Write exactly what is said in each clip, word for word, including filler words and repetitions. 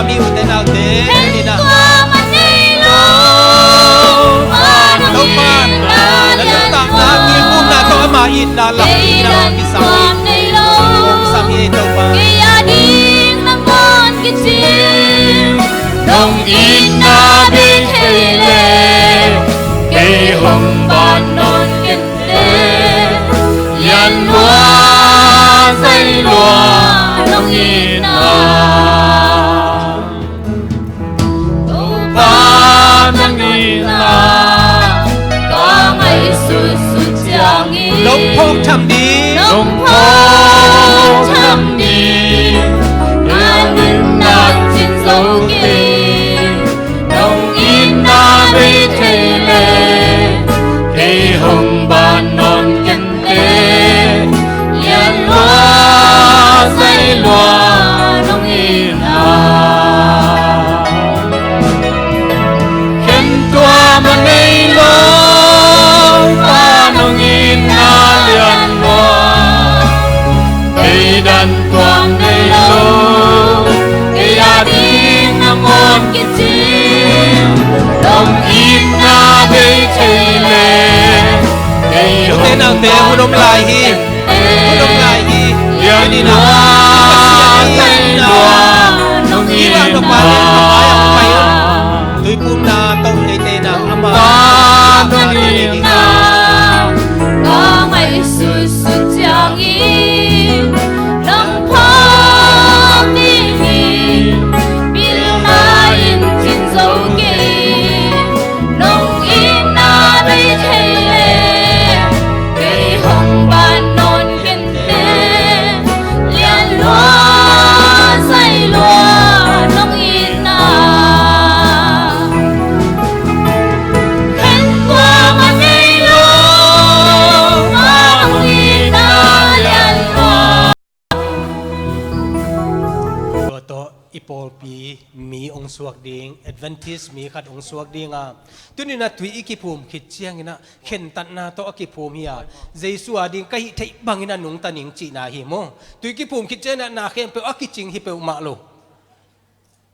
Mi ute naute, ni na. Topa, na nuntakna, tuiphumna tawh ama itna lam, ni na kisam hi. Kisam hi Topa. Nong itna bei thei le, kei hong ban nawn kei. Lian lua, zai lua, nong itna. Topa nong itna, ka ngaihsutsut ciangin. Nong phawk tham ding. Nong phawk tham ding. Ka nunna cin zo kei. Nong itna bei thei le, kei hong ban nawn kei. Lian lua, zai lua, nong itna. Khen tuam a nei lo, Pa nong itna lian lua. Kei dan tuam nei lo, kei a ding nangawn kicing. Nong itna bei thei le, kei hong. Ute naute, hun om lai hi. Hun om lai hi. Lian lua, zai lua, nong itna. Tuiphumna tawh eite na ama. Ka ngaihsutsut ciangin, nong phawk dingin pilna in cin zo kei. Nong itna bei thei le, kei hong ban nawn kei. Lian lua, zai lua, nong itna. Khen tuam a nei lo, Pa nong itna lian lua. Tua tawh i pawlpi mi hong suak ding, Adventist mi khat hong suak ding a, tuni-in a tui i kiphum khit ciangin a khentatna tawh a kiphum hi a, Jesu a ding ka hih theih bangin a nungta ning cihna hi maw? Tui kiphum khit ciangin a na khempeuh a kicing hi peuhmah lo.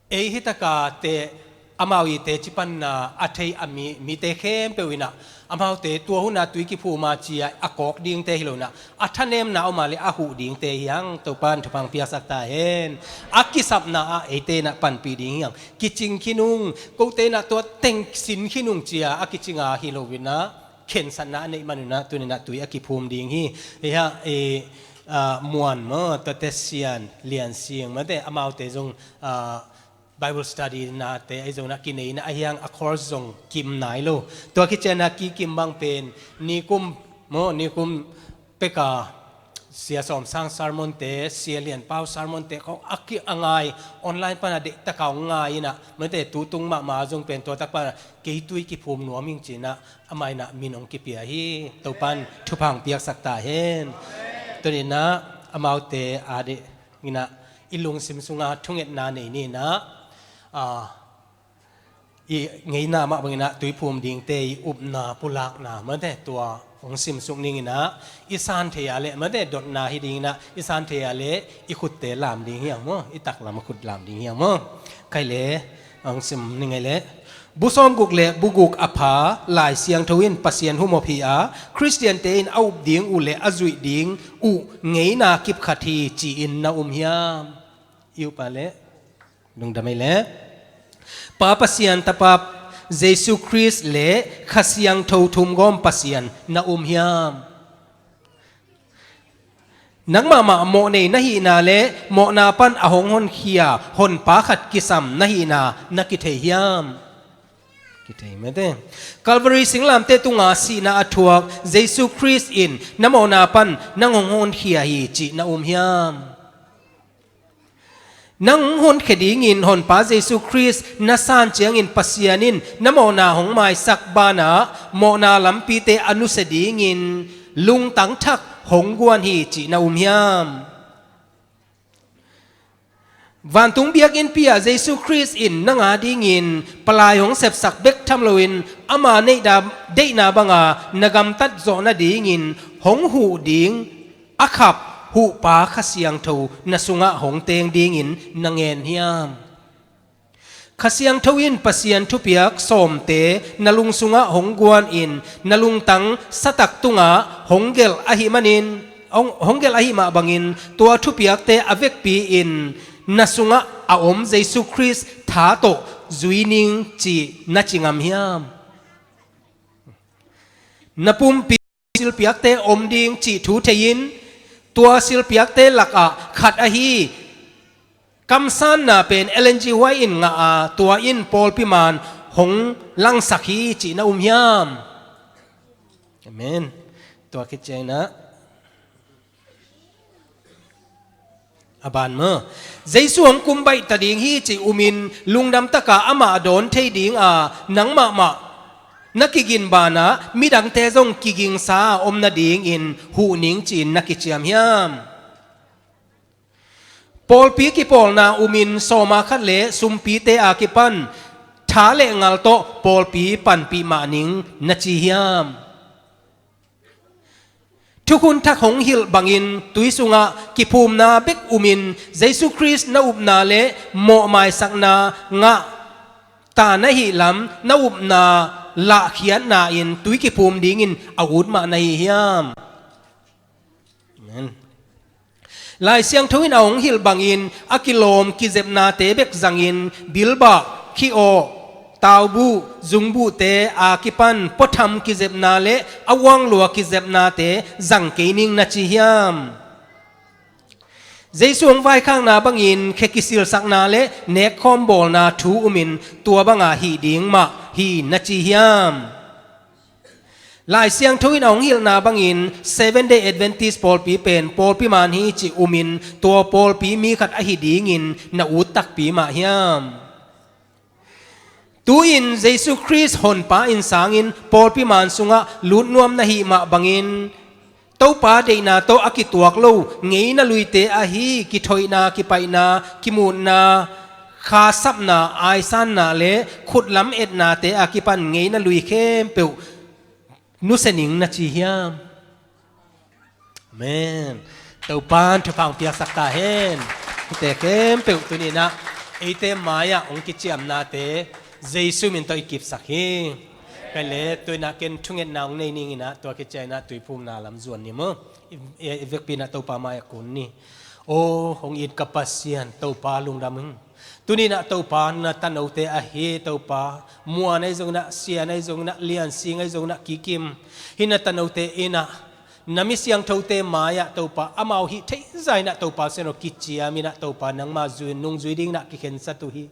Ei hi takate amau i teci panna a thei a mi, mite khempeuh in a, amaute tua hun a tui kiphum a ci a a kawk dingte hi lo in a, a thanemna om a le a huh dingte hi hang. Topa'n thupha piaksak ta hen. A kisapna ah eite in a panpih ding hi hang. Kicing khin ung, kote in a tua teng sin khin ung ci a a kicing a hi lo in a, khensatna a neih man un a, tuni-in a tui a kiphum ding hi. Hi a, e, a, Muan maw, tuate Sian, Lian Sing, mate, amaute zong, a, Bible study nate ahi zongin a kineina ahi hang, a course zong kim nai lo. Tua khit ciangin a kikim bang pen nikum maw, nikum pek a Sia Sawm Sang sermon-te, Sia Lian Pau sermon-te khawng a ki a ngai, online pan a deihtak a hong ngai in a, mate, tutung mahmah zong pen tua tak pan a kei tui kiphum nuam ing ci-in a, amah in a min hong kipia hi. Topa'n thupha piaksak ta hen. Tuni-in a amaute a ding in a, i lungsim sungah thungetna nei ni in a, a, i ngeina mah bangin a tuiphum dingte i upna pulakna, mate, tua hong simsuk ning in a, i san thei a le, mate, dotna hi ding in a, i san thei a le, i khutte lam ding hi hang maw, i taklam a khut lam ding hi hang maw. Khai le, hong sim ning ei le. Bu sawmguk le bu guk a pha Lai Siangtho in Pasian humop hi a, Khristiante in a up ding uh le a zuih ding uh ngeina kip khat hi ci-in na um hiam? I up a le, lungdam ei le. Pa Pasian, Tapa Jesu Khrist le Kha Siangtho thumgawm Pasian na um hiam? Nangmah mah mawhnei na hihna le mawhna pan a hong honkhia honpa khat kisam na hihna na kithei hiam? Kithei, mate. Calvary singlamteh tunga sihna a thuak Jesu Khrist in na mawhna pan nang hong honkhia hi cih na um hiam? Nang hong honkhia dingin honpa Jesu Khrist na san ciangin Pasian in na mawhna hong maisak banah mawhna lampite a nusia dingin lungtang thak hong guan hi cih na um hiam? Vantung biakinnpi ah Jesu Khrist in nang a dingin palai hong sepsak bek tham loin ama neihna, deihna banga na gamtat zawh nadingin hong huh ding a khap huhpa Kha Siangtho na sungah hong teng dingin na ngen hiam? Kha Siangtho in Pasian thupiak sawmte na lung sungah hong guanin, na lungtang satak tungah hong gelh ahih manin, hong, hong gelh ahih mah bangin, tua thupiakte a vekpi-in na sungah a om Jesu Khrist tha tawh zui ning cih na ci ngam hiam? Na pumpi silpiakte om ding cih thu thei-in, tua silpiakte lakah khat ahi kamsanna pen Ellen G. White in ngah a, tua in pawlpi man hong langsak hi cih na um hiam? Amen. Tua khit ciangin ah a ban maw, Jesu hong kum baih ta ding hi cih umin, lungdam taka amah dawn thei dinga nangmah mah na kigin banah midangte zong kigingsa a om nadingin huh ning ci-in na kiciam hiam? Pawlpi kipawlna umin sawma khat le sumpite a kipan tha le ngal tawh pawlpi panpih mah ning na ci hiam? Thukhun thak hong hilh bangin tui sungah kiphumna bek umin Jesu Khrist na upna le mawhmaisakna ngah ta na hih lam na upna lahkhiatna in tui kiphum dingin a ut mah na hi hiam? Amen. Lai Siangtho in a hong hilh bangin a kilawm kizepnate bek zangin bilbah, khi-awh, taubuh, zungbuhte a kipan puatham kizepna le a uanglua kizepnate zang kei ning na ci hiam? Jesu hong vaikhakna bangin khe kisilsakna le nekkhawm bawlna thu umin tua banga hih ding mah hi na ci hiam? Lai Siangtho in a hong hilhna bangin Seventh Day Adventist pawlpi pen pawlpi man hi cih umin tua pawlpi mi khat ahi dingin na ut takpi mah hiam? Tu-in Jesu Khrist honpa in sangin pawlpi man sungah lut nuam na hih mah bangin Topa deihna tawh a kituak lo ngeina luite ahi kithoihna, kipaihna, kimutna, khasapna, aisanna le khutlam etnate a kipan ngeina lui khempeuh nusia ning na ci hiam? Amen. Topan thupha hong piaksak ta hen. Hihte khempeuh tuni-in ah eite mai-ah hong kiciamnate Jesu min tawh i kipsak hi. Kei le tu-in ah ken thungetna hong nei ning in ah tua khit ciangin ah tuiphumna lam zuan ni maw. I, i, i vekpi-in ah Topa mai-ah kun ni. Aw hong it ka Pasian, Topa lungdam ing. Tuni-in ah Topa na tanote ahi Topa, Muan ahi zongin ah, Sian ahi zongin ah, Lian Sing ahi zongin ah, Kikim, hih na tanote in ah na mi siangthote mai-ah Topa, amau hih theihzah in ah Topa Sian aw kiciam in ah Topa nangma zui, nungzui dingin ah kikhensat uh hi.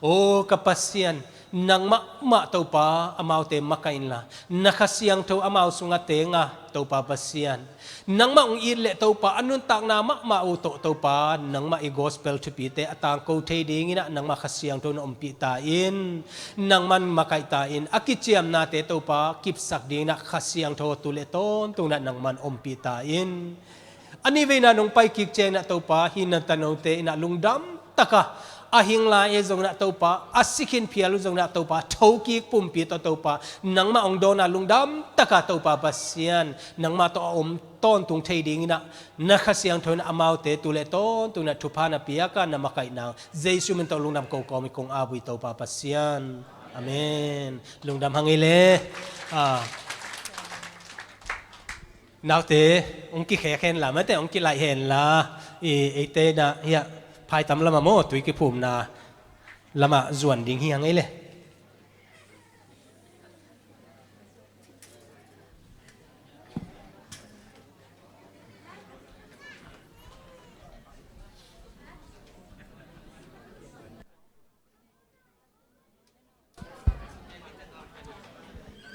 Aw ka Pasian, nangmah mah Topa amaute makaih inla, na Kha Siangtho amau sungah teng a Topa Pasian, nangmah hong it leh Topa a nuntakna mahmah uh tawh Topa nangmah i gospel thupite a tangko thei dingin ah nangmah Kha Siangtho na ompih ta in, nangman makaih ta in, a kiciamnate Topa kipsak dingin ah Kha Siangtho tu le tawntung in ah nangman ompih ta in. A ni veina nong pai kik ciangin ah Topa hih na tanote in ah lungdam taka a hing lai e zongin ah Topa, a si khin phial uh zongin ah Topa, thokik pumpi tawh Topa nangmah hong dawn a lungdam taka Topa Pasian, nangmah tawh a om tawntung thei dingin ah na Kha Siangtho in ah amaute tu le tawntung in ah thupha na piak a na makaih nang Jesu min tawh lungdam ko kawm hi kong ap uh hi Topa Pasian. Amen. Lungdam hang ei le. Ah. Naute, hong kikhek hen la, mate hong kilaih hen la, i, eite na, hiah, phaitam lamah maw, tui kiphumna lamah zuan ding hi hang ei le.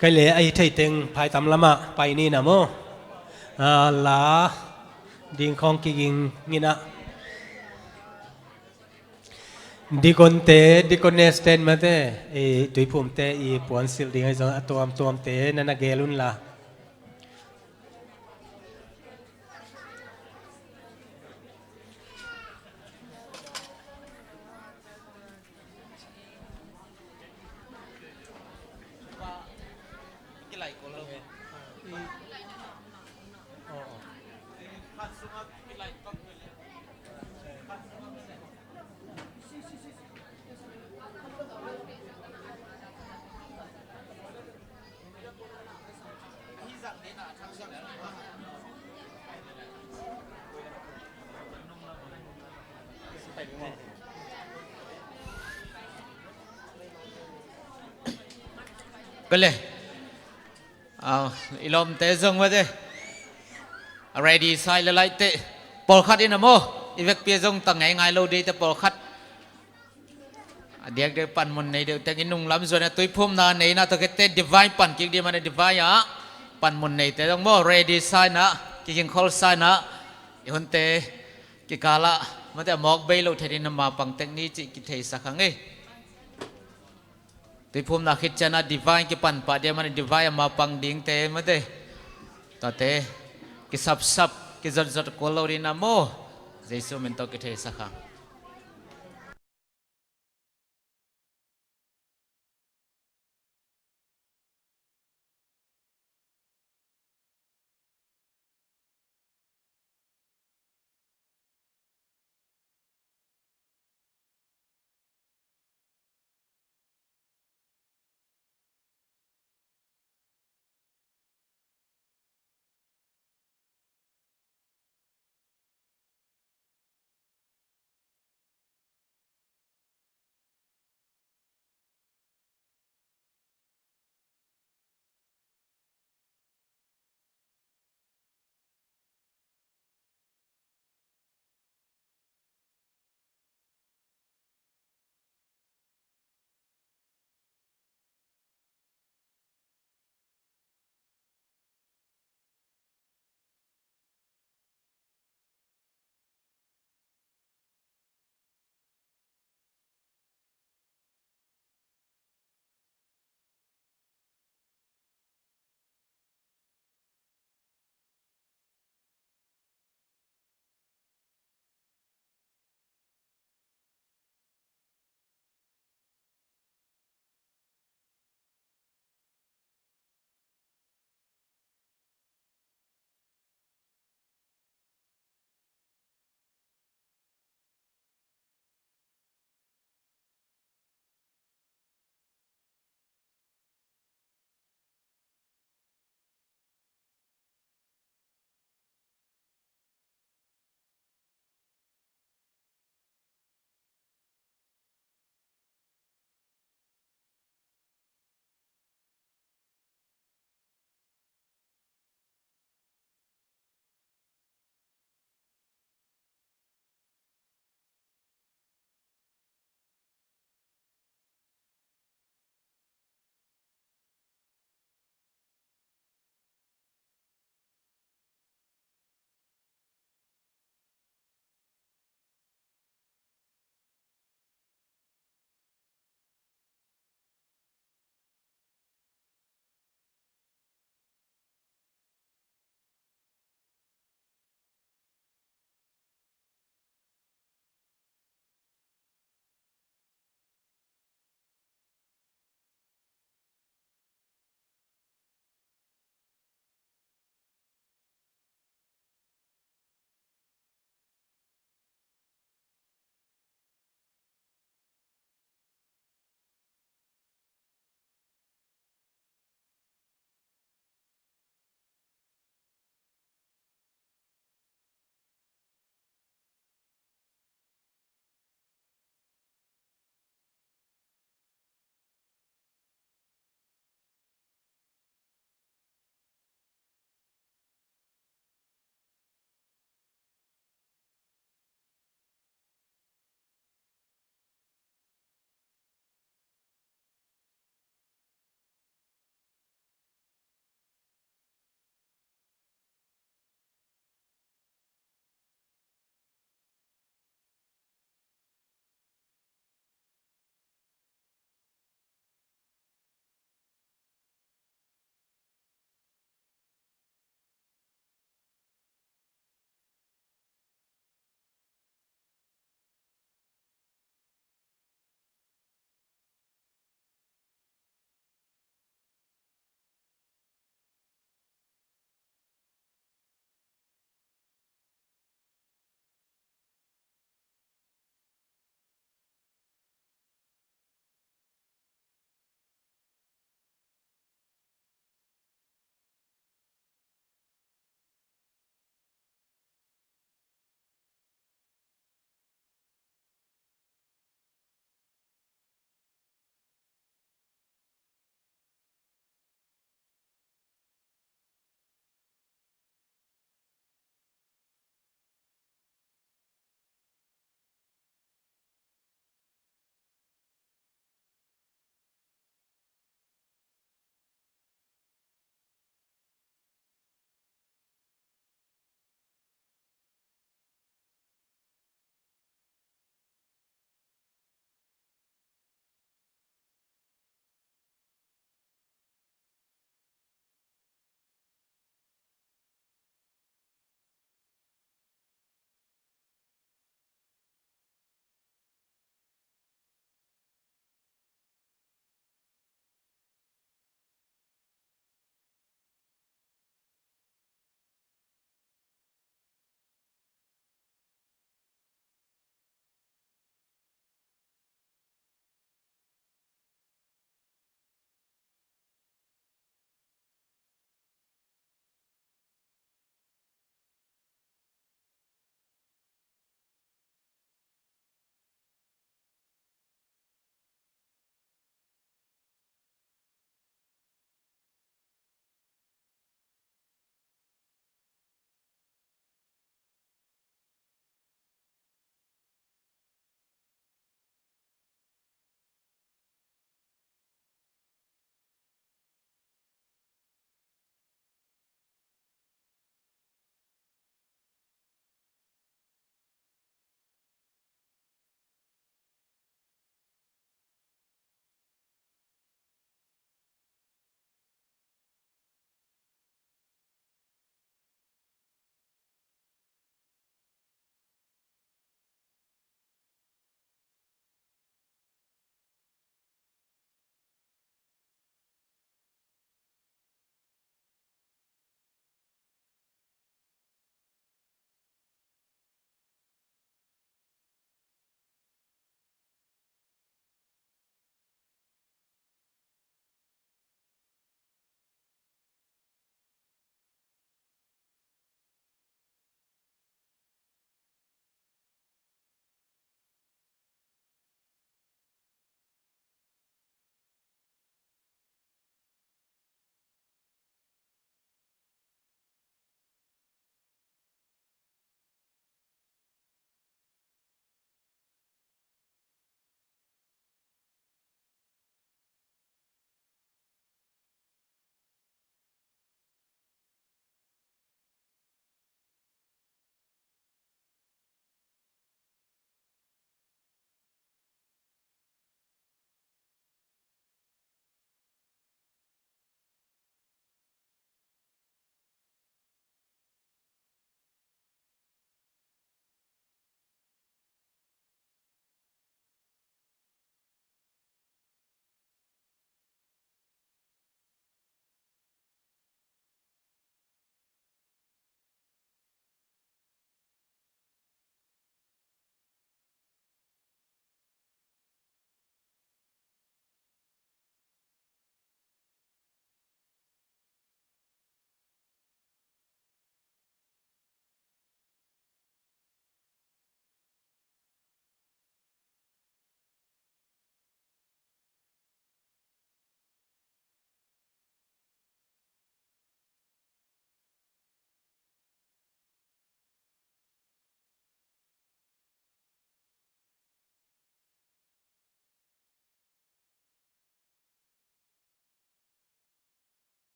Kei le a hi thei teng phaitam lamah pai ni na maw. Ah, la ding khawng kiging in ah. Dikonte, dikoneste mate, i tuiphumte i puansilh ding ahi zong a tuamtuamte na na gel un la. Kale. Ah, i lawmte zong mate. Ready sa i le lai teh. Pawlkhat in a maw. I vekpi a zong ta ngei ngai lo ding teh pawlkhat. A diakdiak panmun nei deuh teng i nunglam zuan a tuiphumna neina tawh kite divine pan kik ding mane divine ah. Panmun neite zong maw ready sa in ah. Kikingkhol sa in ah. I hunte kikal ah. Mate a mawk bei lo thei ding na ma pang tek ni cih kitheisak hang ei. Tuiphumna khit ciangin a divine kipan pah ding a mane divine a ma pang dingte mate. Tate kisapsap kizotzot kul lo ding na maw. Jesu min tawh kitheisak hang.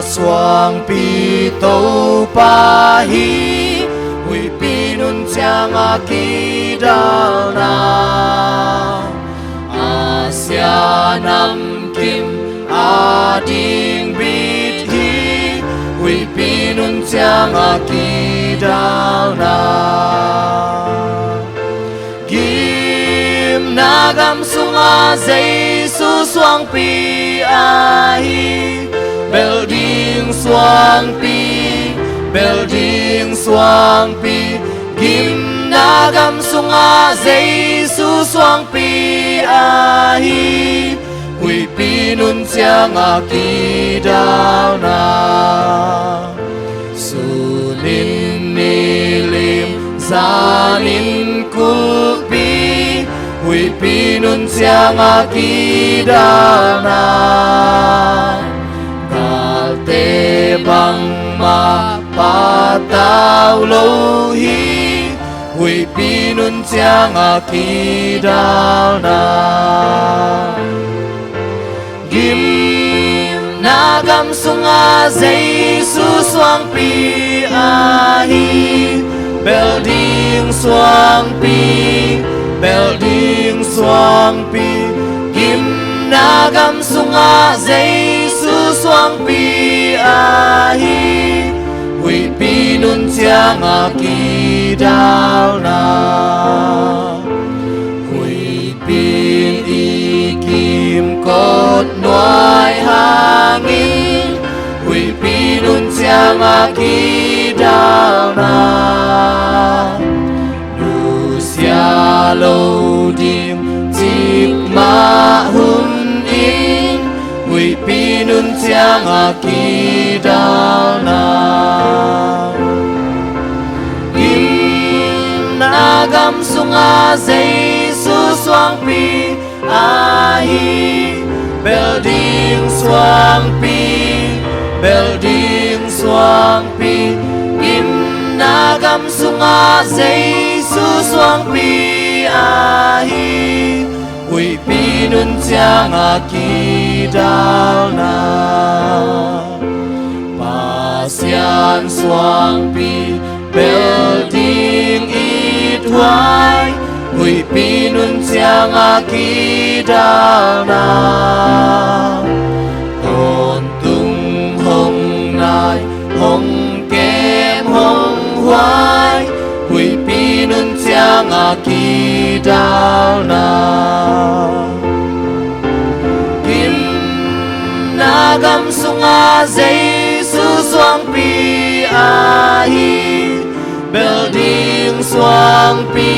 Suangpi Topa hi, huihpi nun ciangah kidalna. Asia namkim a ding bit hi, huihpi nun ciangah kidalna. Gimna gam sungah Jesu suangpi ahi, bel ding suangpi, bel ding suangpi. Gimna gam sungah Jesu suangpi ahi, huihpi nun ciangah kidalna. Sunin nilim zanin kulhpi, huihpi nun ciangah kidalna. Galte bangmah patau lo hi, huihpi nun ciangah kidalna. Gimna gam sungah Jesu suangpi ahi, bel ding suangpi, bel ding suangpi. Gimna gam sungah Jesu suangpi ahi, huihpi nun ciangah kidalna. Huihpi in i kimkot nuai hangin, huihpi nun ciangah kidalna. Nusia lo ding cikmah hun in, huihpi nun ciangah kidalna. Gimna gam sungah Jesu suangpi ahi, bel ding suangpi, bel ding suangpi. Gimna gam sungah Jesu suangpi ahi, huihpi nun ciangah kidalna. Pasian suangpi bel ding ithuai, huihpi nun ciangah kidalna. Tawntung hong nai, hong kem, hong huai, huihpi nun ciangah kidalna. Gimna gam sungah Jesu suangpi ahi, bel ding suangpi,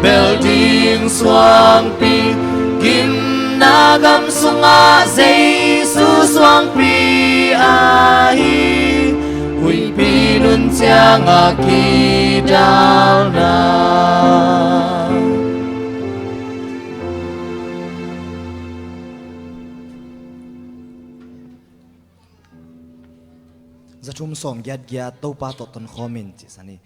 bel ding suangpi. Gimna gam sungah Jesu suangpi ahi, huihpi nun ciangah kidalna. Za thum sawm giat giat, Topa tawh tonkhawm in, ci sa ni.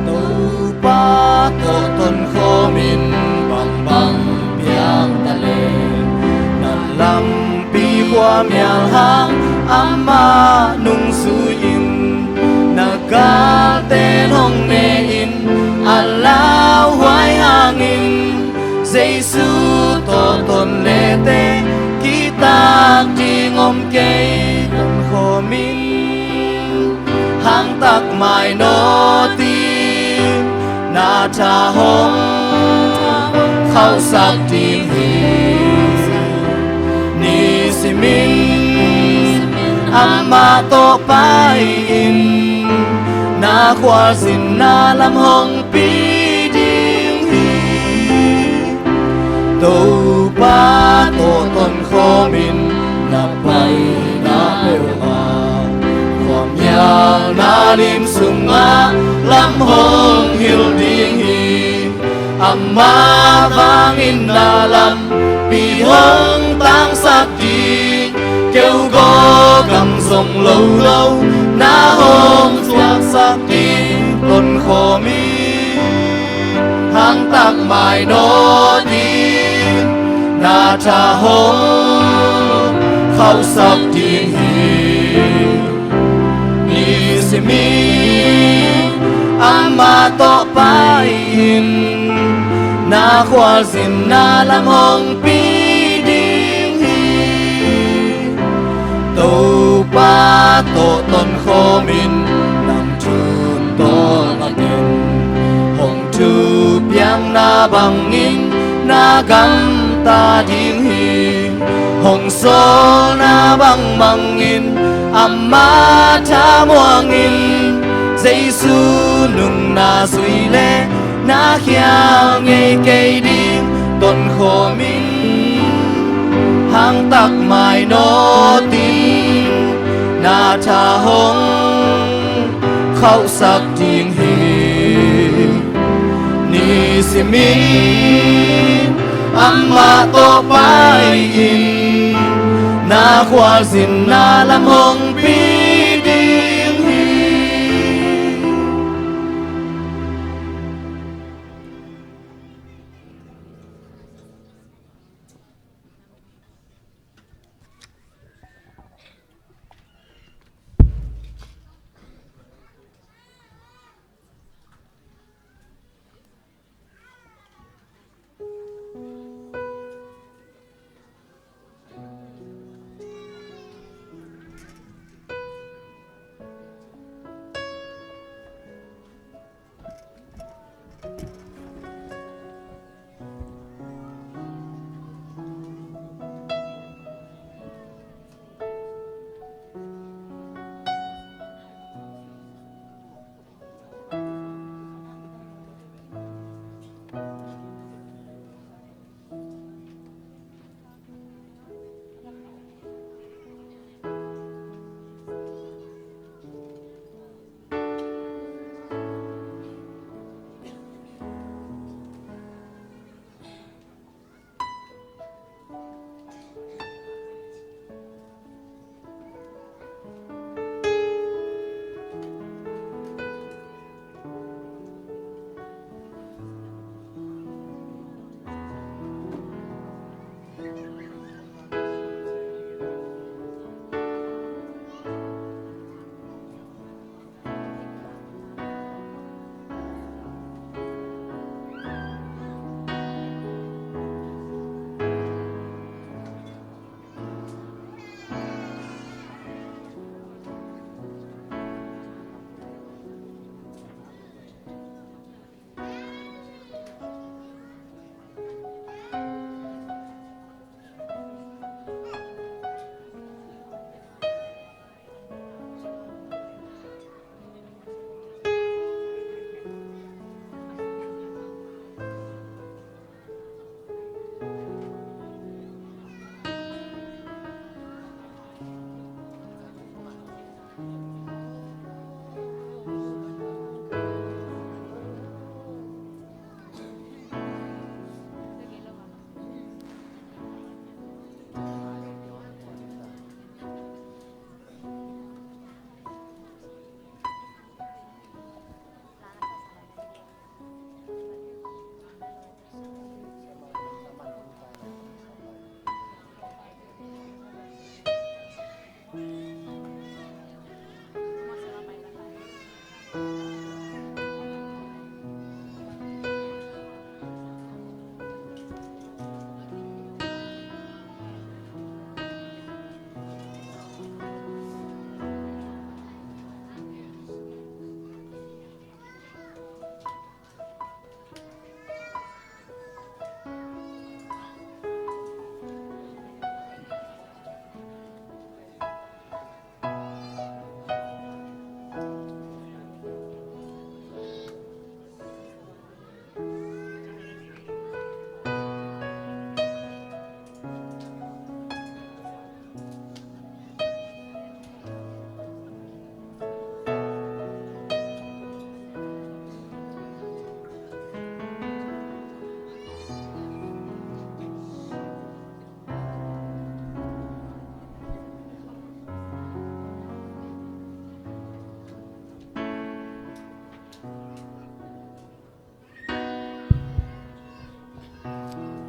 Topa tawh tonkhawm in, bangbang piang ta leh, na lampi khuamial hang amah nungzui in. Na galte hong ne in, a lauhuai hangin, Jesu tawh ton lete, kitak ding om kei. Tonkhawm in, hangtak mai nawtin, na tha hong khauhsak ding hi. Nisimin amah tawh pai-in, na khualzinna lam hong pi ding hi. Topa tawh tonkhawm in, na paina peuhah khuamialna lim sungah lam Mah vangin na lampi hong tangsak ding, keu gaw gam zong lo lo na hong suaksak ding, tonkhawm in hangtak mai naw ding, na tha hong khauhsak ding hi. Nisimin amah tawh pai-in na khualzinna lam hong pi ding hi. Topa tawh tonkhawm in nang thu tawh na gen, hong thupiakna bangin na gamta ding hi. Hong sawlna bangmangin amah thamuangin, Jesu nungna zui leh na khial ngei kei ding, tonkhawm in hangtak mai naw ding, na tha hong khauhsak ding hi. Nisimin amah tawh pai-in na khualzinna lam hong pi ding hi.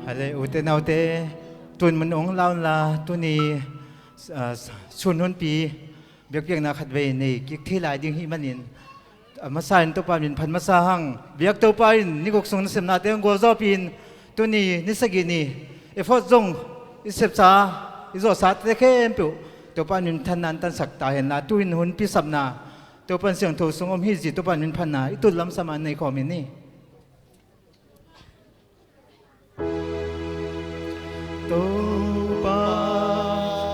Ale, ute naute, tun mun ong laun la, tuni, ah, sun hunpi biakpiakna khatvei nei kik thei lai ding hi manin, a masa in Topa min phat masa hang. Biak Topa in ni guk sung nasepnate hong gualzawpin, tuni ni sagih ni, effort zong i sepsa, i zawhsate khempeuh Topa min phatna in tansak ta henla, tu in hunpi sapna Topa in siangtho sung om hi ci Topa min phatna i tut lamsam a nei khawm in ni. Topa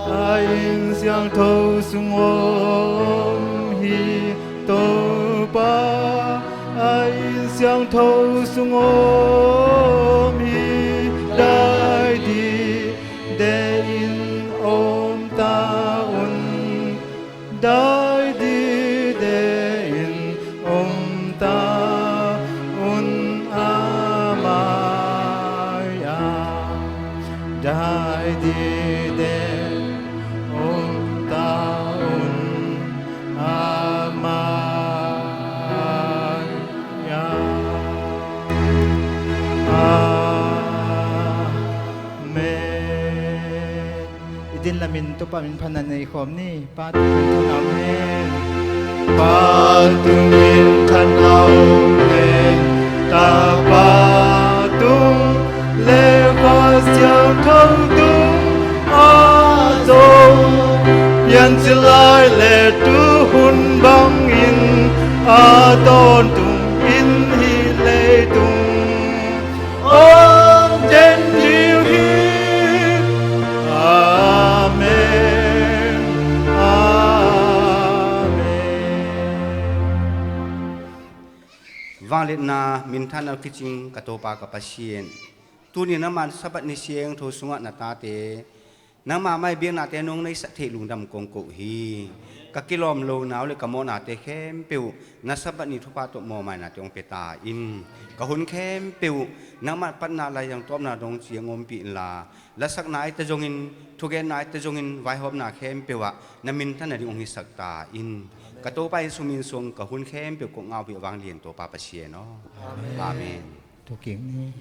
a inn siangtho sung om hi, Topa a inn siangtho sung om hi, dai dide in om ta un. Dai dide in om ta un, a mai-ah. Dai dide om ta un, a mai-ah. Amen. I din lamin Topa min phatna nei khawm ni. Pa tung min thanau hen. Pa tung min thanau hen. Tapa tung le Kha Siangtho tung ah zong, piancil lai le tu hun bangin a tawntung in hih leitung hong den ding hi. Amen. Amen. Vangliatna minthanna kicing ka Topa ka Pasian, tuni nangma Sabbath ni siangtho sungah na tate nangma mai biaknate nong neihsak theih lungdam kong ko hi. Ka kilawm lo nau le ka mawhnate khempeuh na Sabbath ni thupha tawh mawhmainate hong pia ta in. Ka hun khempeuh nangma patna laizang tawpna dong ciang ompih inla, lasakna aite zongin, thugenna aite zongin, vaihawmna khempeuh ah na minthanna ding hong hisak ta in. Ka Topa in sum in suang ka hun khempeuh kong ngau hi a vanglian Topa Pasian aw. Amen. Amen. Tuking ni.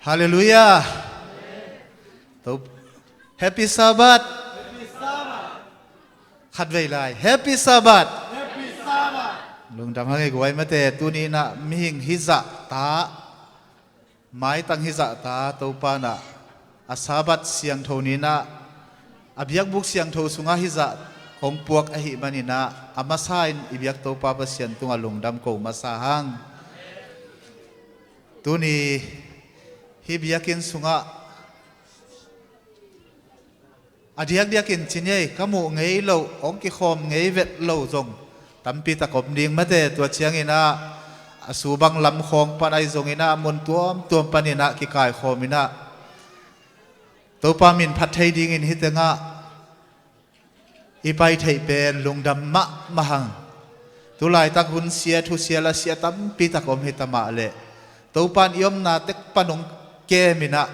Halleluiah. Happy Sabbath. Khatvei lai, Happy Sabbath. Lungdam hang ei guai mate, tuni nah mihing hizah ta, maitang hizah ta, Topa nah a Sabbath siangtho ni nah a biakbuk siangtho sungah hizah hong puak ahih manin ah, a masa in i biak Topa Pasian tungah lungdam ko masa hang. Tuni hih biakinn sungah a diakdiakin ci ni ei, ka muh ngei loh, hong kikhawm ngei vet lo zong tampi tak om ding mate, tua ciangin ah a subang lam khawng pan ahi zongin ah mun tuamtuam panin ah kikaikhawm in ah Topa min phat thei dingin hih tengah i pai theih pen lungdam mahmah hang. Tulaitak hun sia, thusia, lasia tampi tak om hi ta mah leh, Topa in i omna tek pan hong kem in ah,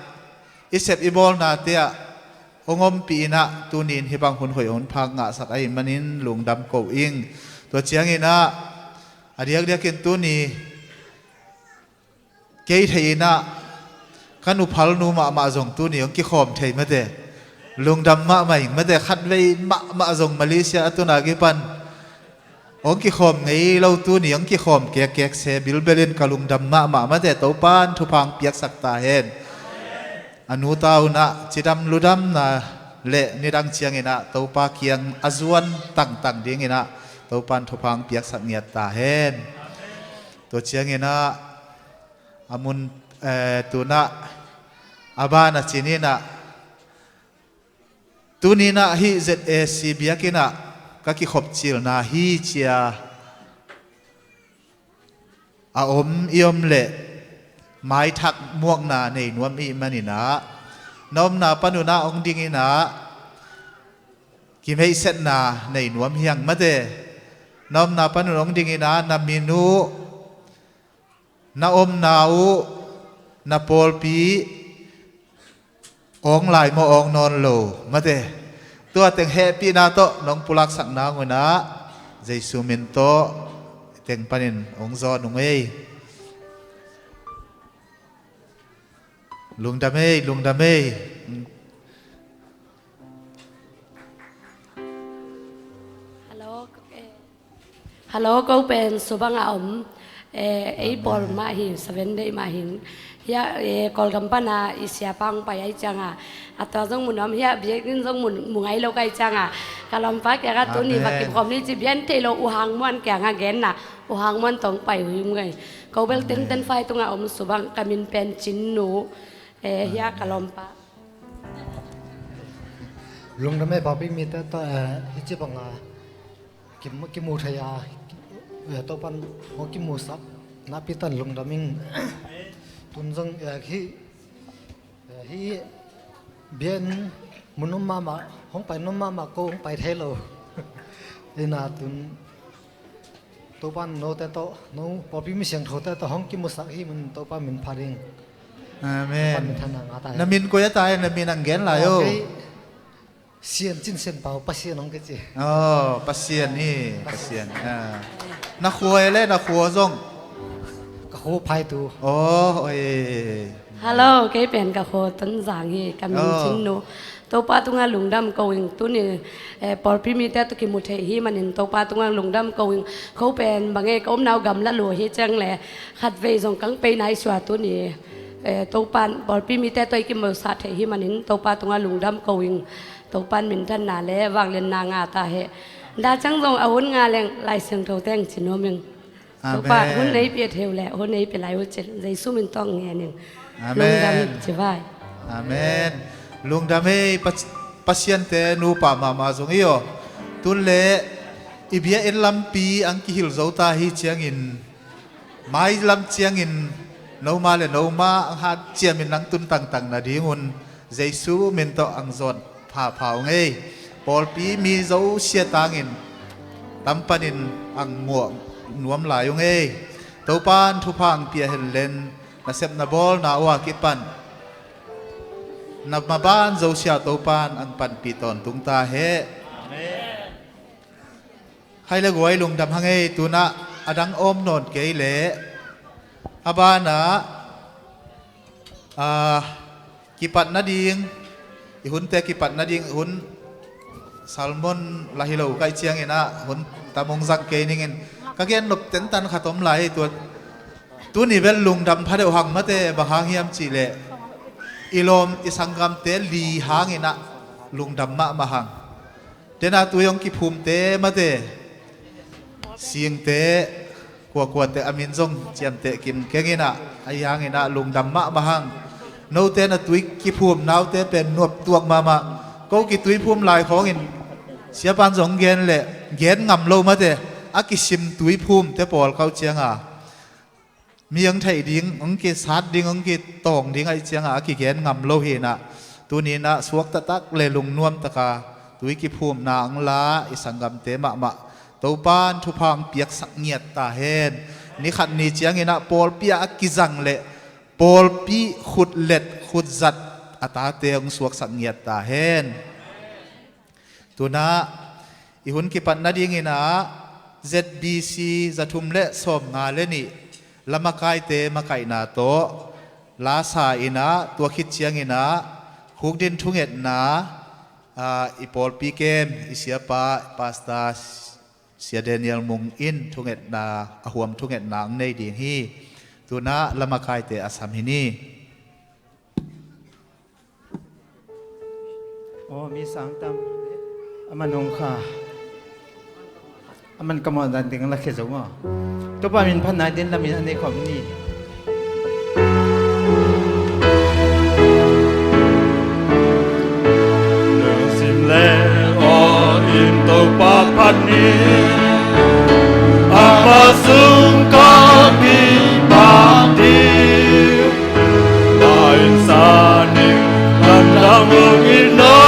i sep i bawlnate ah hong ompih in ah, tuni in hih bang hun hoih hun phak ngahsak ahih manin lungdam ko ing. Tua ciangin ah a diakdiakin tuni kei thei in ah ka nuphalnu mahmah zong tuni hong kikhawm thei mate. Lungdam mahmah ing mate, khatvei mahmah zong Malaysia a tun a kipan hong kikhawm ngei lo, tuni hong kikhawm kekkek se bilbel in ka lungdam mahmah mate. Topa in thupha hong piaksak ta hen. A nu ta un ah cidam ludamna le nidang ciangin ah Topa kiang a zuan tangtang dingin ah Topa in thupha hong piaksak ngiat ta hen. Tua ciangin ah a mun, eh, tu nah a ban a ci ni nah, tuni nah hih Z A C biakinn ah ka kikhop cilna hi cia a om i om leh maithak muakna nei nuam i hih manin ah, na omna pan un ah hong ding in ah kimeihsetna nei nuam hi hang mate. na omna panin hong dingin ah, na min uh, na omna uh, na pawlpi awng lai maw, awng nawn lo mate. Tua teng hehpihna tawh nong pulaksak nangun ah, Jesu min tawh teng panin hong zawn ung ei. Lungdam ei, lungdam ei. Hello, eh, hello, ko pen Subang a om, eh, ei pawl mah hi, Seven Day mah hi. Hiah, eh, Kawlgam pana i siapa hong pai ai cianga, a tua zong mun om hiah, biakinn zong mun, mu ngai lo kai cianga, ka lawmpa kiangah tuni va kipkhawm ni ci, bian thei lo U Hang Muan kiangah genna, U Hang Muan tawh hong pai uh hi ngai. Ko bel tenten fai tunga om Subang, ka min pen Cin Nu, eh, hiah ka lawmpa. Lungdam ei, pawlpi mite tawh, eh, hici banga kim, kimu thei a, eh, Topan hong kimusak nakpi tan lungdam ing. Tun zong, eh, hih, eh, hih bian mun om mahmah, hong pai nuam mahmah, ko hong pai thei lo. Ina tun Topan note tawh, no pawlpi mi siangthote tawh hong kimusak hi mun, Topa min phat ing. Amen. Topa min thanna ngah ta hi. Na min koi a ta hi, na min ang gen lai o. Kei Sian Cin Sian Pau, Pasian hong kici. Oh, Pasian hi, Pasian. Ah. Na khua le, na khua zong. Ka khua Phaitu. Oh, oi. Hello, kei pen ka khua Tonzang hi, ka min Cin Nu. Topa tunga lungdam ko ing tuni, eh, pawlpi mite tawh kimu thei hi manin Topa tunga lungdam ko ing. Ko pen bang e ka omna uh gamla lua hi ciang le khatvei zong kang pei nai sua tuni, eh, Topan pawlpi mite tawh i kimusak thei hi manin Topa tunga lungdam ko ing. Topan minthanna le vangliatna ngah ta hen. Dah ciang zong a hun nga leng Lai Siangtho teng ci nuam ing. Amen. Topa hun nei pia thei uh le, hun nei pia lai uh cin, Jesu min tawh ngen ing. Amen. Lungdam hi ci vai. Amen. Lungdam ei, Pa-, Pasian te nupa mahmah zong hi aw. Tun le i biakinn lampi ang kihil zo ta hi ciangin, mailam ciangin noma le noma ang hat ciamin nang tun tangtang nadingun Jesu min tawh ang zawn phapha ung ei. Pawlpi mi zosia tangin tampanin ang muak nuam lai ung ei. Topan thupha ang pia hen len, na sepna bawlna uh a kipan na maban zosia Topan ang panpih tawntung ta hen. Amen. Hai le guai, lungdam hang ei, tunah a dang om nawn kei leh a banah, ah, kipat nading, i hunte kipat nading, hun sermon la hi lo kai ciangin ah, hun tam hong zang kei ningin, ka gen nop tentan khat om lai, tua tuni bel lungdam pha deuh hang mate, bang hang hiam cih leh i lawm i sanggamte li hangin ah lungdam mahmah hang. Tena tui hong kiphumte mate, singte, kuakuate a min zong ciamteh kim keng in ah, ahi hangin ah lungdam mahmah hang. Note na tui kiphum naute pen nuam tuak mahmah. Ko kitui phum lai khawngin siapan zong gen leh gen ngam lo mate, a kisim tui phumte pawl kau cianga mi hong theih ding, hong kisat ding, hong kitawng ding ahih cianga a kigen ngam lo hi in ah, tuni in ah suak taktak le lungnuam taka tui kiphumna hong la i sanggamte mahmah Topan thupha hong piaksak ngiat ta hen. Ni khat ni ciangin ah pawlpi ah a kizang leh pawlpi khutlet khutzat a tate hong suaksak ngiat ta hen. Tunah i hun kipat nadingin ah Z B C za thum le sawmnga le nih lamakaite makaihna tawh lasa in ah, tua khit ciangin ah khukdin thungetna, ah, i pawlpi kem i siapa Pastor Sia Daniel Mung in thungetna, a huam thungetna ang nei ding hi. Tunah lamakaite a sam hi ni. Aw, mi sang tam. A man hong kha. A man ka mawh dan ding la khia zo maw. Topa min phat nai din lamin a nei khawm ni. Lungsim le aw in Topa phat ni. Ama sung ka pi phat ding. Lain sa ning lamdang ung in na,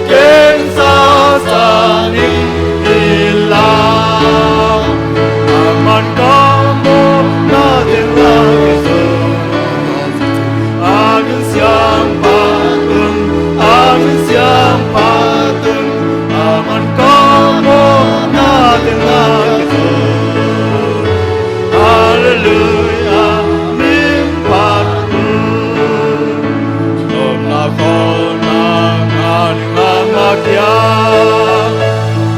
ken sa sa ning i la Ka kiang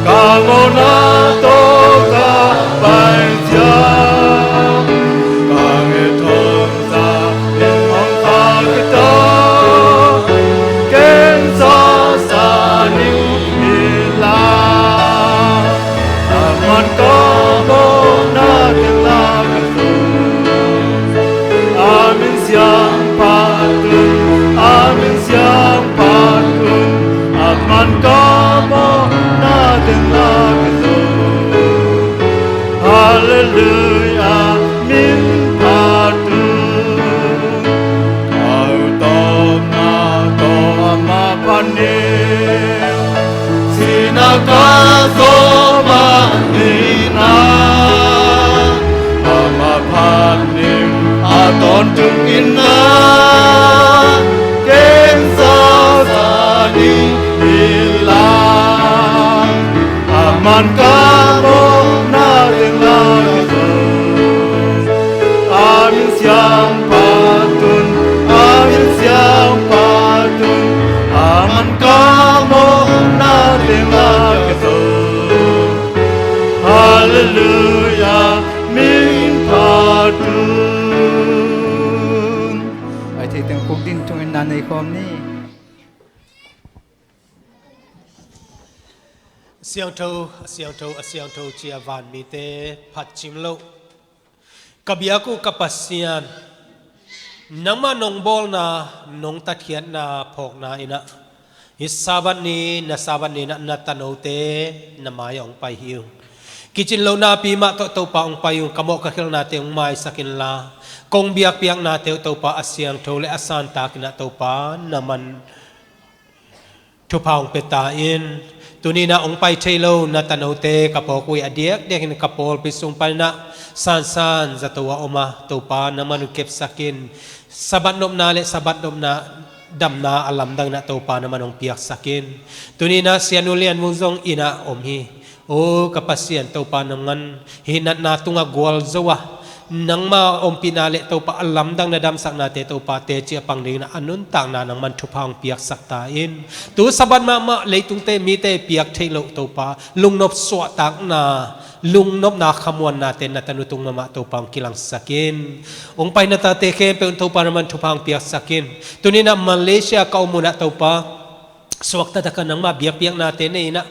ka mawhna tawh ka pai ciang, ka nget thawngsa in hong khak ta, ken sawsa ning hi la. Aman ka mawhna teng la ka zong, a min siangtho phat un, a min siangtho phat un. Aman ka mawhna teng la ka zong, Halleluiah, min phat un. Ka tawpna tawh ama phat ning, sihna ka zawh mah ni na, ama phat ning a tawntung in na, ken sawsa ning hi la. Aman ka mawhna teng la ka zong, a min siangtho phat un, a min siangtho phat un. Aman ka mawhna teng la ka zong, Halleluiah, min phat un. Ai thei teng kuk din thung in na nei khawm ni. A siangtho, a siangtho, a siangtho ci-a vanmite phat cing lo. Ka biak uh ka Pasian, nangmah nong bawlna, nong tatkhiatna phawkna in ah, hih Sabbath ni, na Sabbath ni-in ah na tanote na mai-ah hong pai hi ung. Kicin loh napi mah tawh Topa hong pai ung. Ka mawh ka khelhnate hong maisak inla, kong biakpiaknate uh Topa a siangtho le a santak in ah Topa na man thupha hong pia ta in. Tuni-in ah hong pai thei lo na tanote ka phawk uh hi. A diakdiakin ka pawlpi sung panin ah sansan zato a om a, Topa nangman hong kepsak in. Sabbath nopna le Sabbath nopna damna a lamdang in ah Topa nangman hong piaksak in. Tuni-in ah Sia Nu Lian Vung zong inn ah om hi. O ka Pasian Topa, nangman hih natna tungah gualzo a, nangma ompihna le Topa a lamdang na damsaknate Topa teci a pang dingin a nuntakna nangman thupha hong piaksak ta in. Tu Sabbath mahmah leitungte mite piak theih loh Topa, lungnop suahtakna, lungnopna khamuannate na tanu tung mahmah Topa hong kilangsak in. Hong pai na tate khempeuh in Topa nangman thupha hong piaksak in. Tuni-in ah Malaysia ka om un ah Topa, suakta takin nangma biakpiaknate nei-in ah,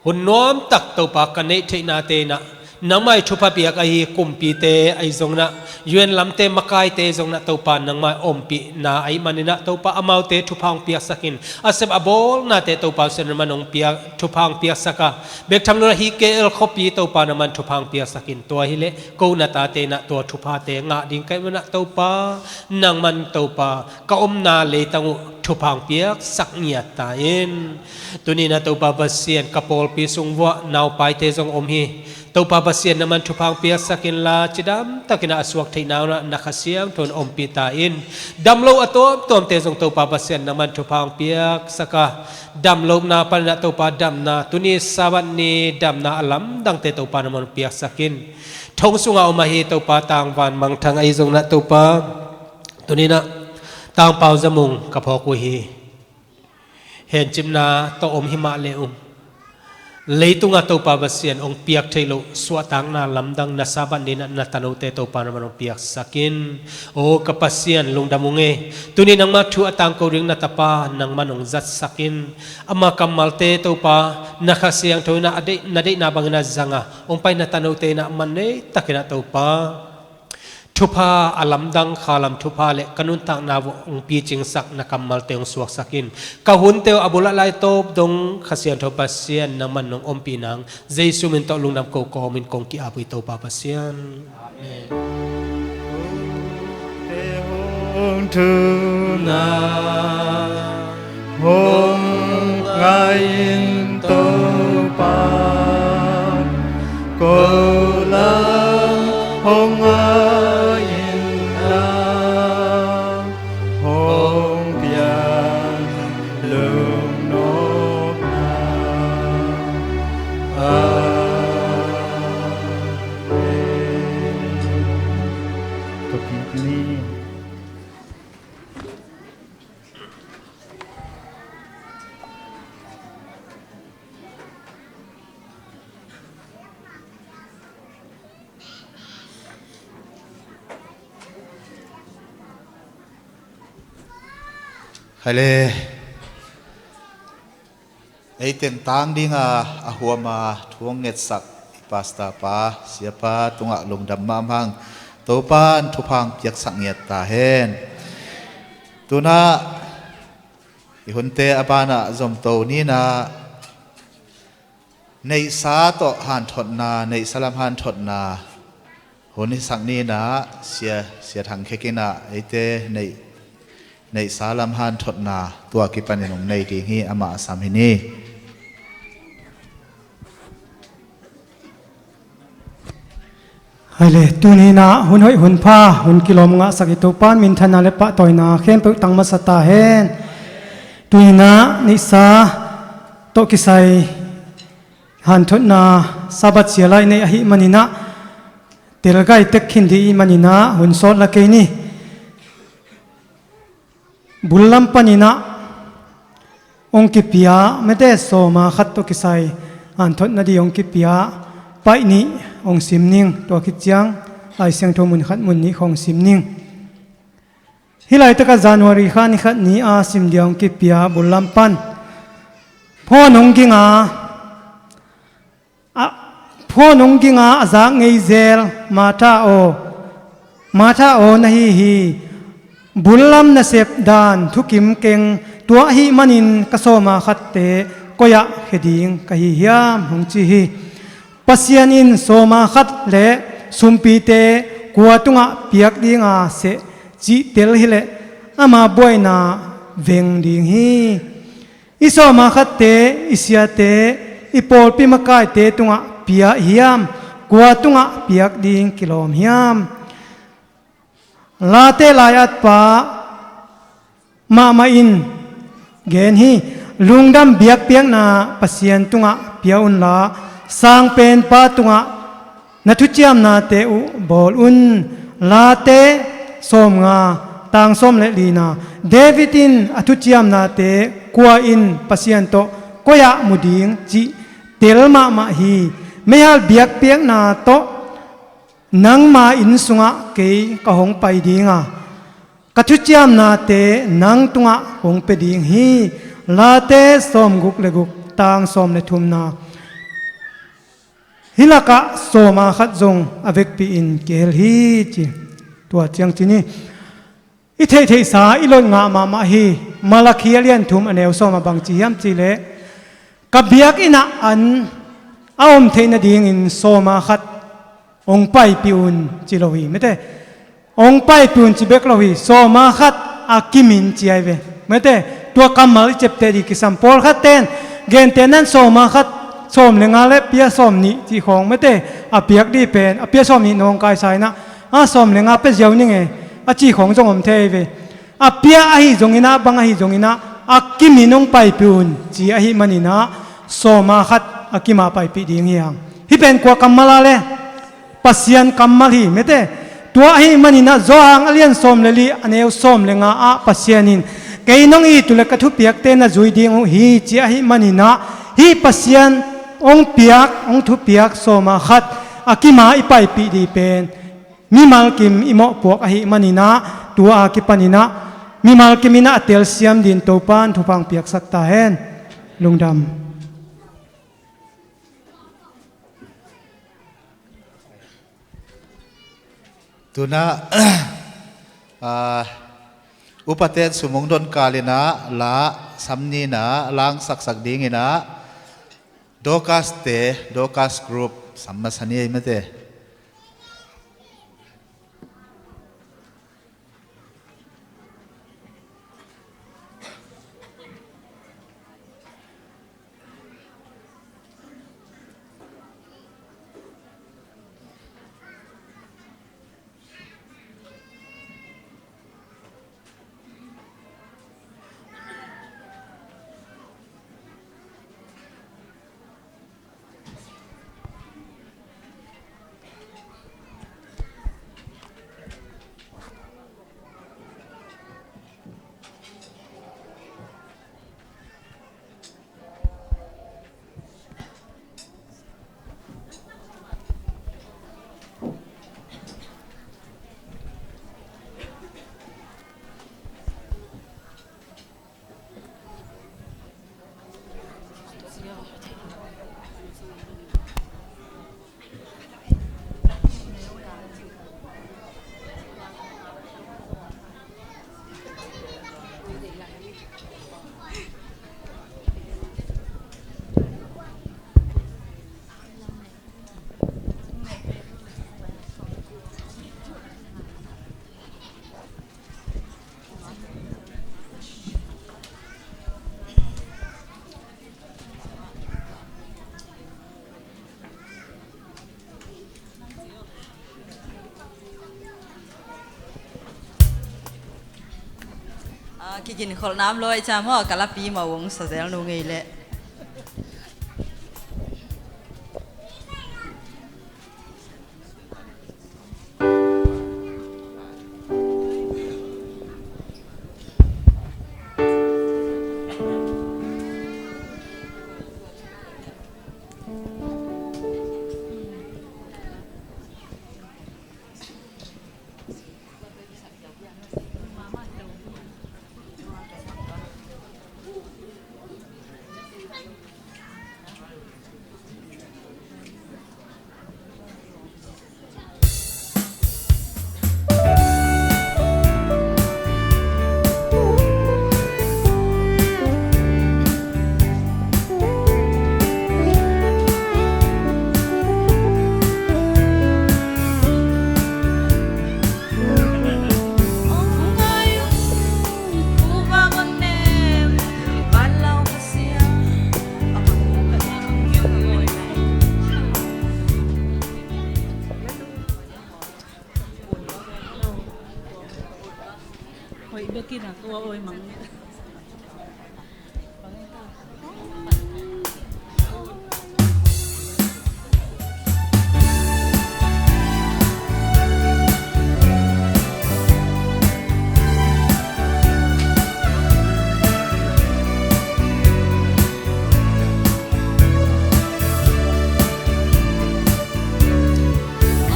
hun nuamtak Topa ka neih theihnate in ah, nangmah i thupha piak ahi kumpite ahi zongin ah, U N lamte makaite zongin ah Topa nangmah i ompihna ahih manin ah Topa amaute thupha hong piaksak in. A sep a bawlnate Topa Pasian nangman hong piak, thupha hong piaksak a, bek tham lo-in ah hih K L khuapi Topa nangman thupha hong piaksak in. Tua hileh ko na tate in ah tua thuphate ngah ding ka hih manin ah Topa nangman Topa ka omna leitang uh thupha hong piaksak ngiat ta in. Tuni-in ah Topa Pasian ka pawlpi sung vuah naupaite zong om hi. Topa Pasian nangman thupha hong piaksak inla, cidamtakin ah a suak theihna un ah na Kha Siangtho in ompih ta in. Damlo a tuamtuamte zong Topa Pasian nangman thupha hong piaksak a, damlohna panin ah Topa damna, tuni Sabbath ni damna a lamdangte Topa nangman hong piaksak in. Thong sungah om ahi Topa Tangvan Mang Thang ahi zongin ah Topa, tuni-in ah Tang Pau Za Mung ka phawk uh hi. Hencipna tawh om hi mah le ung, leitungah Topa Pasian hong piak theih loh suahtakna lamdang na Sabbath ni-in ah na tanote Topa nangman hong piaksak in. O ka Pasian, lungdam ung ei. Tuni nangma thu a tangko ding na tapa nangman hong zatsak in. Ama kammalte Topa na Kha Siangtho in ah a deih, na deihna bangin ah zang a, hong pai na tanote in ah man nei takin ah Topa thupha a lamdang, khalam thupha le ka nuntakna vuah hong picingsak na kammalte hong suaksak in. Ka hunte uh a bul ah laitawp dong Kha Siangtho Pasian nangman nong ompih nang Jesu min tawh lungdam ko kawmin kong ki-ap uh hi Topa Pasian. Amen. Te hong thuna hong ngai in Topa, ko la hong ngai in la, hong pian lungnopna. Amen. Ka kik ni. Hale. Ei teng tang dinga a huama thu hong ngetsak i pastor pa, siapa tungah lungdam mahmah hang. Topa in thupha hong piaksak ngiat ta hen. Tunah i hunte a banah zomto ninah neihsa tawh hanthotna, neihsa lam hanthotna hun hisak ninah sia, sia thang khekinah eite neih, neihsa lam hanthotna tua kipanin hong nei ding hi, amah a sam hi ni. Hai le, tuninah hun hoih hun pha hun kilawm ngahsak i Topa in minthanna le pahtawina khempeuh tang masa ta hen. Tuninah neihsa tawh kisai hanthotna Sabbath sia lai nei ahih maninah telgai tek khin dih ih maninah hun sawt la kei ni. Bul lam paninah hong kipia mete sawma khat tawh kisai hanthotna dih hong kipia paih nih hong sim ning. Tua khit ciang Lai Siangtho mun khat mun nih hong sim ning. Hih laitakah January kha ni khat ni a sim dia hong kipia bul lam pan phone hong ging a, a, phone hong ging a a zak ngei zel, Martha aw, Martha aw na hi hi. Bul lam nasep dan thukim keng, tua ahih manin ka sawma khatte koi-ah khia ding ka hi hiam, hong ci hi. Pasian in sawma khat le sumpite kua tungah piak dinga seh cih tel hileh ama buaina veng ding hi. I sawma khatte, i siate, i pawlpi makaite tungah pia hiam, kua tungah piak ding kilawm hiam? Late lai-atpa mahmah in gen hi. Lungdam biakpiakna Pasian tungah pia unla, sangpenpa tungah na thuciamnate uh bawl un. Late sawmnga, tang sawm le lina. David in a thuciamnate kua in Pasian tawh koi-ah mu ding cih tel mahmah hi. Meihal biakpiakna tawh nangma inn sungah kei ka hong pai dinga, ka thuciamnate nang tungah kong pia ding hi. Late sawmguk le guk, tang sawm le thumna. Hih lakah sawma khat zong a vekpi-in kihel hi ci. Tua ciang ci ni. I theihtheihsa i lot ngah mahmah hi. Malakhi a lian thum a neu sawm a bang ci hiam cihleh, ka biakinn ah an a om theih nadingin sawma khat hong paipih un ci lo hi, mete. Hong paipih un ci bek lo hi, sawma khat a kimin ci ai ve, mete. Tua kammal i ciapteh dih kisam. Pawlkhat ten gente nan sawma khat, sawm le nga le pia sawm nih cih khawng, mete, a piak dih pen a pia sawm nih nawngkaisa inah, a sawm le nga pia ziau ning e, a cih khawng zong om thei ai ve. A pia ahi zonginah, bang ahi zonginah, a kimin hong paipih un ci ahih maninah sawma khat a kimah paipih ding hi hang. Hih pen kua kammal a le? Pasian kammal hi, mete. Tua ahih maninah Johan a lian sawm le li a neu sawm le nga ah Pasian in, kei nong it uh le ka thupiakte na zui ding uh hi ci ahih maninah, hih Pasian hong piak, hong thupiak sawma khat a kima i paipih dih pen mimal kim i mawhpuak ahih maninah, tua a kipaninah mimal kim inah a telsiam din Topa in thupha hong piaksak ta hen. Lungdam. Tunah, ah, upaten sum hong don kal inah la sam ni inah, la hong saksak ding inah, Dorcas te, Dorcas group sam masa ni ei, mete. Kiginkholhna om lo ahih ciang maw, ka lapi mah hong sa zel nung ei leh.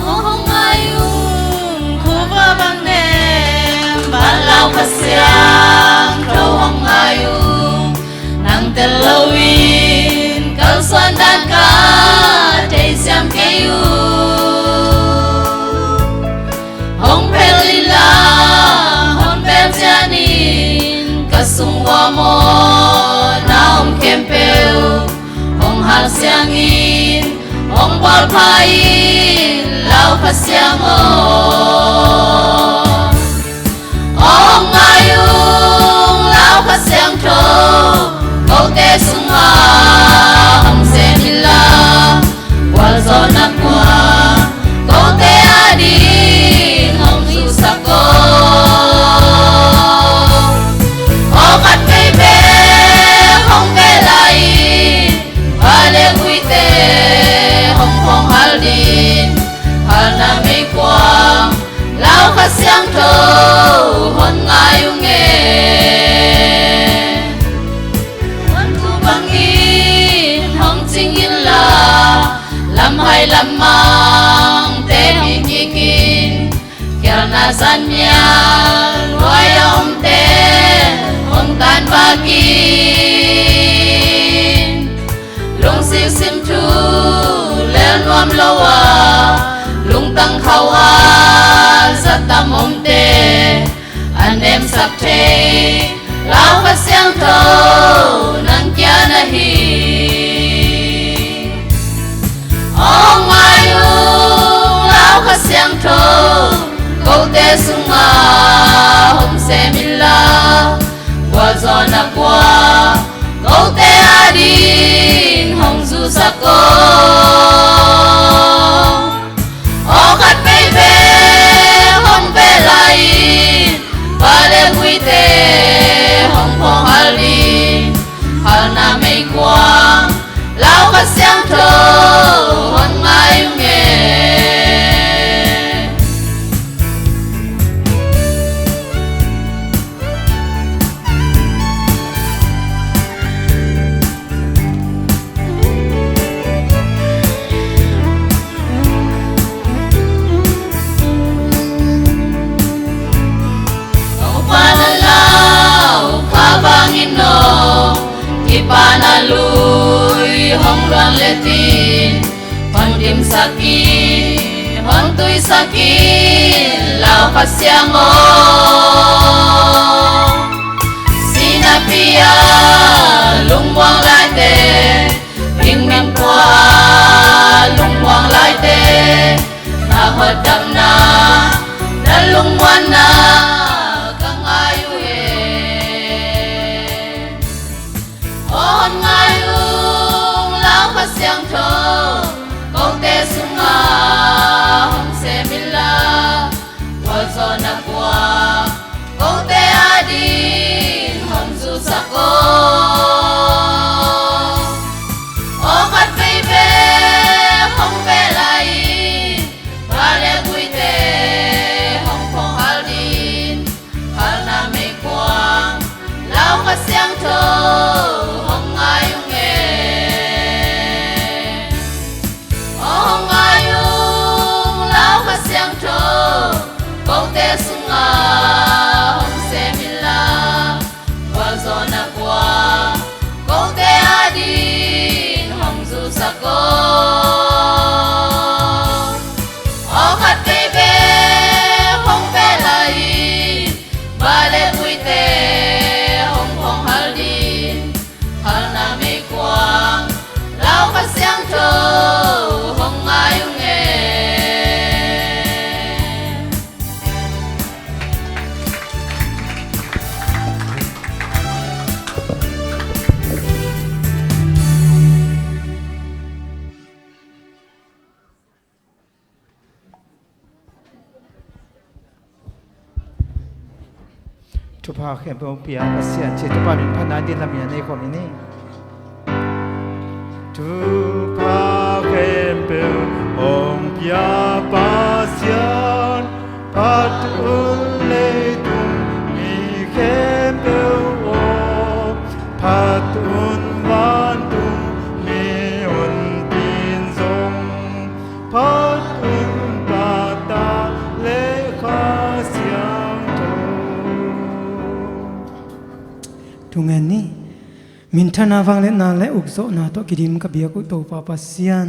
Hong ngai ung, khuava bang nem, Vanlau Kha Siangtho hong ngai ung. Nang tel loin kalsuan dan ka theisiam kei uh. Hong phel inla, hong phel ciang in, ka sung uah maw na om khempeuh hong hal siangin, hong bawl pha in, Lau Kha Siang aw. Hong ngai ung, Lau Kha Siangtho kote sungah hong sem inla, gualzawhna kua kote ading hong zusak aw. Aw khat vei bek hong vela in, vale guite hong phawng hal ding, halna meikuang Lau Kha Siangtho hong ngai ung e. Huan thu bangin hong cing inla, lamhai lammangte hong kik in, khialhna zan mial luai a omte hong tanvak in. Lungsim simthu lel nuam lo a, lungtang khauh a zattam omte a nemsak thei Lau Kha Siangtho nang kia na hi. Hong ngai ung, Lau Kha Siangtho kote sungah hong sem inla, gualzawhna kua kote ading hong zusak aw. Aw khat vei bek hong vela in, vale guite hong phawng hal ding, halna meikuang Lau Kha Siangtho hong ngai ung e. Topa na Lau Kha bangin aw, kipana lui hong luang letin, hong dimsak in, hong tuisak in, Lau Kha Siang aw. Sinapi a lungmuang laite, Mingming pua a lungmuang laite, na hotdamna, na lungmuanna ka ngai uh e. Hong ngai ung, Lau Kha Siangtho kote sungah hong sem inla, gualzawhna kua kote ading Thupha khempeuh hong pia Pasian ci, thupha min phatna din lam hi a nei khawm hi ni. Thupha khempeuh hong pia Pasian, phat un leitung mi khempeuh aw, phat un vantung mi hunpin zong, phat un Pa, Ta le Kha Siangtho. Thungen ni. Minthanna, vangliatna le ukzawhna tawh kidim ka biak uh Topa Pasian,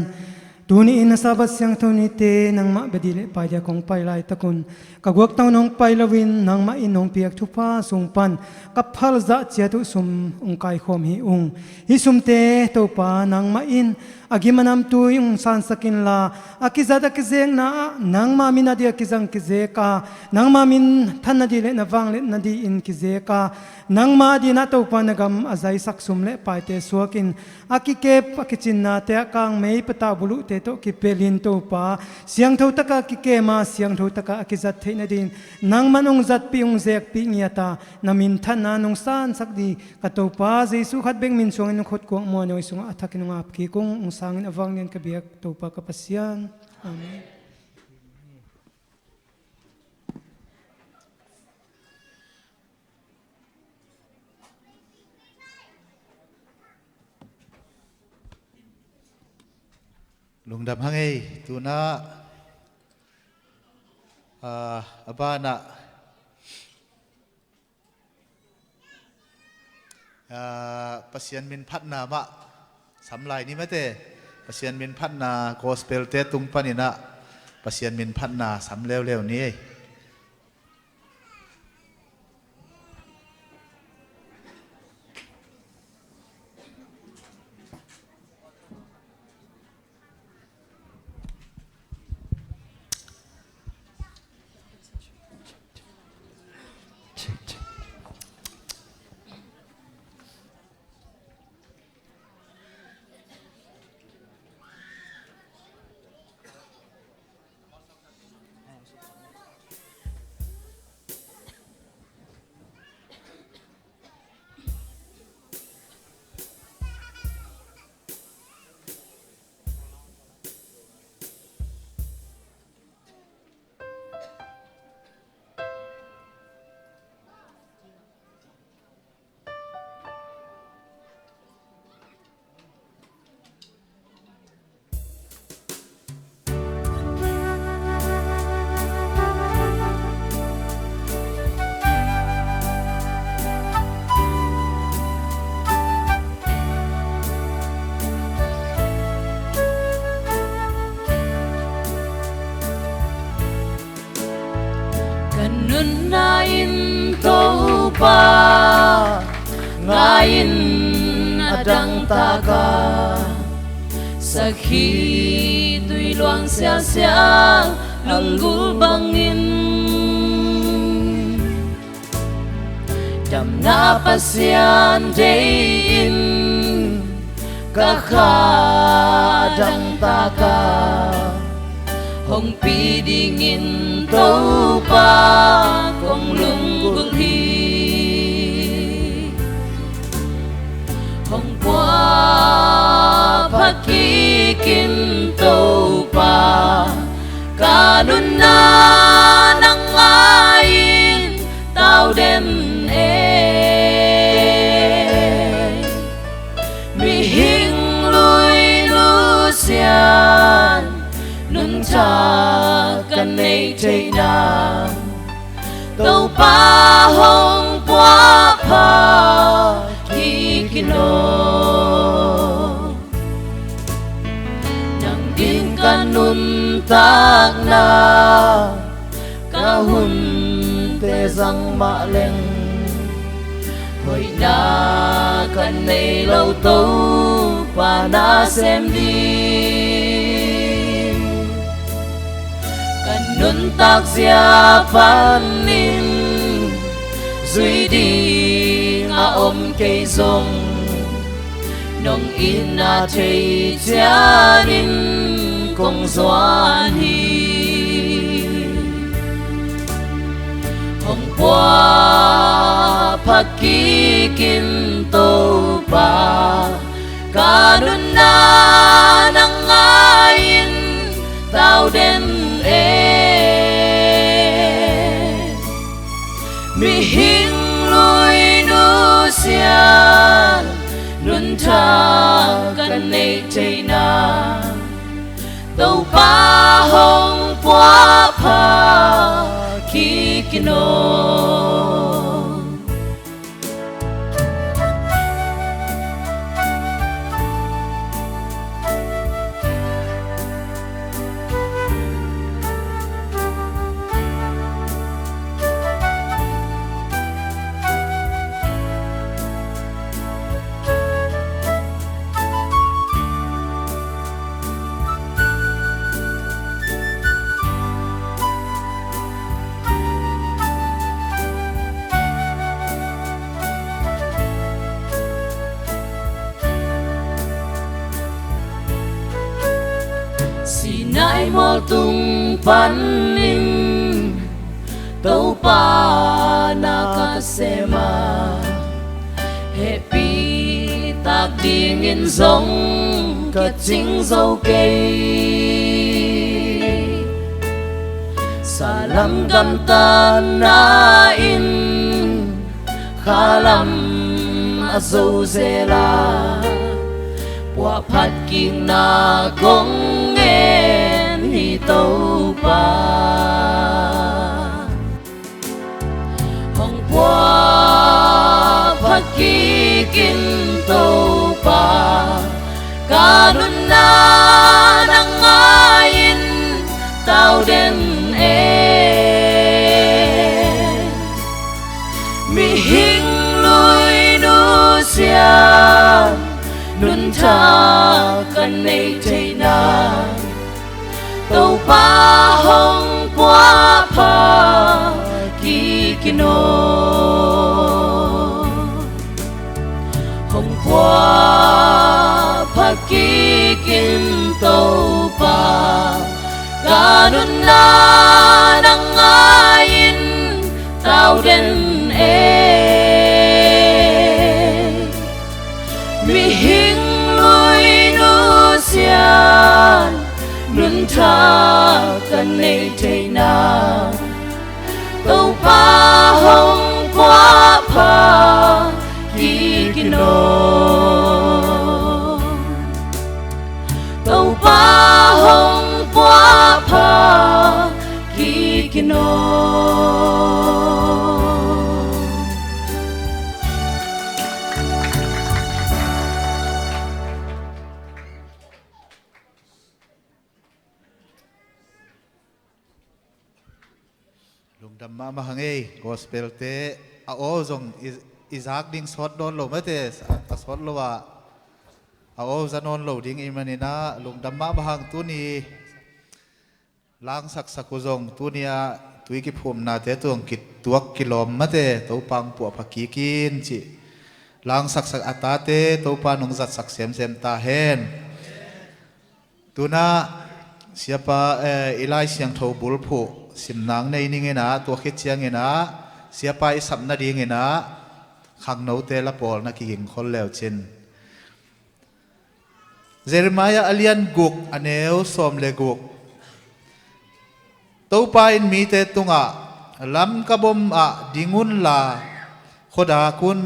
tuni in na Sabbath siangtho nite nangmah bia dih le pai dia kong pai laitakun ka guaktawn hong pai loin nangmah in hong piak thupha sung pan ka phalzah ciat uh sum hong kaikhawm hi ung. Hih sumte Topa nangmah in a gim a namtui hong sansak inla, a kizat a kizekna ah nangma min a dih a kizang kizek a, nangma minthanna dih le na vangliatna dih in kizek a, nangma a dih in ah Topa na gam a zaisak sum le paite suakin a kikep a kicinnate ah kangmei patau buluhte tawh kipelin Topa siangtho takah a kikem a, siangtho takah a kizat theih nadingin nangman hong zatpih hong zekpih ngiat a, na minthanna nong sansak dih ka Topa Jesu khat bek min suangin hong khut kuak muanoi sungah a thakin hong ap kik ung. Hong sangin a vanglian ka biak Topa ka Pasian. Amen. Lungdam hang ei, tuna, ah, a banah, ah, Pasian min phatna mah sam lai ni mate. Pasian min phatna, gospel te tung panin ah Pasian min phatna sam leuleu ni ei. Ka nunna in Topa ngai in a dangtaka, sakhi tui luang sialsial a gul bangin, damna Pasian dei in ka kha dangtaka hong pi dingin Topa kong lunggulh hi. Hong puapha kik in Topa, ka nunna nang ngai in tau den ei. Mihing lui lusian nuntak ka neih theihna, Topa hong puapha kik in aw. Nang ding ka nuntakna, ka hunte zang mah leng, hoihna ka nei lo Topa na sem ding. Ka nuntak zia panin zui ding a om kei zong, nong itna thei cianin kong zuan hi. Hong pua Pha kik in Topa, ka nunna nang ngai-in tau den e. Mihing lui nusia-in nuntak ka neih theihna, Topa hong puahpha kik in aw. Sinai mual tung panin Topa na ka sem a, hehpih tak dingin zong ka cing zo kei. Salam gamtatna in khalam a zo zel a, puahphat kikna kong ngen hi Topa. Hong puahpha kik in Topa, ka nunna nang ngai-in tau den e. Mihing lui nusia-in nuntak ka neih theihna, Topa hong puahpha kik in aw. Hong puahpha kik in Topa, ka nunna nang ngai-in tau den e. Mihing lui nusia-in nuntak ka neih theihna, Topa hong puahpha kik in aw. Topa hong puahpha kik in aw. Lungdam mahmah hang ei, gospel te a aw zong i, i zak ding sawt nawn lo mate, a, a sawt lo a, a aw za nawn lo ding i manin ah, lungdam mahmah hang. Tuni langsaksak uh zong tuni ah tui kiphumnate tung kituak kilawm mate, Topa hong puahpha kik in cih langsaksak a tate Topa nong zatsak semsem ta hen. Tuna Siapa, eh, i Lai Siangtho bulphuh simnang nei ning in ah, tua khit ciangin ah Siapa i sap nadingin ah khangnote lapawl na kigingkhol leu cin. Jeremiah a lian guk, a neu sawm le guk. Topa in mite tungah, lamkabom ah ding unla, khuadak un.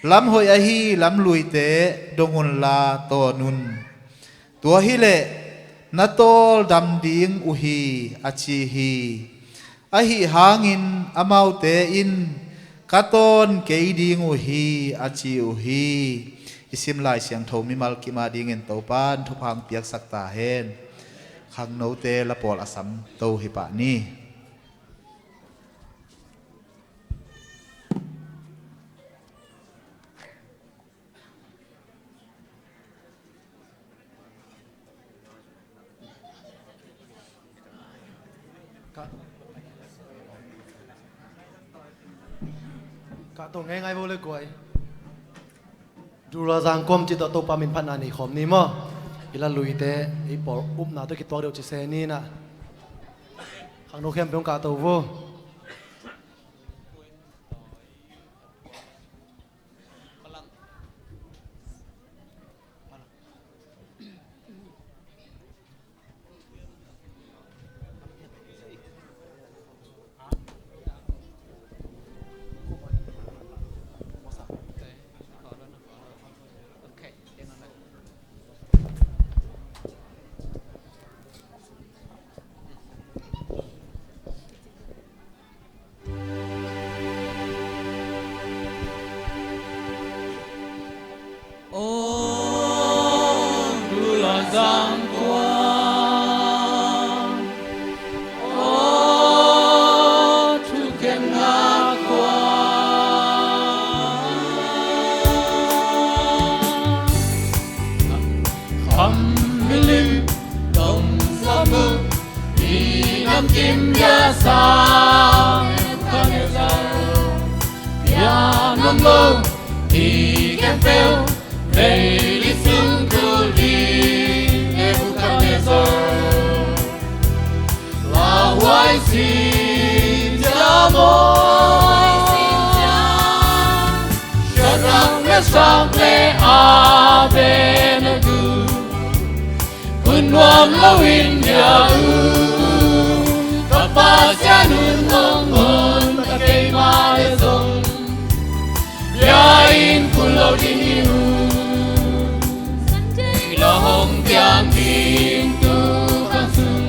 Lamhoih ahi lamluite dong unla tawn un. Tua hileh na tawldam ding uh hi, a ci hi. Ahi hangin amaute in, ka tawn kei ding uh hi, a ci uh hi. I sim Lai Siangtho mimal kim a dingin Topa in thupha hong piaksak ta hen. Khangnote lapawl a sam to hi pah ni. Ka, ka to ngei ngai vo le guai. Dura zang kom ci to Topa min phatna nei khawm ni maw. I la luite, i pawl upna to kituak deuh ci se ni na. Khangno khempeuh ka to vo. Zang kuang, aw thukhenna kuang. Kham milim dong sa mu, i namkim bia sa Nebuchadnezzar. Bia nuam lo i khempeuh, meili sung kul ding Nebuchadnezzar. Lauhuai sin ciam aw, Shadrach, Meshach le Abednego. Kun nuam lo in bia un, ka Pasian un hong ngen ta, keimah le zong bia in kun lo ding hi uh. Sunday la hong piang ding tu khang sung,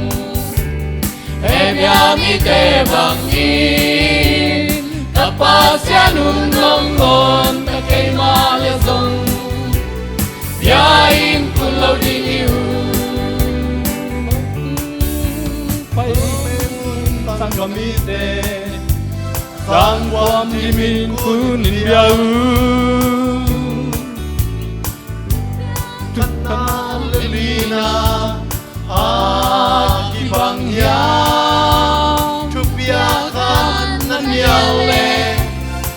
hih bia mite bangin ka Pasian un hong ngen ta, keimah le zong bia in kun lo ding hi uh. Pai sanggam mite, Sangkuang Tim in kun in bia un. Thukhenna le lina a kibang hiam? Thupiak khat na nial leh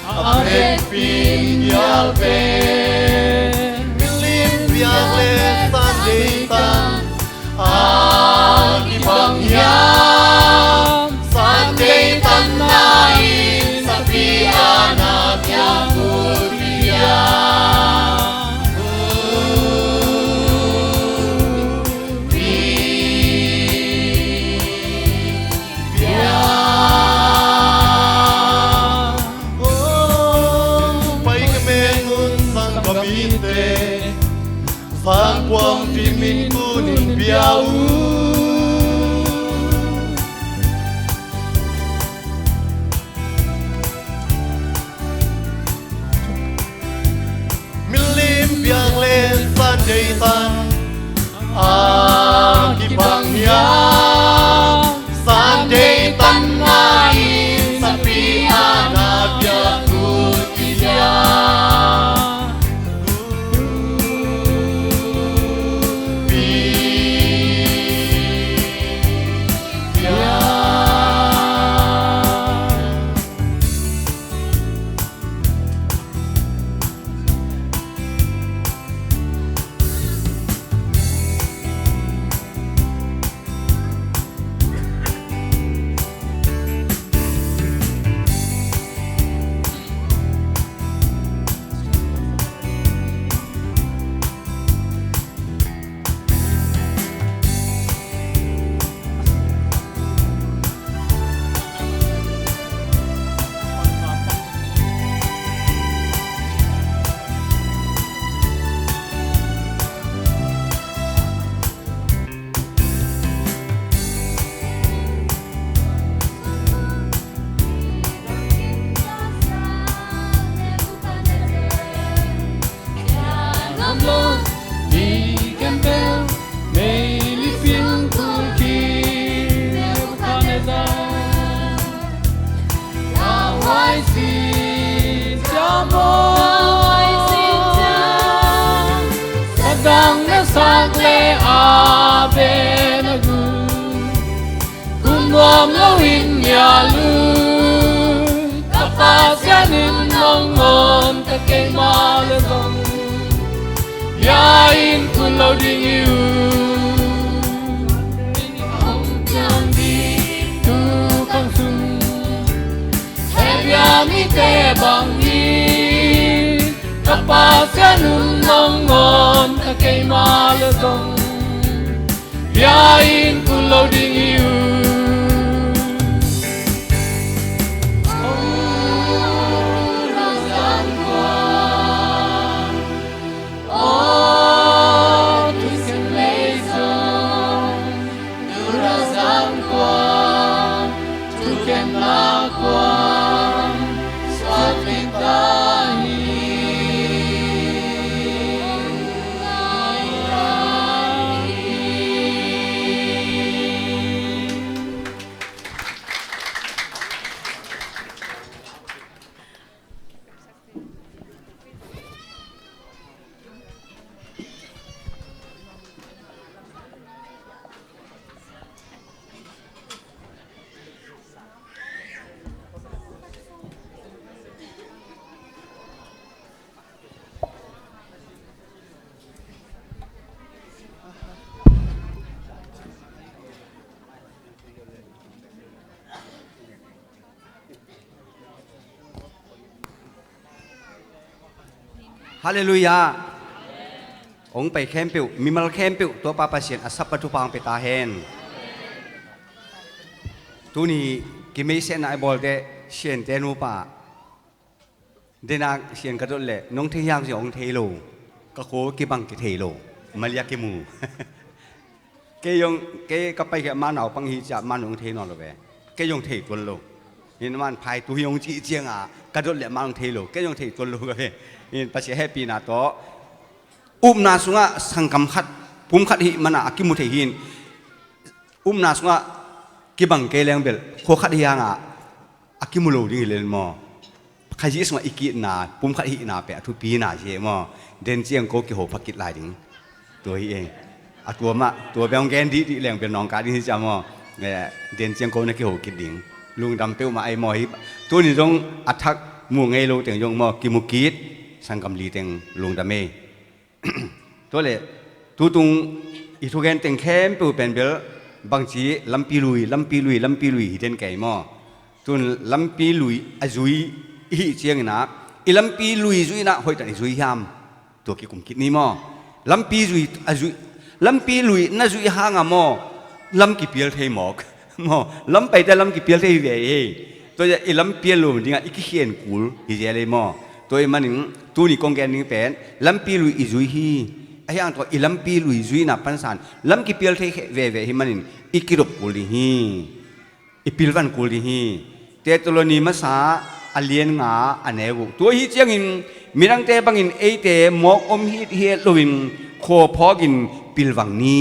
a vekpi in nial pen. Milim biak le Sunday tan a kibang hiam? Sunday tanna in sapi a na piak ut hi hiam? Pi, pia. Pai ka meng un sanggam mite, Sangkuang Tim in kun in bia un. Milim biak le Sunday tan a kibang hiam? Sunday tanna in sapi a na piak ut hi hiam? Pi, pia. Shadrach, Meshach le Abednego, kun nuam lo in nial un. Ka Pasian in hong ngen ta, keimah le zong bia in kun lo ding hi uh. Hong piang ding tu khang sung, hih bia mite bangin ka Pasian un hong ngen ta, keimah le zong bia in kun lo ding hi uh. Halleluiah. Hong pai khempeuh, mimal khempeuh, Topa Pasian a sap a thupha hong pia ta hen. Tuni kimeisiatna i bawlte, Siante nupa, denak Sian ka dot leh nong thei hiam ci-a hong thei lo. Ka kho kibang kithei lo. Malia kimu. Kei zong, kei ka paikhiat ma naupang hi ci-a ma nong thei nawn lo ve. Kei zong thei tuan lo. Hi na man phaitu hi hong cih ciangah ka dot leh ma nong thei lo. Kei zong thei tuan lo ka ve. Hi Pasian hehpihna tawh upna sungah sanggam khat, pum khat hi mana a kimu thei hi. Upna sungah kibang kei leng bel khua khat hi hangah a kimu lo ding hi len maw? Khazih sungah i ki-itna pum khat hihna pen a thupina hi e maw? Den ciang ko kiho phakit lai ding. Tua hi e. A tua mah, tua bel hong gen dihdih leng bel nawngkah ding hi cia maw? Eh, den ciang ko na kiho kit ding. Lungdam peuhmah ai maw hi. Tuni zong a thak mu ngei lo teng zong maw, kimu kit. Sanggam li teng lungdam e. Tua leh tutung i thugen teng khempeuh pen bel bangci lampi lui, lampi lui, lampi lui hi den kei maw? Tun lampi lui a zui i hih ciangin ah i lampi lui zuihna hoihtak i zui hiam? Tua kikum kit ni maw? Lampi zui a zui, lampi lui na zuih hanga maw lam kipial thei mawk? Maw, lam paite lam kipial thei hi ve hi. Tua i lam pial lo dingah i kikhian kul hi zel ei maw? Tua i manin tuni kong gen ding pen lampi lui i zui hi. Ahi hang tua i lampi lui zuihna pansan lam kipial thei veve hi manin i kidop kul ding hi. I pilvan kul ding hi. Thessaloni masa a lian nga a neu uh. Tua hi ciangin midangte bangin eite mawk om hithiat loin khuaphawkin pilvang ni.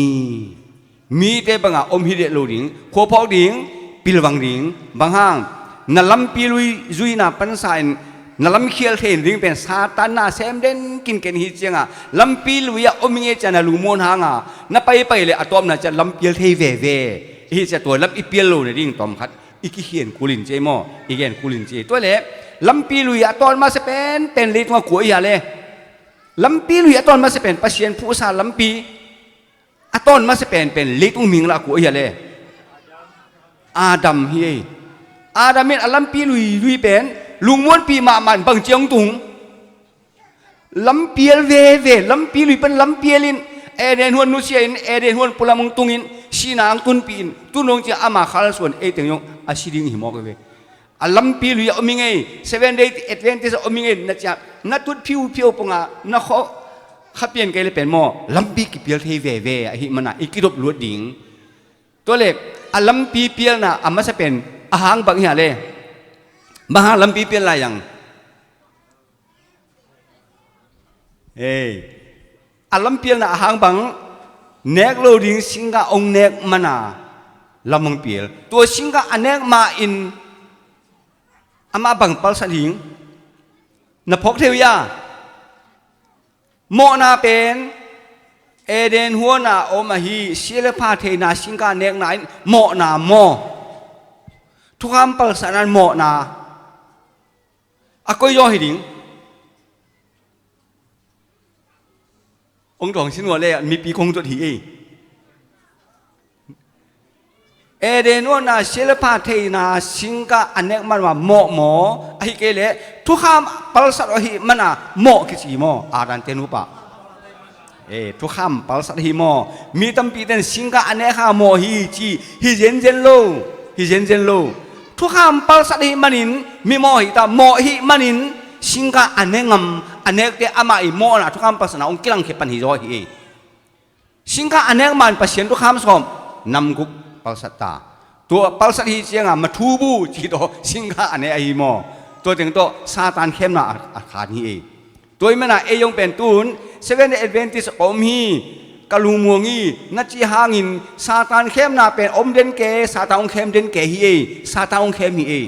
Mite banga om hi deh lo ding, khuaphawk ding, pilvang ding, bang hang, na lampi lui zuihna pansa in, na lamkhial thei ding pen Satan na sem den kinken hi cianga, lampi lui-ah om i ngei cia na lungmuan hanga, na paipai le a tawpna cia lampial thei veve, i hi cia tua lam i pial lo na ding tawm khat, i kikhian kulin cia i maw, i gen kulin cia i. Tua le, lampi lui a tawn masa pen, pen leitungah kua i hia le. Lampi lui a tawn masa pen, Pasian phuhsa lampi, a tawn masa penpen leitung ming lah kua hi a le? Adam hi ei. Adam in a lampi lui lui pen lungmuanpih mahmah in bang ciang tung? Lampial veve, lampi lui pen lampial in Eden huan nusia in Eden huan pulam hong tungin sihna hong tunpih in tun hong cia ama khalsuan eiteng zong a si ding hi mawk ve. A lampi lui a om i ngei, Seven Day Adventist a om i ngei, na ciah, na tut phiuphiu punga, na khaw khapian kei le pen maw, lampi kipial thei veve ahi mana, i kidop luat ding. Tua le, a lampi pialna, a masa pen, a hang bang hi a le. Bang hang lampi pial lai ang. Ei, a lampialna a hang bang, nek lo ding singkah ong nek mana lam ong pial. Tua singkah a nek ma in amah bang palsat hing, na phawk thei uh ia. Mawhna pen Eden huana om ahi sialpha theina singkah nekna in mawhna maw? Thukham palsatna in mawhna a koi zaw hi ding. Ong tuang sin ua le mipi kong tuat hi ei. Eden huana sialpha theina singkah a nek man ua mawh maw? Ahi kei le thukham palsat ahi mana mawh kici maw? Adam te nupa. Eh, thukham palsat hi maw? Mi tampi ten singkah a nek ha maw hi ci, hi zenzen lo, hi zenzen lo. Thukham palsat hi manin mi maw hi ta, maw hi manin singkah a nek ngam, a nekte amah i mawhna thukham palsatna ong kilang khe pan hi zaw hi. Singkah a nek man Pasian thukham sawm, nam guk palsat ta. Tua palsat hi cianga mathubu ci tawh singkah a nek ahi maw? Tua teng tawh Satan khemna a, a khan hi ei. Tua i mana ei zong pen tun Seven Day Adventist om hi, ka lungmuang hi, na ci hangin Satan khemna pen om den ke, Satan ong khem den ke hi ei, Satan ong khem hi ei.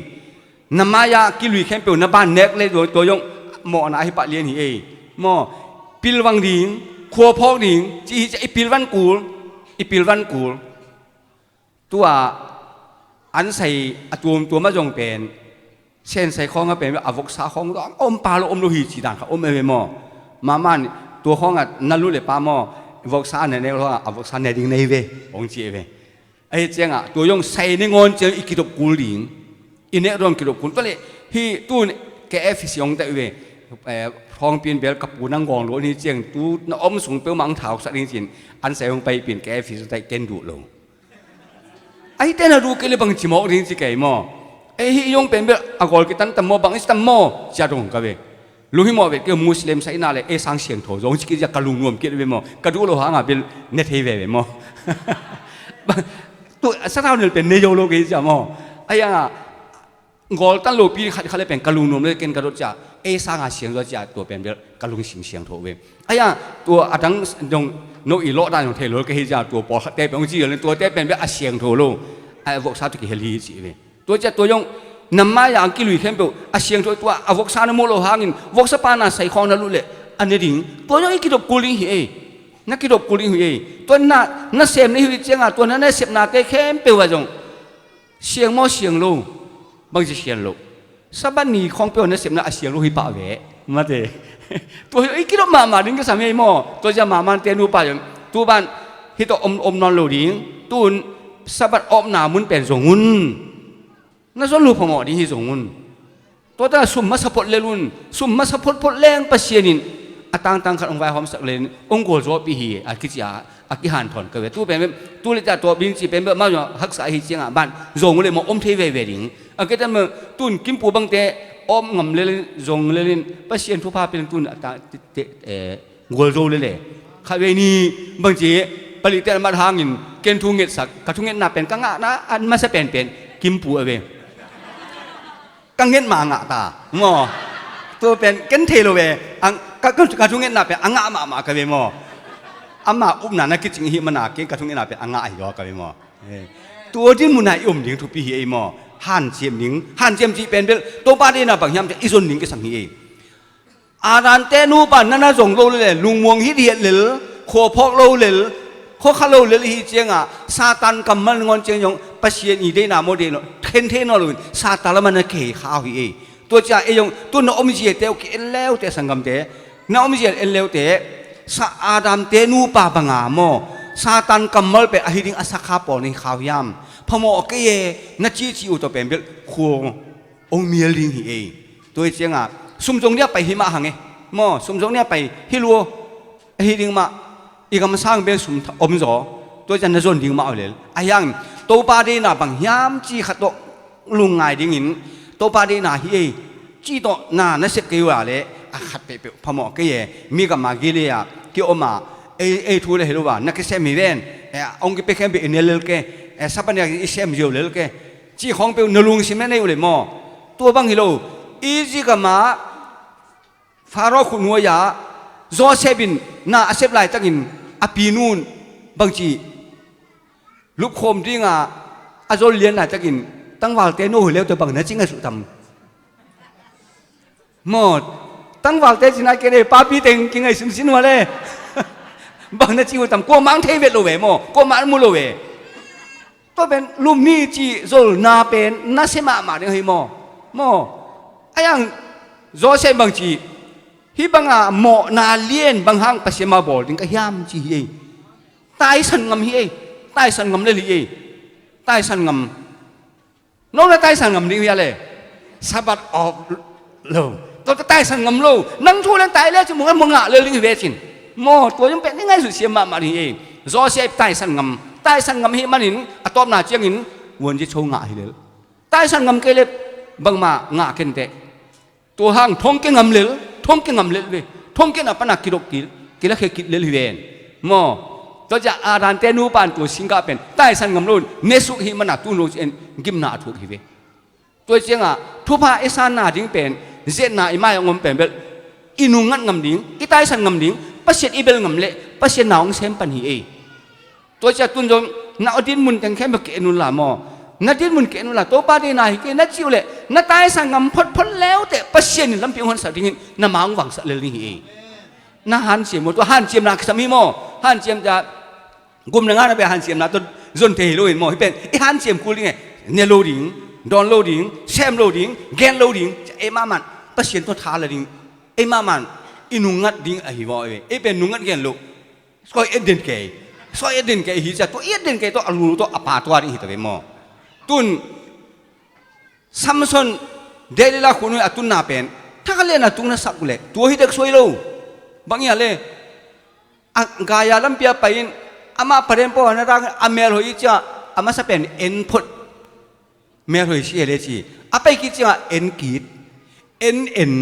Na mai-a kilui khempeuh na ban nek le tua, tua zong mawhna ahi pah lian hi ei. Maw, pilvang ding, khuaphawk ding, ci hi cia i pilvan kul, i pilvan kul. Tua an sai a tuamtuam a zong pen, sen sai khawng a pen a voksa khawng zong om pa lo om lo hi ci dan kha om e ve maw? Mahmah tua khawng a na lut le pa maw? Voksa a na ne lo a voksa ne ding nei ve, ong ci e ve. Ahi ciangah tua zong sai ne ngawn ciang i kidop kul ding. I nek dawn kidop kul. Tua le hi tun K F C ong ta i ve. Eh, Hong pin bel ka pu nang gawng lo ni ciang tu na om sung peuhmah ang thauksak ding cin an sai hong paipin ke fi sa tai ken duh lo. Ai te na duh kei le bang ci mawk ding ci kei maw? Ei hi yong pen bel a gawl kitan tam maw bang i ci tam maw cia dong ka ve. Lung hi maw ve kei Muslim sa ina le ei sang siangtho zong ci kei cia ka lungnuam kei ve maw? Ka duh lo hanga bel ne thei ve ve maw? Tu sa thau nel pen ne yo lo kei cia maw? Ai anga gawl tan lopi khat khat le pen ka lungnuam le ken ka dot cia ei sanga siang zaw cia tua pen bel ka lungsim siangtho ve. Ai a tua a dang dong no i lawh dan dong thei lo ka hi cia tua pawlkhat te pen hong ci le tua te pen bel a siangtho lo. Ai voksa tu kihel hi ci ve. Tua cia tua zong na mai-a ang kilui khempeuh a siangtho tua a voksa na muh lo hangin voksa pa na sai khawng na luh le a ne ding tua zong i kidop kul ding hi ei. Na kidop kul ding hi ei. Tua na na sem na hi cianga tua na na sepnate khempeuh a zong siang maw siang lo? Bangci sian lo. Sabbath ni khawng peuh na sepna a siang lo hi pah ve. Mate. Tua hi i kidop mahmah ding ka sam hi ei maw? Tua cia mahmah te nupa zong tu ban hih tawh om om nawn lo ding. Tun Sabbath awpna mun pen zong un. Na zon lo phamawh ding hi zong un. Tua ta sum masa phot lel un. Sum masa phot phot leng Pasian in a tangtang khat hong vaihawmsak lel in hong gualzawhpih hi a kici a a kihanthawn ka ve. Tu pen tu le ta tawp ding ci pen bel mau haksa ahi ciangah ban zong le maw om thei veve ding. A kei tan tun kimpu bangte awp ngam lel in zong lel in Pasian thupha pen tun a ta gualzo lele. Kha vei ni bangci palite a mat hangin ken thu ngetsak ka thu ngetna pen ka ngahna an masa penpen kimpu a ve. Ka nget ma a ngah ta maw? Tua pen ken thei lo ve. Ka thu ngetna pen a ngah mahmah ka ve maw? Ama upna na kicing hi mana ken ka thu ngetna pen a ngah hi zaw ka ve maw? Tua din muna i om ding thupi hi ei maw? Hanciam ding hanciam cih pen bel Topa deihna bang hiam ciah i zon ding kisam hi ei. Adante nupa nana zong lo le lungmuang hithiat lel khuaphawk lo lel khuakha lo lel ihi cianga Satan kammal nangawn ciang zong Pasian i deihna maw deih lo khen thei nawn loin Satan lamah na kei khau hi ei. Tua cia ei zong tu na omzia teu ki en leute sanggamte na omzia en leute sa Adamte nupa banga maw Satan kammal pen ahi ding a sakha pawl na hi khau hiam? Phamawh kei e na cici uh tawh pen belh khua ong mial ding hi ei. Tua hi cianga sum zong nia pai hi mah hang e maw sum zong nia pai hi lua ahi ding mah i gamsang bel sum om zaw tua cian na zon ding mah aw lel a hiang Topa deihna bang hiam ci khat tawh lungngai dingin Topa deihna hi ei. Ci tawh na na sep kei uh a le a khat pehpeuh phamawh kei e mi gama gile a ki om a ei thu le hi lo a na kisem hi ven ong kipe khempeuh i ne lel ke sapania i sem zio lel ke. Cih khawng peuh na lungsim na nei uh le maw? Tua bang hi lo. Egypt gamah Pharaoh khutnuai-ah Joseph in na a sep laitakin a pinun bangci lupkhawm dinga a zol lian laitakin tangvalte no hi leute bang na ci ngaihsut tam? Maw tangvalte cina kene papi teng kingaihsun sin uh a le bang na ci uh tam kua mang thei vet lo ve maw kua mang mu lo ve. Tua pen lum ni cih zolna pen na sia mahmah ding ahi maw? Maw a yang Joseph bangci hih banga mawhna lian bang hang Pasian mah bawl ding ka hiam ci hi ei. Taisan ngam hi ei. Taisan ngam lel hi ei. Taisan ngam. No na taisan ngam ding hi a le Sabbath awp lo. Tua ka taisan ngam lo nang thu len tai le ci mungah mungah lel ding hi ve cin. Maw tua zong pen ni ngaihsut siam mahmah ding hi ei. Joseph taisan ngam taisan ngam hi manin a tawpna ciangin vuanci cho ngah hi lel. Taisan ngam kei le bangmah ngah kenteh. Tua hang thongke ngam lel thongke ngam lel ve. Thongke na pana kidok kil kilakhia kit lel hi ven. Maw tua ciah adante nupan tua singkah pen taisan ngam lo nesuk hi mana tun lo ci en gimna a thuk hi ve. Tua ciangah thupha i sanna ding pen zetna i mai a ngom pen belh i nungngat ngam ding i taisan ngam ding Pasian i bel ngam leh Pasian na hong sem pan hi ei. Tua ciah tun zong na aw dinmun teng khempeuh ki en unla maw? Na dinmun ki en unla Topa deihna hi kei na cih uhleh na taisan ngam photphot leuteh Pasian in lampi hong honsak dingin na ma hong vangsak lel ding hi ei. Na hanciam maw? Tua hanciamna kisam hi maw? Hanciam ciah gumna ngana beh hanciamna tua zon thei hi loin maw? Hih pen i hanciam kul ding e. Ne lo ding dawn lo ding sem lo ding gen lo ding ciah ei mahmah Pasian tua tha la ding ei mahmah i nungngat ding ahi vaw ei pen nungngat gen lo. Suai et den kei suai et den kei hi cia tua et den kei tua a lu tua a pa tua ding hi ta ve maw? Tun Samson Delila khunui a tunna pen Thakhat le na tung na sak uh leh tua hi dek suai lo. Bang hia le, a Gaia lampi a pai-in amah paren pawh na dang a melhoih hi ciah, a masa pen en phot. Melhoih si hi le ci. A pai kit ciangah en kit. En en.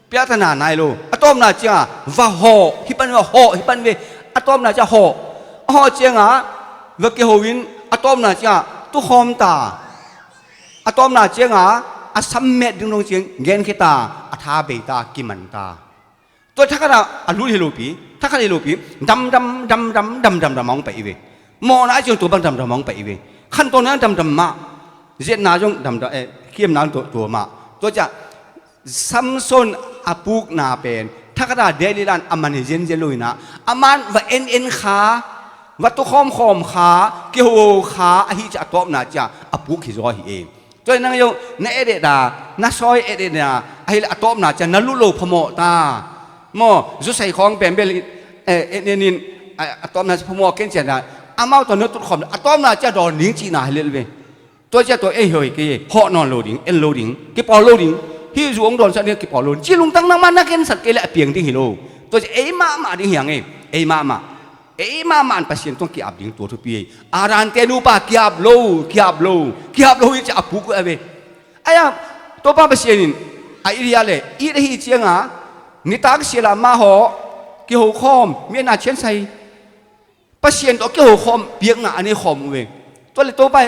Piahtana nai lo. A tawpna ciangah va hawh hi pan ve, hawh hi pan ve. A tawpna ciangah hawh. A hawh ciangah va kiho in, a tawpna ciangah tukhawm ta. A tawpna ciangah a sam met ding dong ciang genkhia ta, a tha bei ta, kiman ta. Tua thakhat ah a lut hi lopi, thakhat hi lopi, damdam damdam damdam dam a hong pai hi ve. Mawhna a ciang tua bang damdam a hong pai hi ve. Khantawn na damdam mah. Ziatna zong damdam, eh, khiamna zong tua, tua mah. Tua ciah Samson a pukna pen thakhat ah Delilah in a man hi zenzen lo hi-in ah, a man va en en kha, va tukhawm khawm kha, kiho kha, ahi ciah a tawpna ciah a puk hi zaw hi e. Tua hi nang zong na et et a, na sawi et et a, ahih leh a tawpna ciah na lut lo phamawh ta. Maw, zusai khawng pen bel, eh, et et in, a, a tawpna ciah phamawh ken ciah na, amau tawh na tutkhawm a tawpna ciah dawn ding cihna hi lel ve. Tua ciah tua ei hoih kei, hawh nawn lo ding, en lo ding, kipawl lo ding. Hih zu hong dawnsak ding kipawl lo ding. Ci lungtang nangmah na gensak kei leh a piang ding hi lo. Tua ciah ei mahmah ding hi hang e, ei mahmah. Ei mahmah in Pasian tungah ki-ap ding tua thupi hi. Adamte nupa ki-ap lo, ki-ap lo, ki-ap lo hi ciah a puk uh a ve. Ahi a, Topa Pasian in a it hi a leh, it ahi ciangah nitak sialah mah hawh, kiho khawm, mi a na ciansai. Pasian tawh kiho khawm, biakna a nei khawm uh ve. Tua leh Topa,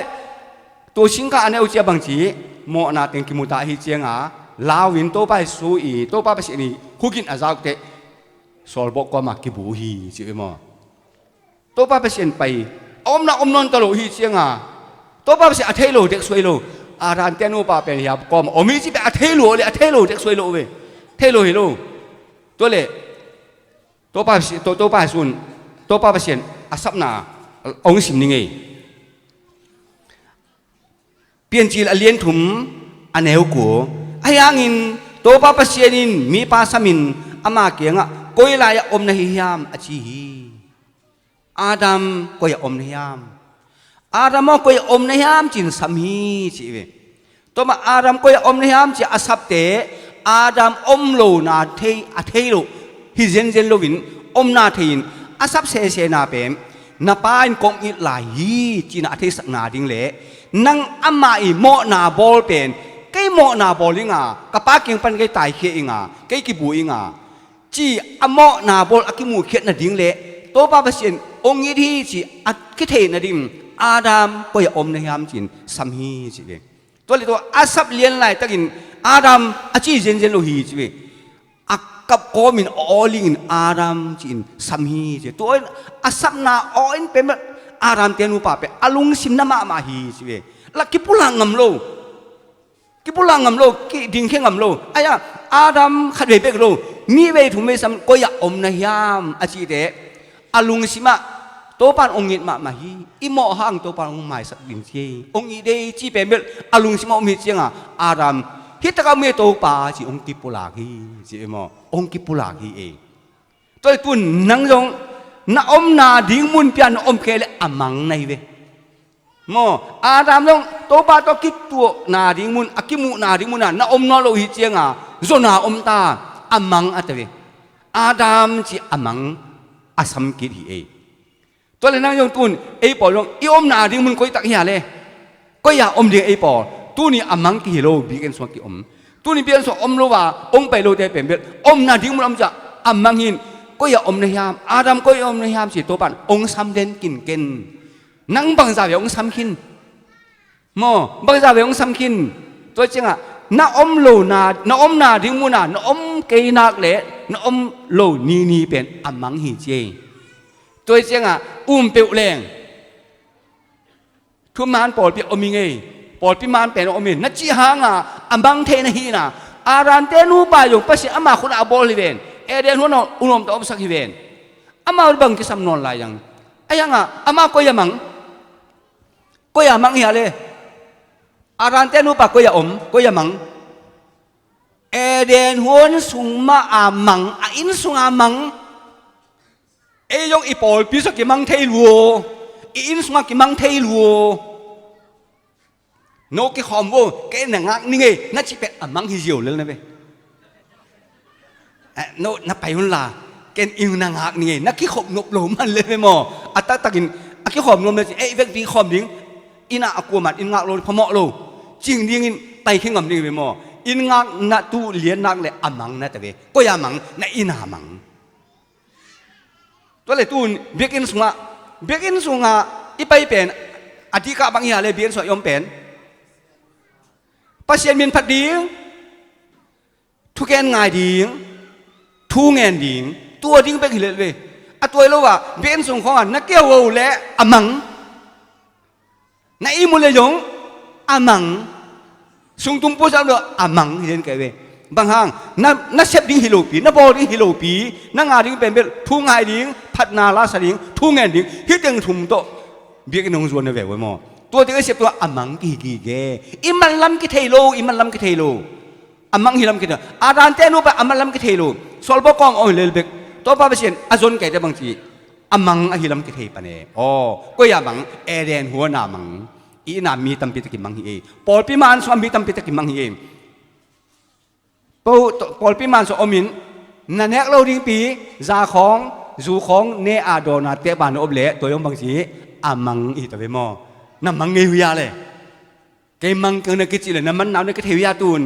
tua singkah a nei uh ciah bangci, mawhna teng kimu ta ahi ciangah, lau in Topa Jesu i, Topa Pasian i, khugin a zak teh, sawlbawk kawmah kibu uh hi, ci uh hi maw. Topa Pasian pai, a omna om nawn ta lo hi ciangah, Topa Pasian a thei lo dek suai lo, Adamte nupa pen hiah kawmah om hi ci pen a thei lo leh, a thei lo dek suai lo uh ve. Thei lo hi lo. Tua leh, Topa Pasian, To-, Topa Pasian, Topa Pasian a sapna hong sim ning ei. Piancil a lian thum a neu kua. Ahi hangin Topa Pasian in mipa samin ama kiangah, koi lai-ah om na hi hiam, a ci hi. Adam, koi-ah om na hiam? Adam aw, koi-ah om na hiam, ci-in sam hi, ci hi ve. Tua mah Adam koi-ah om na hiam ci-a a sapte, Adam om lona thei, a thei loh hi zenzen loin, omna thei-in a sap sesena pen na pa in kong it lai hi cihna a theisakna ding le, nang amah i mawhna bawl pen kei mawhna bawl ing a, ka pa kiang pan kei taikhia ing a, kei kibu ing a, ci a mawhna bawl a kimuhkhiat nading le Topa Pasian hong it hi ci a kithei nading Adam koi-ah om na hiam ci-in sam hi ci ve. Tua leh tua a sap lian laitakin Adam a ci zenzen lo hi ci ve. A kap kawmin a aw lingin Adam ci-in sam hi ci ve. Tua in a sapna aw in pen Adamte nupa pen a lungsim na mahmah hi ci ve. La kipulak ngam lo. Kipulak ngam lo, kidingkhia ngam lo. Ahi a, Adam khatvei bek lo, nihvei thumvei sam, koi-ah om na hiam a cihte, a lungsimah Topa in hong it mahmah hi. I mawh hang Topa in hong maisak ding ci hi. Hong it dei ci pen bel a lungsimah om hi ciangah Adam, hih takah om hi Topa ci hong kipulak hi ci hi maw? Hong kipulak hi ei. Tua hi tun nang zong na omna ding mun pian na om kei leh a mang na hi ve. Maw, Adam zong Topa tawh kituahna ding mun, a kimuhna ding munah na om nawn lo hi cianga zona om ta, a mang a ta ve. Adam ci a mang a sam kit hi ei. Tua le nang zong tun ei pawl zong i omna ding mun koitak hi a le, koi-ah om ding ei pawl. Tuni a mang kihi lo, biakinn sungah kiom. Tuni biakinn sungah om lo a hong pai lote pen bel omna ding mun om ciah a mang hi in, koi-ah om na hiam, Adam koi-ah om na hiam ci Topa in hong sam den kinken. Nang bangzah ve hong sam khin? Maw, bangzah ve hong sam khin? Tua ciangah na om lo na, na omna ding munah na om kei nak le na om lo nini pen a mang hi ci ei. Tua ciangah um peuh leng thuman pawlpi om hi ngei, pawlpi man pen om hi na cih hanga a mang thei na hi na. Adamte nupa zong Pasian ama khutah a bawl hi ven. Eden huan un om ta omsak hi ven. Amau bang kisam nawn lai zang. Ahi hanga amau koi-ah mang? Koi-ah mang hi a le? Adamte nupa koi-ah om, koi-ah mang? Eden huan sung mah a mang, a inn sunga mang. Ei zong i pawlpi sungah kimang thei lua, i inn sungah kimang thei lua. No kikhawm vo, kei na ngak ning ei na cih pen a mang hi ziau lel na ve. Eh, no, na pai un la, ken inn na ngak ning ei, na kikhop nop lo man le ve maw. A taktakin a kikhawm nuam le cin, ei, vekpi khawm ding, inn ah a kuaman inn ngak lo, phamawh lo, cing dingin paikhia ngam ding ve maw. Inn ngak na tu lian nak le a mang na ta ve. Koi a mang? Na inn a mang. Tua le tun biakinn sungah, biakinn sungah i pai pen a dihkah bang hi a le, biakinn sungah i om pen Pasian min phat ding, thugen ngai ding, thu ngen ding, tua ding bek hi lel ve. A tuai lo ah biakinn sung khawngah na kiau uh le a mang. Na ihmu le zong a mang. Sungtum pusa lo a mang hi den kei ve. Bang hang? Na, na sep ding hi lopi, na bawl ding hi lopi, na ngah ding pen bel thu ngai ding, phatna la sa ding, thu ngen ding, hih teng thum tawh biakinn hong zuan na ve uh e maw. Tua teng a sep tua a mang kihi gige. I manlam kithei lo, i manlam kithei lo. A mang hi lam kithei lo. Adam te nupa a manlam kithei lo. Sualbawl kawng aw hi lel bek. Topa Pasian a zon keite bang ci, a mang ahi lam kithei pan e. Aw, koi a mang? Eden huan a mang. I inn a mi tampi tak i mang hi ei. Pawlpi man sungah mi tampi tak i mang hi ei. Pawlpi man sungah omin na nek lo dingpi, za khawng, zu khawng, ne a dawn a, tek ban na om leh tua zong bang ci, a mang ihi ta ve maw. Na mang ngei uh hia le. Kei mang keng na kici le na man nau na kithei uh hia tun.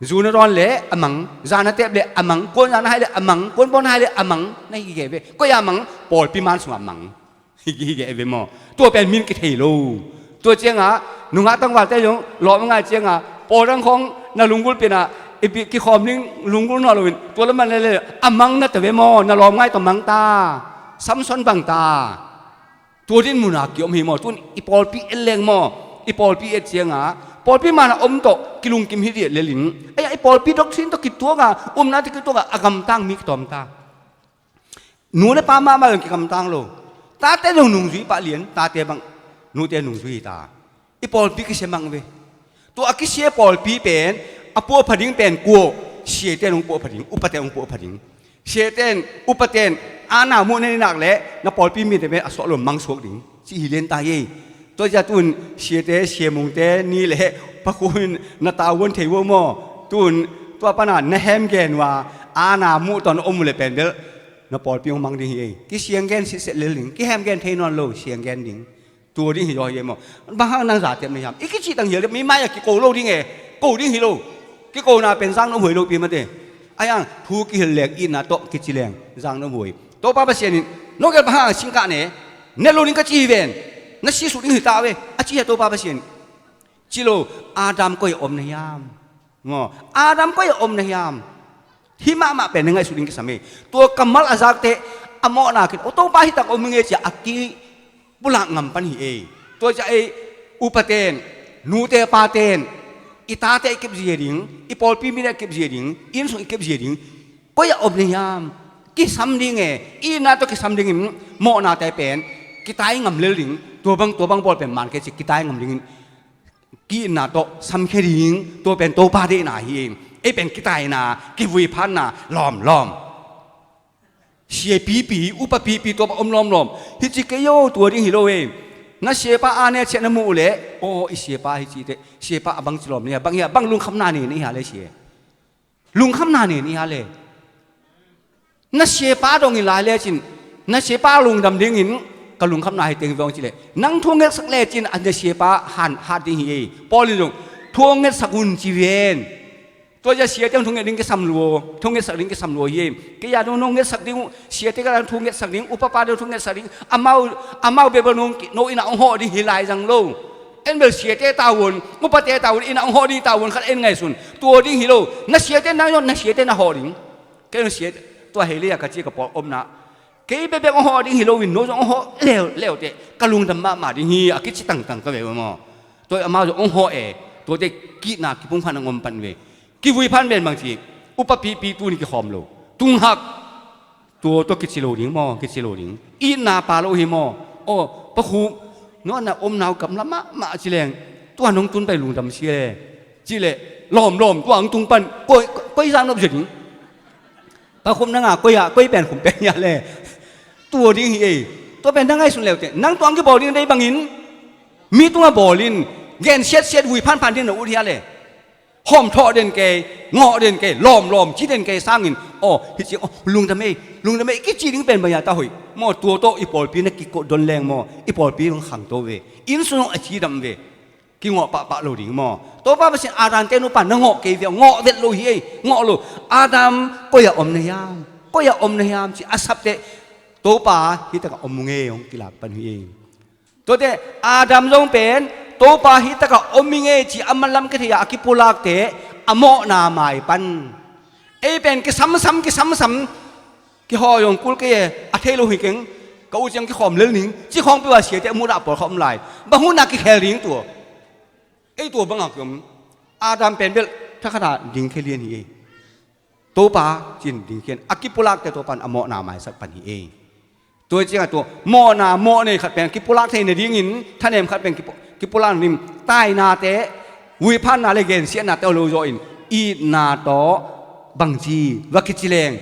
Zu na dawn le a mang, za na tep le a mang, kuan za na hai le a mang, kuan bawl na hai le a mang, na hi gige ve. Koi a mang? Pawlpi man sungah mang. Hi gige ve maw. Tua pen min kithei lo. Tua ciangah nungah tangvalte zong lawm a ngai ciangah pawl dang khawng na lunggulh pianah i pi kikhawm ding lunggulh nawn loin tua lam man le le a mang na ta ve maw. Na lawm ngai tawh mang ta. Samson bang ta. Tua din muna kiom hi maw. Tun i pawlpi et leng maw. I pawlpi et ciangah pawlpi mana om tawh kilungkim hi diah lelin, ei, i pawlpi doctrine tawh kituak a, umna tawh kituak a, a gamtang mi kitawm ta. Nu le pa mahmah zong kigamtang lo. Tate zong nungzui pah lian, tate bang nute nungzui hi ta. I pawlpi kisia mang ve. Tua a kisia pawlpi pen a puahpha ding pen kua? Siate in hong puahpha ding, upate in hong puahpha ding. Siate in, upate in a na muh na ninak le na pawlpi mite pen a suah lo mangsuak ding cih hi lian ta hi ei. Tua zia tun siate, siamungte ni le pakhu in na tavuan thei uh maw. Tun tua pana na hem gen uh a, a na muh tawh na om uh le pen bel na pawlpi hong mang ding hi ei. Kisiang gen sitset lel ding, kihem gen thei nawn lo, siang gen ding. Tua ding hi zaw hi ei maw. Bang hang nang zatep na hiam? I kicih tang hi a, mi mai-ah kiko lo ding e. Ko ding hi lo. Kikona pen zang na om huai lopi mate. Ai ang thu kihil leng, itna tawh kici leng zang na om huai. Topa Pasian in, no gel bang hang singkah ne, ne lo ding ka ci hi ven. Na sisuk ding hi ta ve, a ci hi a Topa Pasian. Ci lo, Adam koi a om na hiam? Maw, Adam koi a om na hiam? Hih mahmah pen na ngaihsut ding kisam ei. Tua kammal a zakte a mawhna kin, o Topa, hih tak om hi nge ci a kipulak ngam pan hi ei. Tua ci a ei, upaten, nute paten, i tate i kep zia ding, i pawlpi mite i kep zia ding, i innsung i kep zia ding. Koi a om na hiam? Kisam ding e, i itna tawh kisam dingin mawhnate pen kitai ngam lel ding, tua bang, tua bang bawl pen man kei ci, kitai ngam dingin ki-itna tawh samkhia ding, tua pen Topa deihna hi. Ei pen kitaina, kivuiphatna lawmlawm. Sia pipi, upa pipi, tua bang om lawmlawm. Hi ci kei o, tua ding hi lo e. Na siapa a ne ciah na muh uh leh, aw, i siapa hi ci teh, siapa a bang ci lawm ni a, bang hi a, bang lungkhamna nei na hi a le sia. Lungkhamna nei ni a le. Na siapa dong in lai lecin, na siapa lungdam dingin ka lungkhamna hi teng veng ci leh, nang thu ngetsak lecin a na siapa han hat ding hi ei. Paul in zong thu ngetsak un ci ven. Tua zia siate thu nget ding kisam lua, thu ngetsak ding kisam lua hi ei. Kei a dong nong ngetsak ding uh, siate ka dong thu ngetsak ding, upapa dong thu ngetsak ding, amau, amau bebel nong ki, no inn ah hong hawh ding hi lai zang lo. En bel siate tavuan, upate tavuan, inn ah hong hawh ding tavuan khat en ngaihsun. Tua ding hi lo. Na siate nang zong, na siate na hawh ding. Kei zong siate, tua hei lei a ka ci ka pawl omna. Kei bekbek hong hawh ding hi lo in, no zong hong hawh leuleu teh ka lungdam mahmah ding hi a kici tangtang ka ve uh maw. Tua amau zong hong hawh e, tuate ki-itna kipumkhatna hong om pan ve. Kivuiphat pen bang ci, upa pipi tuni kikhawm lo. Tunghak. Tua tua kici lo ding maw, kici lo ding. Itna pa lo hi maw. Aw, Pa Khuk, no na omna uh gamla mahmah ci leng, tua nong tun pai lungdam sia le. Ci leh lawmlawm tua hong tung pan, koi, koi zang nop zia ding. Pa Khuk nang a, koi a, koi pen khum pen hia le. Tua ding hi ei. Tua pen na ngaihsun leuteh, nang tua hong kibawl ding dei bangin mi tungah bawl in, gen siatsiat, vui phanphan ding na ut hia le. Khawm thawh den kei, ngawh den kei, lawmlawm ci den kei sangin, aw, hi ciang, aw, lungdam ei, lungdam ei, kici ding pen bang a ta hoih. Maw, tua tawh i pawlpi na kikawh don leng maw, i pawlpi hong khangto ve. Inn sung a cidam ve. Kingawh pahpah lo ding maw. Topa Pasian Adam te nupa na ngawh kei ve, ngawh vet lo hi ei, ngawh lo. Adam, koi a om na hiam? Koi a om na hiam? Ci a sapte, Topa, hi takah om ung ei, hong kilak pan hi ei. Tuate, Adam zong pen, Topa hi takah om ing ei ci a manlam kithei a, a kipulakte, a mawhna mai pan. Ei pen kisamsam, kisamsam, kihawh zong kul kei e, a thei lo hi keng, ka u ciang kikhawm lel ning, ci khawng peuh a siate a muhdah pawl kha om lai. Bang hun a kikhel ding tua. Ei tua bangah kiom, Adam pen bel, thakhat a ding khe lian hi ei. Topa, cin ding khian, a kipulakte Topa in a mawhna maisak pan hi ei. Tua ciangah tua, mawhna, mawh nei khat pen, kipulak thei nadingin, thanem khat pen, kipu-, kipulak nading, tainate, huihphanna le gensiatnate a lo zaw in, itna tawh, bangci, va kici leng,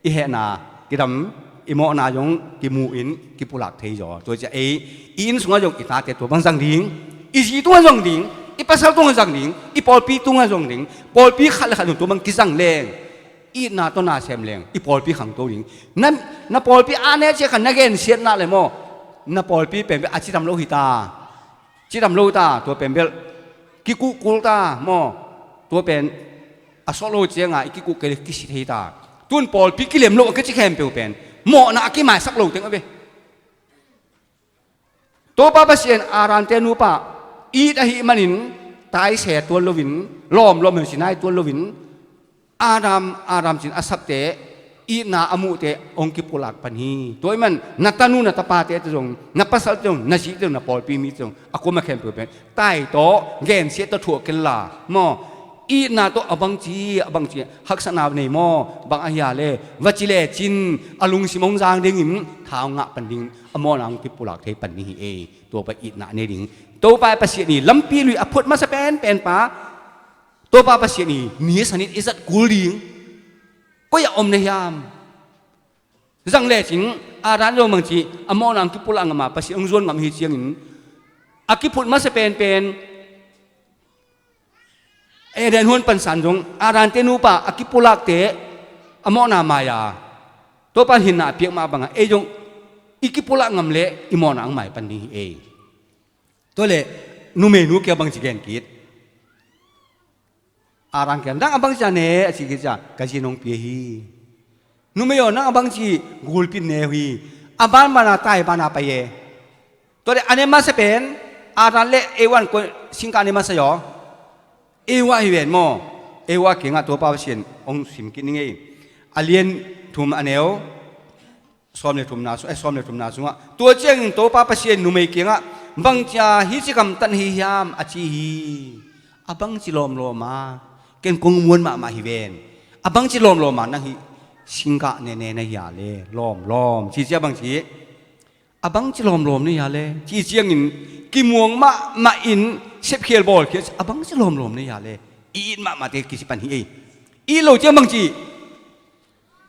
i hehna, kidam, i mawhna zong, kimu in, kipulak thei zaw. Tua ciah ei, i inn sungah zong, i tate tua bang zang ding, i zi tungah zong ding, i pasal tungah zang ding, i pawlpi tungah zong ding, pawlpi khat le khat zong tua bang kizang leng, itna tawh na sem leng, i pawlpi khangto ding. Na, na pawlpi a ne cia khan na gensiatna le maw, na pawlpi pen a cidam lo hi ta. Cidam lo ta, tua pen bel, kikuhkul ta, maw, tua pen, a sawh lo cianga, i kikuh kei le kisi thei ta. Tun pawlpi kilem lo, a kici khempeuh pen, mawhna a kimaisak lo teng a ve. Topa Pasian Adam te nupa, it ahih manin, taise tuan loin, lawmlawm heusi nai tuan loin, Adam, Adam cin a sapte, itna a muhte hong kipulak pan hi. Tua ahih man, na tanu, na tapate te zong, na pasalte zong, na zite zong, na pawlpi mite zong, a kuama khempeuh pen, tai tawh, gensiat tawh thuah ken la, maw, itna tawh a bangci, a bangci, haksatna nei maw, bang ahi a le, va ci lecin, a lungsim hong zang dingin, tha hong ngah pan dingin, a mawhna hong kipulak thei pan ding hi ei. Tua pa itna nei ding. Topa Pasian i lampi lui a phut masa penpen pa, Topa Pasian i ni a sanin i zat kul ding. Koi a om na hiam? Zang lecin, Adam zong bangci, a mawhna hong kipulak ngam a, Pasian hong zuan ngam hi ciangin, a kiphut masa penpen, Eden huan pansan zong, Adam te nupa, a kipulakte, a mawhna mai a, Topa hinna a piak mah bangah, ei zong, i kipulak ngam le, i mawhna hong mai pan ding hi ei. Tua le, numeinu kia bangci gen kit. Adam kia, nang a bangci a ne, a ci kit cia, ka zin hong pia hi. Numei aw, nang a bangci gulpi ne uh hi. A banbana tai bana pai e. Tua le a ne masa pen, Adam le Eva in koi singkah ne masa aw. Eva hi ven maw. Eva kiangah Topa Pasian hong sim kit ning ei. A lian thum a neu. Sawm le thumna sung, eh, sawm le thumna sungah. Tua ciangin Topa Pasian numei kiangah, bangcia hih ci gamtat hi hiam a ci hi. A bangci lawmlawm a, ken kong muan mahmah hi ven. A bangci lawmlawm a nang hih singkah nene na hi a le, lawmlawm. Ci cia bangci, a bangci lawmlawm na hi a le. Ci ciangin, kimuang mahmah in, sepkhial bawlkhial, a bangci lawmlawm na hi a le. I it mahmahte kici pan hi ei. I it lo ciang bangci,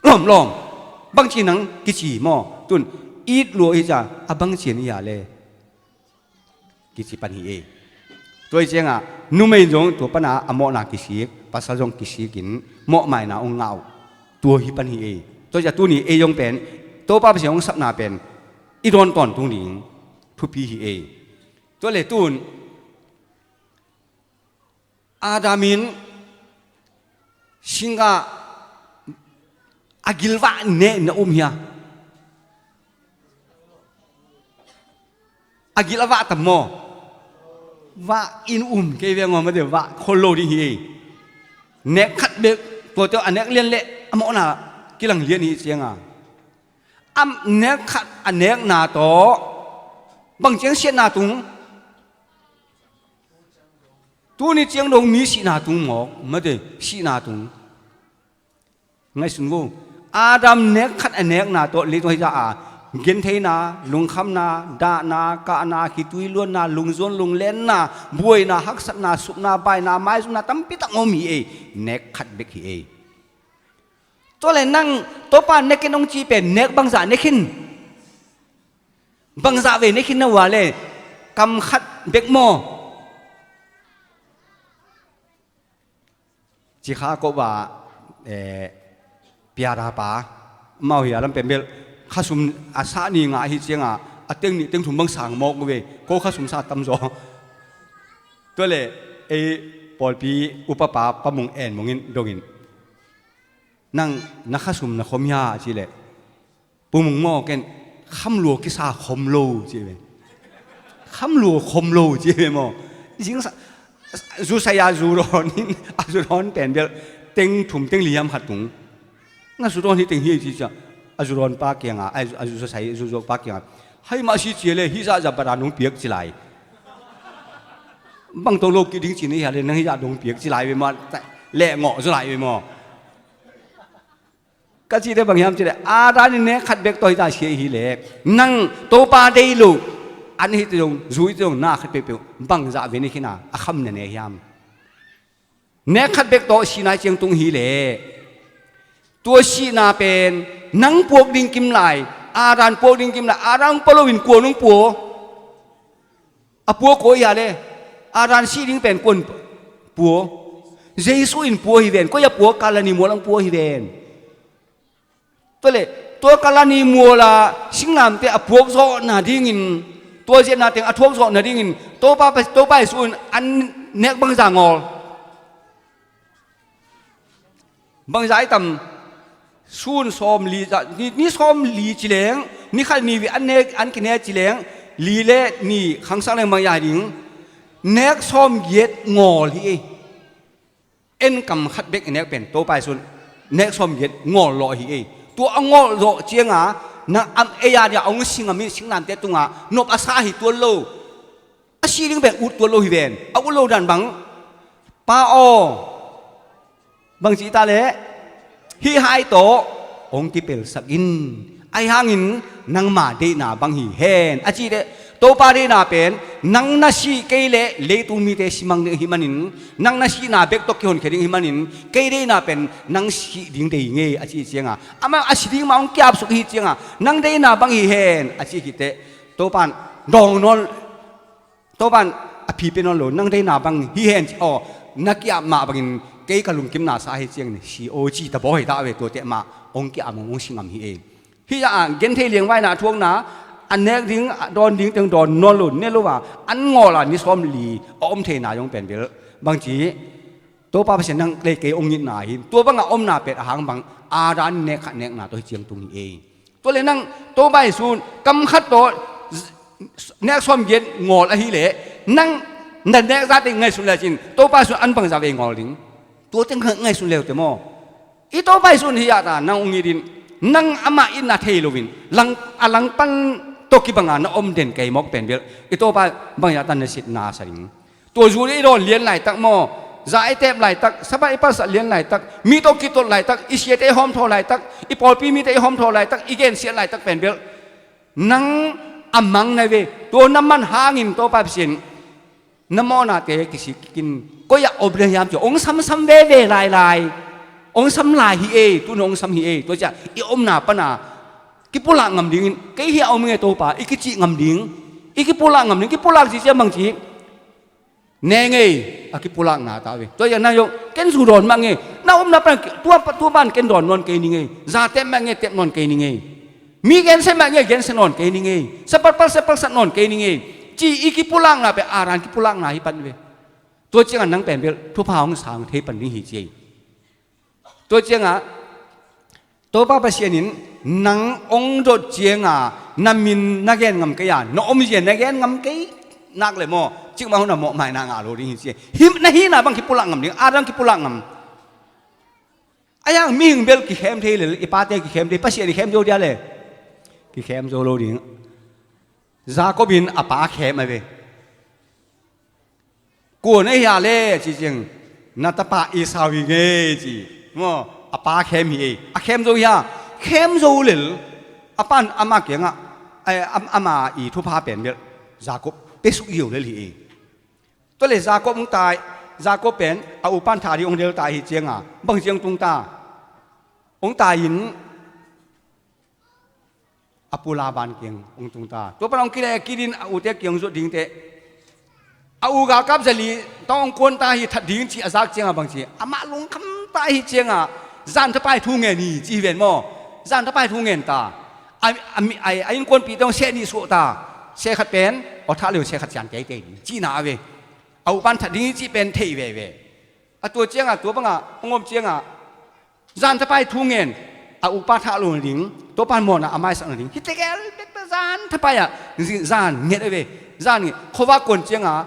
lawmlawm. Bangci nang kici maw. Tun, it lua hi cia, a bangci na hi a le. Kici pan hi ei. Tua hi ciangah, numei zong tua pana a mawhna kisik, pasal zong kisikin, mawhmaina hong ngah uh. Tua hi pan hi ei. Tua cia tuni ei zong pen, Topa Pasian hong sapna pen, i dawn tawntung ding, thupi hi ei. Tua le tun, Adam in, singkah, a gil vah ne na um hia. A gil a vah tam maw. Vah in um kei veng aw mate vah khol lo ding hi ei. Nek khat bek tuate a nek lian le a mawhna kilang lian hi cianga. Am nek khat a nekna tawh. Bang ciang siatna tung. Tuni ciang dong mi sihna tung mawk mate sihna tung. Ngaihsun vo. Adam nek khat a nekna tawh leitung hei za a, gentheina, lungkhamna, dahna, kahna, khitui luanna, lungzuan lunglenna, buaina, haksatna, supna, baina, maizumna tampi tak ngawm hi ei. Nek khat bek hi ei. Tua le nang Topa nek in hong ci pen nek bangzah nek hin. Bangzah vei nek hin na ua le kam khat bek maw. Cikha kop ah, eh, piara pa, amau hi a lam pen bel khasum a sah ni ngah hi cianga, a teng nih teng thum bang sang mawk uh ve, ko khasum sa tam zaw. Tua le ei pawlpi upapa Pa Mung En Mung in dongin, "Nang na khasum na khom hia?" a ci le, "Pu Mung maw, ken khamlua kisa khom lo," ci ve. Khamlua khom lo ci ve maw. Zingsa, zusai a zu rawn in, a zu rawn pen bel teng thum teng li hiam khat tung. "Na zu rawn hi teng hi," ci cia. A zu rawn pa kianga, a zu, a zu sai, zu zo pa kianga, "Hai mah si cia le, hi zahzah bada nong piak ci lai. Bang tong lo ki ding ci ni hia le, nang hi zah dong piak ci lai ve maw, leh ngawh zu lai ve maw." Ka cihte bang hiam cih leh, Adam in nek khat bek tawh hita si hi leh, nang Topa dei lo, an hite zong, zu hite zong, na khat peuhpeuh bangzah ve ni khin a, a kham na ne hiam? Nek khat bek tawh sihna ciang tung hi leh, tua sihna pen nang puak ding kim lai, Adam puak ding kim lai, Adam pua loin kua nong pua? A pua kua hia le, Adam sih ding pen kuan pua? Jesu in pua hi ven. Koi a pua? Kalvary mual ang pua hi ven. Tua le, tua Kalvary mual a singlamteh a puak zawh nadingin, tua ziahna teng a thuak zawh nadingin Topa, Topa Jesu in an nek bangza ngawl? Bangza i tam? Sun sawm li, ni, ni sawm li ci leng, ni khat ni vive an nek, an kine ci leng, li le ni khangsak leng bangza ding? Nek sawm giat ngawl hi ei. En kam khat bek i nek pen Topa Jesu in nek sawm giat ngawl lawh hi ei. Tua a ngawl zawh cianga nang am ei a dia a hong singlamteh tungah nop a sa hi tuan lo. A sih ding pen ut tuan lo hi ven. A ut lo dan bang? Pa aw, bang ci ta leh, hih hai tawh hong kipelsak in. Ahi hangin nangma deihna bang hi hen, a cih leh, Topa deihna pen nang na sih kei leh leitung mite si mang ding hi manin, nang na sihna bek tawh kihonkhia ding hi manin, kei deihna pen nang sih ding dei ngei, a cih cianga, amah a si ding mah hong kiapsuk hi cianga, nang deihna bang hi hen, a cih khit teh, Topa in dawng nawn, Topa in a phi pia nawn lo, nang deihna bang hi hen ci, aw, na ki-ap mah bangin kei ka lungkimna sa hi ciangin si aw ci ta baw hi ta ve, tuate mah hong ki-ap, hong si ngam hi ei. Hih a genthei liangvaina a thuakna, a nek ding, a dawn ding teng dawn nawn lo, ne lo a, an ngawl a ni sawm li a om theina zong pen bel bang ci, Topa Pasian nang le kei hong itna hi, tua banga omna pet a hang bang, Adam nek khat nekna tawh hi ciang tung hi ei. Tua le nang Topa Jesu in kam khat tawh nek sawm giat ngawl ahih leh, nang na nek zate ngaihsun le cin, Topa Jesu in an bangza vei ngawl ding? Tua teng ngaihsun le uh te maw. I Topa Jesu in hih a ta nang hong it in, nang amah itna thei loin, lang, a langpan tawh kibanga na om den kei mawk pen bel, i Topa bangza ta na sit na sa ding? Tua zu i dawn lian laitak maw, za i tep laitak, Sabbath i palsat lian laitak, mi tawh kitot laitak, i siate i hawmthaw laitak, i pawlpi mite i hawmthaw laitak, i gensiat laitak pen bel, nang a mang na ve. Tua na man hangin Topa Pasian, na mawhnate kisik in, koi ah om na hiam ci, hong samsam veve lailai. Hong sam lai hi ei, tuni hong sam hi ei. Tua ciah i omna pana kipulak ngam dingin, kei hia om nge Topa, i kicih ngam ding. I kipulak ngam ding, kipulak ci ciah bang ci. Ne ngei, a kipulakna ta ve. Tua ciang na zong, ken zu dawn mah ngei. Na omna pan, tua, tua pan ken dawn nawn kei ni ngei. Za tep mah ngei, tep nawn kei ni ngei. Mi gensia mah ngei, gensia nawn kei ni ngei. Sabbath palsat, palsat nawn kei ni ngei, ci i kipulakna pen Adam kipulakna hi pan ve. Tua ciangin nang pen bel thupha hong sang thei pan ding hi ci ei. Tua ciangah Topa Pasian in nang hong dot ciangah na min na gen ngam kei a, na omzia na gen ngam kei nak le maw, cikmah hun a mawhmaina ngah lo ding hi ci. Hih na hihna bang kipulak ngam ding, Adam kipulak ngam. A yang mihing bel kikhem thei lel, i pate kikhem thei, Pasian i khem zo dia le, kikhem zo lo ding. Jacob in a pa khem a ve. Kua na hia le ci ciang, na tapa Esau hi ngei ci. Maw, a pa khem hi ei. A khem zo hia? Khem zo lel. A pan ama kiangah, ai, am-, ama i thupha pen bel Jacob pia suk hi lo lel hi ei. Tua le Jacob hong tai, Jacob pen a upan tha ding hong del tai hi cianga, bang ciang tung ta? Hong tai in, a pu Laban kiang hong tung ta. Tua pan hong kileh kidin a ute kiang zot ding teh, a u galkap zali tawh hong kuan ta hi, that ding ci a zak cianga bang ci, amah lungkham Thapai hi ciangah zan thapai thu ngen hi ci hi ven maw. Zan thapai thu ngen ta. A, a, a, a innkuanpihte hong seh nih suah ta. Seh khat pen aw thah leu seh khat cian teitei ding cihna a ve. A upan that ding hi cih pen thei veve. A tua ciangah tua bangah hong om ciangah zan thapai thu ngen, a upa thah lo nading, Topa mawhna a maisak nading. Hih tegel bekbek zan thapai ah zan nget a ve. Zan nget khuavak kuan ciangah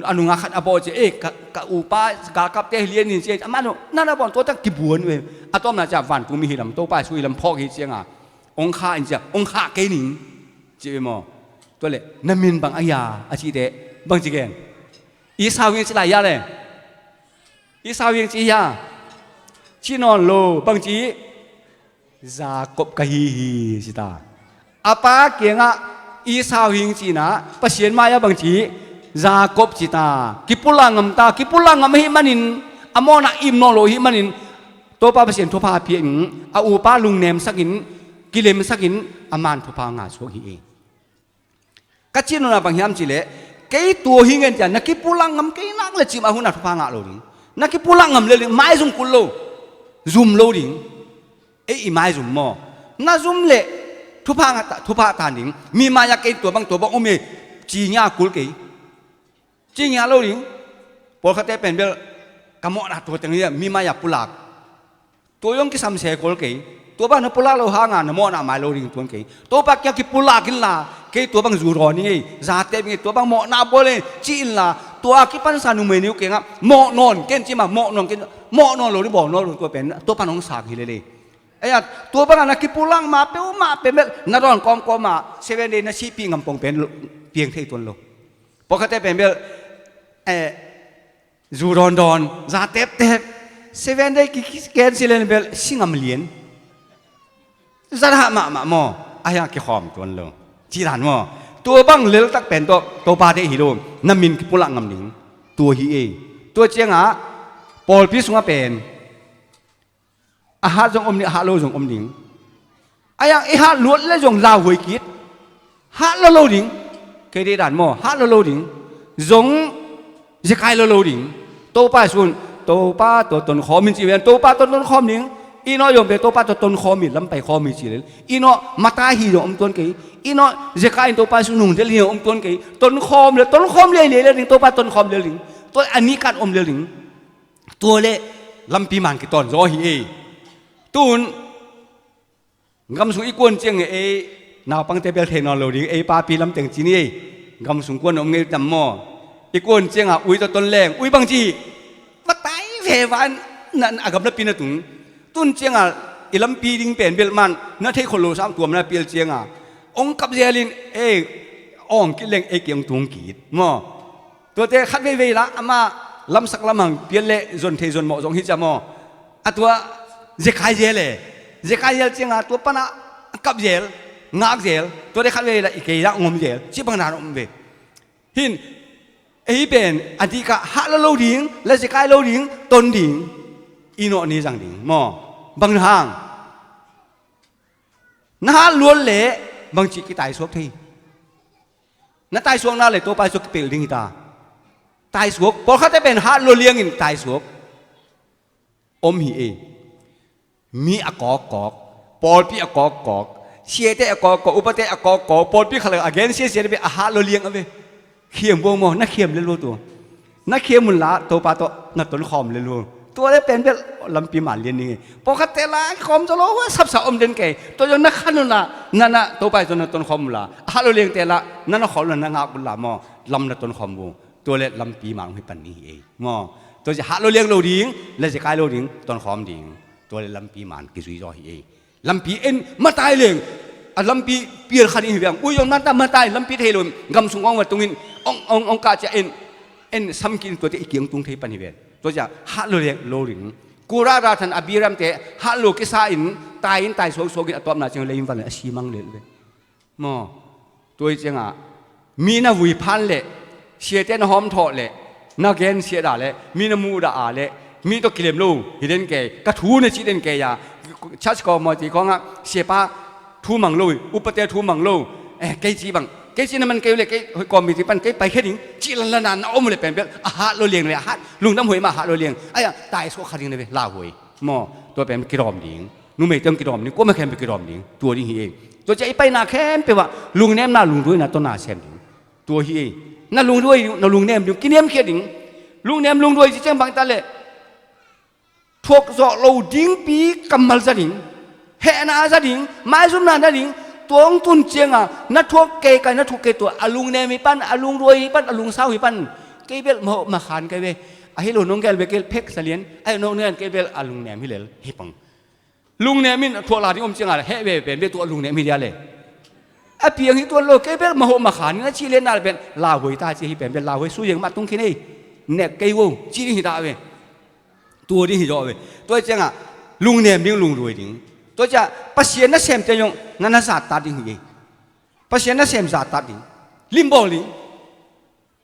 a nungak khat a bawh ciah, "E, ka, ka upa galkapte hi lian in," ci a, amah nung nan a bawh tuatang kibuan ve. A tawpna ciah vantung mi hi lam, Topa Jesu hi lam phawk hi ciangah hong khah in ciah, "Hong khah kei ning," ci ve maw. Tua leh, "Na min bang a hia?" a cih teh bang ci gen? Esau hi ing ci lai hia le? Esau hi ing ci hia? Ci nawn lo, bang ci? Jacob ka hi hi ci ta. A pa kiangah Esau hi ing cihna, Pasian mai-ah bang ci? Jacob ci ta. Kipulak ngam ta, kipulak ngam ahih manin a mawhna im nawn lo ahih manin Topa Pasian thupha pia in, a upa lungnemsak in, kilemsak in, a man thupha ngah suak hi ei. Ka cih nopna bang hiam cih leh, kei tua hi ngen ciang na kipulak ngam kei nak le cim a hun a thupha ngah lo ding. Na kipulak ngam lel ding, maizum kul lo, zum lo ding. Ei i maizum maw? Na zum leh thupha ngah ta, thupha tan ding. Mi mai-ah kei tua bang tua bang om hi ci ngia kul kei. Ci ngia lo ding. Pawlkhatte pen bel ka mawhna tua teng hi a, mi mai-ah pulak. Tua zong kisam se kul kei. Tua bang na pulak lo hanga na mawhna mai lo ding tuan kei. Topa kiang kipulak inla, kei tua bang zu dawn ing ei, za tep ing ei, tua bang mawhna bawl ing ei ci inla, tua kipansa numei neu kiangah mawh nawn ken ci mah, mawh nawn ken, mawh nawn lo ding, bawl nawn lo ding, tua pen Topa nong sak hi lel ei. Ei a, tua bangah na kipulak mah peuhmah pen bel na dawn kawmkawm ah Seven Day na sihpih ngam pong pen lo, piang thei tuan lo. Pawlkhatte pen bel, eh, zu dawndawn, za teptep, Seven Day ki, ki, ken si len bel si ngam lian. Za dah mahmah maw, a hiang kikhawm tuan lo. Cih dan maw. Tua bang leltak pen tawh Topa deih hi lo, na min kipulak ngam ding. Tua hi ei. Tua ciangah pawlpi sungah pen a hat zong om ding, a hat lo zong om ding. A hiang i hat luat le zong lauhuai kit. Hat lo lo ding. Kei deih dan maw, hat lo lo ding. Zong zekai lo lo ding. Topa i sun, Topa tawh tonkhawm in ci ven, Topa tawh tonkhawm ding. I nawh zong pen Topa tawh tonkhawm in lam pai khawm in ci lel. I nawh matai hi zong om tuan kei. I nawh zekai in Topa i sun nungdelh hi zong om tuan kei. Tonkhawm le, tonkhawm liailiai lel ding, Topa tonkhawm lel ding. Tua a nikat om lel ding. Tua le lampi man kitawn zaw hi ei. Tun gamsung i kuan ciang ei naupangte bel thei nawn lo ding, ei papi lamteng ci ni ei. Gamsung kuan om ngei tam maw? I kuan ciangah ui tawh ton leng, ui bang ci? Va tai ve van, na, na a gamlapi na tung. Tun ciangah i lampi ding pen bel man na theih khol lo sam tuam na pial ciangah ong kap zel in ei, awng kit leng ei kiang tung kit maw? Tuate khat veivei lah amah lamsak lamhang pial le zon thei zon mawh zong hi cia maw? A tua zekai zel e. Zekai zel ciangah tua panah kap zel, ngak zel. Tuate khat veivei lah i kei lah ngom zel. Ci bang dan om ve. Hin, ei pen a dikah hat lo lo ding, la zekai lo ding, ton ding. I nawh ni zang ding maw? Bang hang? Na hat luat leh bangci kitaisuak thei. Na taisuakna le Topa Jesu kipelh ding hita. Taisuak, pawlkhatte pen hat lua liangin taisuak om hi ei. Mi a kawkkawk, pawlpi a kawkkawk, siate a kawkkawk, upate a kawkkawk, pawlpi khat le a gen siasia te pen a hat lua liang a ve. Khiam buang maw, na khiam lel lo tua. Na khiam unla Topa tawh na tonkhawm lel lo. Tua le pen bel lampi man lian ning e. Pawlkhatte la khawm zaw lo hua sapsa om den kei. Tua zong na khan unla na, na Topa tawh na tonkhawm unla, a hat lua liangte la na, na khawm unla na ngak unla maw, lam na tonkhawm uh. Tua le lampi man hong hi pan ning hi ei maw. Tua zia hat lua liang lo ding, la zekai lo ding, tonkhawm ding. Tua le lampi man kizui zaw hi ei. Lampi en matai leng, a lampi pial khan in hi veng. Ui zong mata matai lampi thei lo in, gamsung ong va tungin, ong, ong, ong kah cia en, en sam khin tuate i kiang tung thei pan hi ven. Tua cia hat lo leng lo ring. Kora, Dathan, Abiram te hat lo kisa in, tai in, tai suaksuak in a tuapna ciang lei in van a si mang lel ve. Maw, tua hi ciangah mi na vui phan leh, siate na hawm thawh leh, na gen siah dah leh, mi na muh dah a leh, mi tawh kilem lo hi den kei, ka thu na cih den kei a, church kawm maw ci khawngah siapa thu mang lo, upate thu mang lo, eh, kei ci bang Kei cih na man kei uh leh kei hoih kawm mi ti pan kei paikhia ding cih lanlan a na om uh leh pen bel a hat lo liang ve, a hat, lungdam huai mah a hat lo liang. Ai-a tai suak kha ding na ve, lauhuai maw. Tua pen kidawm ding, numeite hong kidawm ding, kuamah khempeuh kidawm ding, tua ding hi ei. Tua ciah i paina khempeuh ah lungnemna lungduaina tawh na sem ding. Tua hi ei. Na lungduai ding, na lungnem ding, kiniamkhiat ding. Lungnem lungduai cih ciang bangtan leh thuak zawh lo dingpi kammal za ding, hehna za ding, maizumna na ding. Tua hong tun cianga na thuak kei kai, na thuak kei tua a lungnem hi pan, a lungduai hi pan, a lungsau hi pan. Kei bel mahoh makhan kei ve. Ahi lo nong gel ve kei phek salian, ahi lo nong gel kei bel a lungnem hi lel hi pang. Lungnem in a thuak la ding om cianga heh ve pen bel tua a lungnem hi dia le. A piang hi tuan lo, kei bel mahoh makhan in a cih lian na le pen lauhuai ta ci hi pen bel lauhuai su yeng mah tung khin ei. Nek kei vo ci ding hi ta ve. Tua ding hi zaw ve. Tua ciangah lungnem ding, lungduai ding. Tua ciah Pasian nasemte zong na na zattat ding hi ei. Pasian nasem zattat ding. Limbawl ding.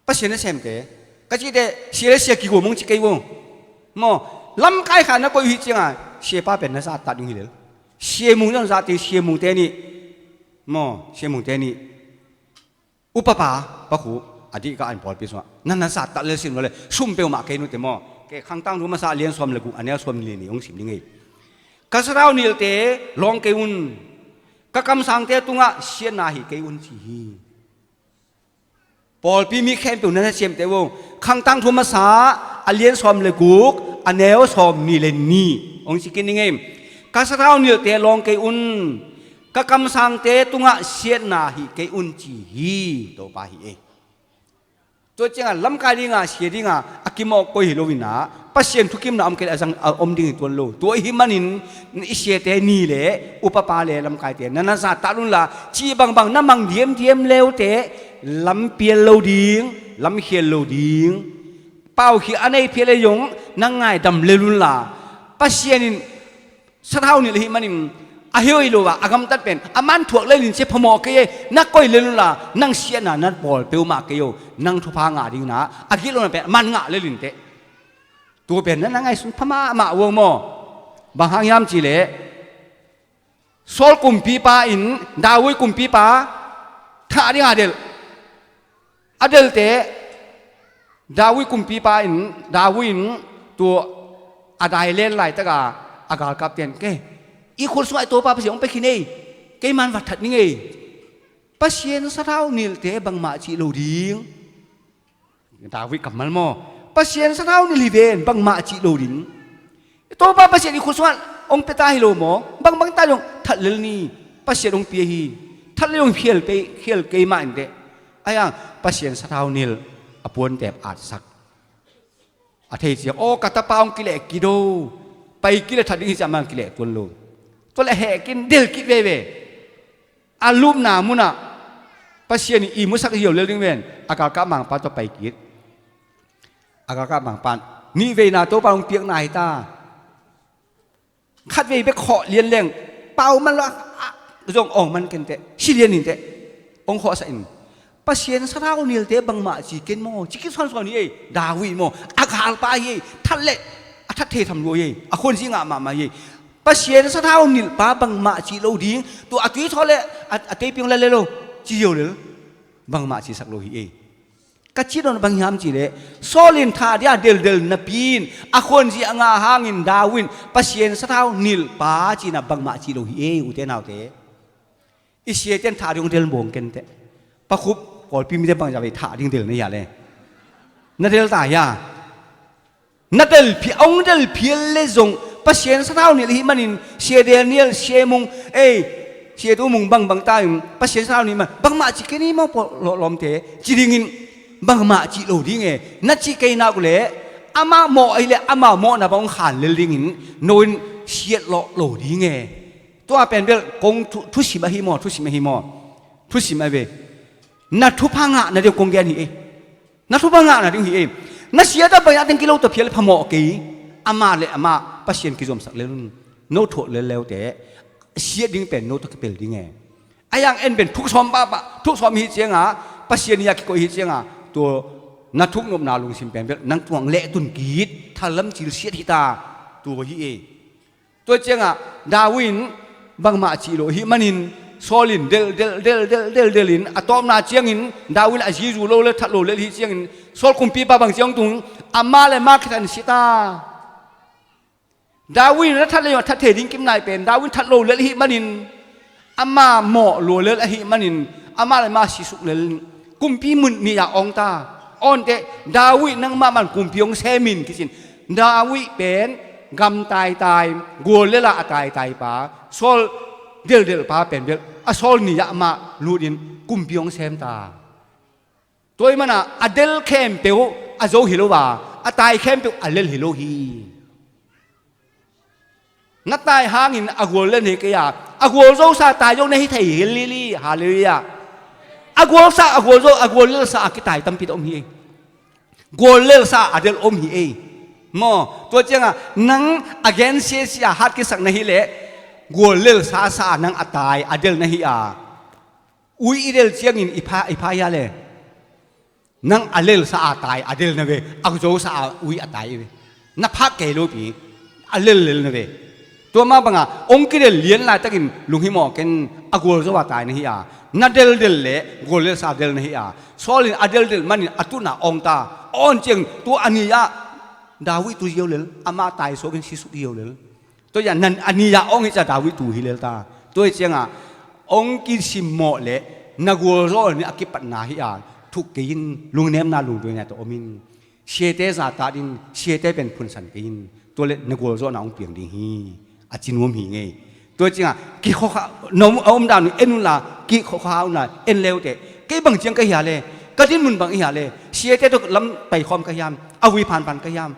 Pasian nasemte ka cihte sia le sia kigum hong ci kei vo. Maw, lamkai kha na koih uh hi cianga siapa pen na zattat ding hi lel. Siamung zong zat ding, siamungte nih. Maw, siamungte nih. Upapa, pakhu, a dih ka an pawlpi sungah na na zattat lel sin lo le, sum peuhmah kei nute maw. Kei Khangtang thu masa a lian sawm le guk a neu sawm ni le ni hong sim ding ei. Ka sathau nilte lawng kei un, ka kamsangte tungah siatna hi kei un ci hi. Pawlpi mi khempeuh na na siamte vo. Khangtang thu masa a lian sawm le guk a neu sawm ni le ni hong ci khin ding ei. Ka sathau nilte lawng kei un, ka kamsangte tungah siatna hih kei un ci hi. Topa hi ei. Tua ciangah lamkai dinga sia dinga a kimawh koi hi loinah Pasian thukimna om kei le a zang a om ding hi tuan lo. Tua ihi manin i siate ni le upapa le lamkaite na na zattat unla, cih bangbang na mang diamdiam leute lampial lo ding, lamkhial lo ding. Paukhia a nei phial le zong na ngaidam lel unla, Pasian in sathau nilh ahih manin a hih lo ah a gamtat pen a man thuak lelin cia phamawh kei e. Na koih lel unla nang siatna na bawl peuhmah kei o. Nang thupha ngah dingna a gilo na pen a man ngah lelin teh. Tua pen na na ngaihsun pha mahmah uh maw. Bang hang hiam cihleh Saul kumpipa in David kumpipa thah dinga delh. A delhte David kumpipa in, David in tua a dai len laitaka a galkapte in, ke i khut sungah i Topa Pasian hong pia khin ei. Keiman va that ning ei. Pasian sathau nilhte bangmah cih lo ding. David kammal maw. Pasian sathau nilh hi ven, bangmah cih lo ding. Topa Pasian i khut sungah hong pia ta hi lo maw. Bangbang ta zong that lel ni. Pasian hong pia hi. That lel zong khial pei, khial kei mah inteh. Ahi hang Pasian sathau nilh a puantep atsak. A thei ciang, aw, ka tapa hong kileh kido. Pai kileh that ding hi ciang man kileh tuan lo. Tua leh heh kin del kit veve. A lupna munah Pasian in ihmusak hi lo lel ding ven. A galkap mangpa tawh pai kit. A galkap mangpa in, nihveina Topa hong piakna hi ta. Khatvei bek khawh lian leng pau man lo a, a, zong awng man ken teh, si lian in teh. Hong khawhsak in. Pasian sathau nilte bangmah ci ken maw, ci kisuansuan hi ei. David maw, a galpa hi ei. That leh a that thei tham lua hi ei. A khuanzi ngah mahmah hi ei. Pasian sathau nilhpa bangmah cih lo ding. Tua a tui thaw leh a, a teipi hong la lel lo, ci hi lo lel. Bangmah cisak lo hi ei. Ka cih dawn bang hiam cihleh Saul in thah dia deldel napi in a khuanzi a ngah hangin David in Pasian sathau nilhpa cihna bangmah cih lo hi ei, ute naute. I siate in thah ding hong del buang ken teh. Pakhup pawlpi mite bangzah vei thah ding del na hia le. Na del ta hia. Na del phial, hong del phial le zong Pasian sathau nilh ahih manin sia Daniel, sia Mung, ei, sia Tu Mung bangbang ta in Pasian sathau nilh man bangmah ci kei ni maw, pawh lawhlawmte ci dingin bangmah cih lo ding e. Na cih kei nak uh leh amah mawh ahih leh amah mawhna bang hong khan lel dingin no in siat lawh lo ding e. Tua pen bel kong thu, thusim ahi maw, thusim ahi maw, thusim ahi ve. Na thupha ngah nading kong gen hi e. Na thupha ngah nading hi e. Na siat a bai a teng kilo ta phial phamawh kei. Amah le amah Pasian kizomsak lel un. No thuak lel leute siat ding pen no tawh kipel ding e. A yang en pen thuksawm pahpah, thuksawm hi cianga Pasian hi a kikoih hi cianga tua na thuknopna lungsim pen bel nang tuang leh tun kit thallam cil siat hi ta. Tua hi e. Tua ciangah David in bangmah cih lo ahih manin Saul in del del del del del del in a tawpna ciangin David in a zizu lo le that lo lel hi ciangin Saul kumpipa bang ciang tung, amah le amah khitah in si ta. David in a that le a that thei ding kim nai pen David in that lo lel ahih manin, ama mawh lua lel ahih manin, amah le amah sisuk lel. Kumpi mun nih ah awng ta. Awnte David nangmah man kumpi hong sem in kicin. David pen gam taitai, gual lel a a taitai pa, Saul deldelh pa pen bel a Saul nih ah mah lut in kumpi hong sem ta. Tua ahih manin a del khempeuh a zo hi lo a, a tai khempeuh a lel hi lo hi. Na tai hangin a gual lel na hi kei a, a gual zosa tai zong na hi thei hi lili. Halleluiah. A gualsa, a gual zo, a gual lelsa a kitai tampi tawh om hi ei. Gual lelsa a del om hi ei. Maw, tua ciangah nang a gen siasia hat kisak na hi leh gual lelsa sa a nang a tai a del na hi a. Ui i del ciangin i pha, i pha hia le? Nang a lelsa a tai a del na ve, a zosa a ui a tai i ve. Na phak kei lopi, a lellel na ve. Tua mah banga hong kidel lian laitakin lunghimawh ken, a gual zo a tai na hi a. Na deldel le gual lelsa a del na hi a. Saul in a deldel manin a tutna awng ta. Awn ciang tua a ni ah David tu ziau lel, amah tai suakin sisuk ziau lel. Tua ciang nan a ni ah awng hi ciang David tu hi lel ta. Tua hi ciangah hong kisimmawh le na gualzawh ni a kipatna hi a, thuk kei in, lungnemna lungduaina tawh om in. Siate zatat in, siate pen phunsan kei in. Tua le na gualzawhna hong piang ding hi. A ci nuam hi ngei. Tua ciangah kikhokha, na om, a omdan uh en unla, kikhokha unla, en leute. Kei bang ciang ka hia le, ka dinmun bang i hia le, siate tawh lam paikhawm ka hiam, a vui phanphan ka hiam,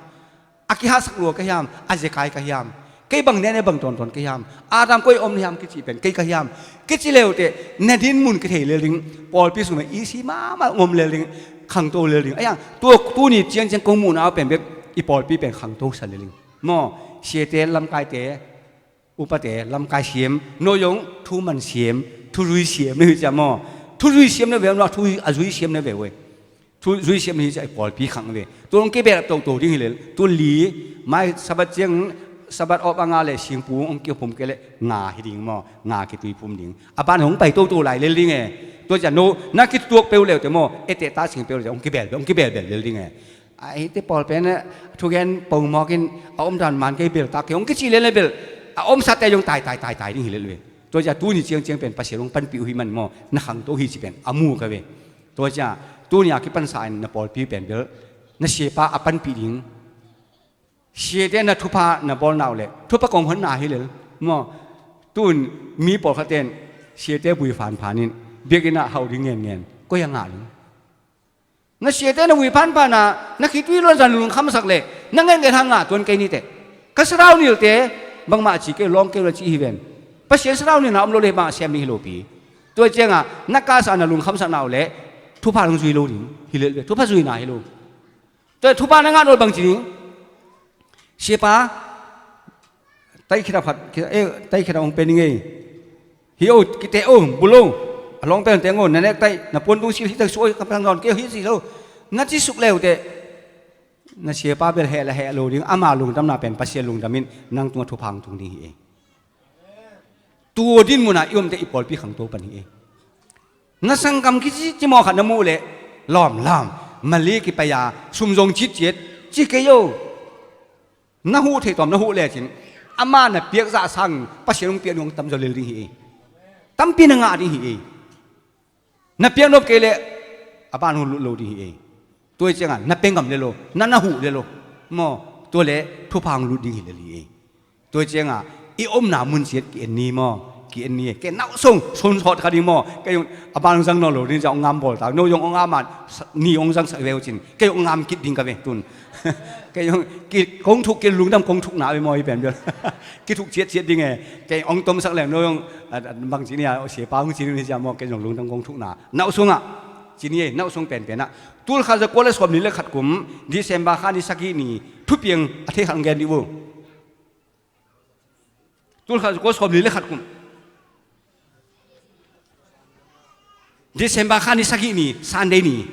a kihahsak lua ka hiam, a zekai ka hiam, kei bang nene bang tawntawn ka hiam, Adam koi om na hiam kici pen kei ka hiam, kici leute, na dinmun kithei lel ding, pawlpi sungah isi mahmah om lel ding, khangto lel ding. Aiang, tua tuni ciangciang kong muhna au pen bek i pawlpi pen khangto sa lel ding. Maw, siate, lamkaite, upate, lamkai siam, no zong thu man siam, thuzui siam na hi ciah maw. Thuzui siam na ve, no a thu a zui siam na ve ue. Thuzui siam na hi ciah i pawlpi khang ve. Tua hong kibel toto ding hi lel. Tu li, mai Sabbath ciang, Sabbath awp a nga le singpu hong kiphum kei le nga hi ding maw. Nga kituiphum ding. A ban hong pai toto lai lel ding e. Tua ciah no, na kituak peu leute maw. Ete ta sing peu leute, hong kibel, hong kibelbel lel ding e. A hite pawl pen a thugen pongmawk in a omdan man kei bel tak kei hong kici lel le bel a omsate zong tai tai tai tai ding hi lel ve. Tua cia tuni ciangciang pen Pasian hong panpih uh hi man maw, na khangto hi ci pen a mu ka ve. Tua cia tuni a kipansa in na pawlpi pen bel na siapa a panpih ding. Siate na thupha na bawlna uh le thupha kong honna hi lel maw. Tun mi pawlkhaten siate bui fanphan in biakinn ah hauh ding ngenngen koi a ngah ding. Na siate na vui phanphan a, na khitui luansa na lungkhamsak le na ngetnget hang ngah tuan kei niteh. Ka saraunilte bangmah ci kei lawng kei uh la ci hi ven. Pasian saraunilna om lo le bangmah sem ding hi lopi. Tua cianga na kasa na lungkhamsakna uh le thupha nang zui lo ding hi lel ve, thupha zuina hi lo. Tua thupha na ngah nawl bang ci ding. Siapa, tai khita phat, eh, tai khita hong pen ing ei. Hi o, kite o, bul o. A lawng pen teng o, na nek tai, na puan tung sil hi tak su o, ka pang dawn kei hi si lo. Na ci suk leu te. Na siapa bel heh la heh lo ding, ama lungdamna pen Pasian lungdam in, nang tunga thupha hong tung ding hi ei. Tua din muna i omte i pawlpi khangto pan hi ei. Na sanggam kici cimawh khat na muh leh lawm lawm, Mali kipai-a sum zong citciat ci kei o. Na huh theih tawm na huh lecin ama na piakzah sang Pasian hong piak nung tamzaw lel ding hi ei. Tampi na ngah ding hi ei. Na piaknop kei leh a ban hong lut lo ding hi ei. Tua hi cianga na pengam lelo, na na huh lelo maw, tua le thupha hong lut ding hi lel hi ei. Tua hi cianga i omna mun ciat ki en ni maw, ki en ni ei. Kei nauh sung sun sawt kha ding maw, kei zong a ban hong zang nawn lo ding ciang hong ngam bawl ta. No zong hong ngam a ni hong zangsak ve uh cin kei zong hong ngam kit ding ka ve tun. Kei zong kong thuk kei lungdam kong thukna ve maw hi pen bel. Kithuk ciatciat ding e. Kei hong tomsak leng no zong bang ci ni a siapa hong ci ni cia maw, kei zong lungdam kong thukna nauh sungah ci ni ei, nauh sung penpenah. Tulkhat zakua le sawmli le khat kum December kha ni sagih ni thupiang a thei khat hong gen dih uh. Tulkhat zakua sawmli le khat kum December kha ni sagih ni Sunday ni.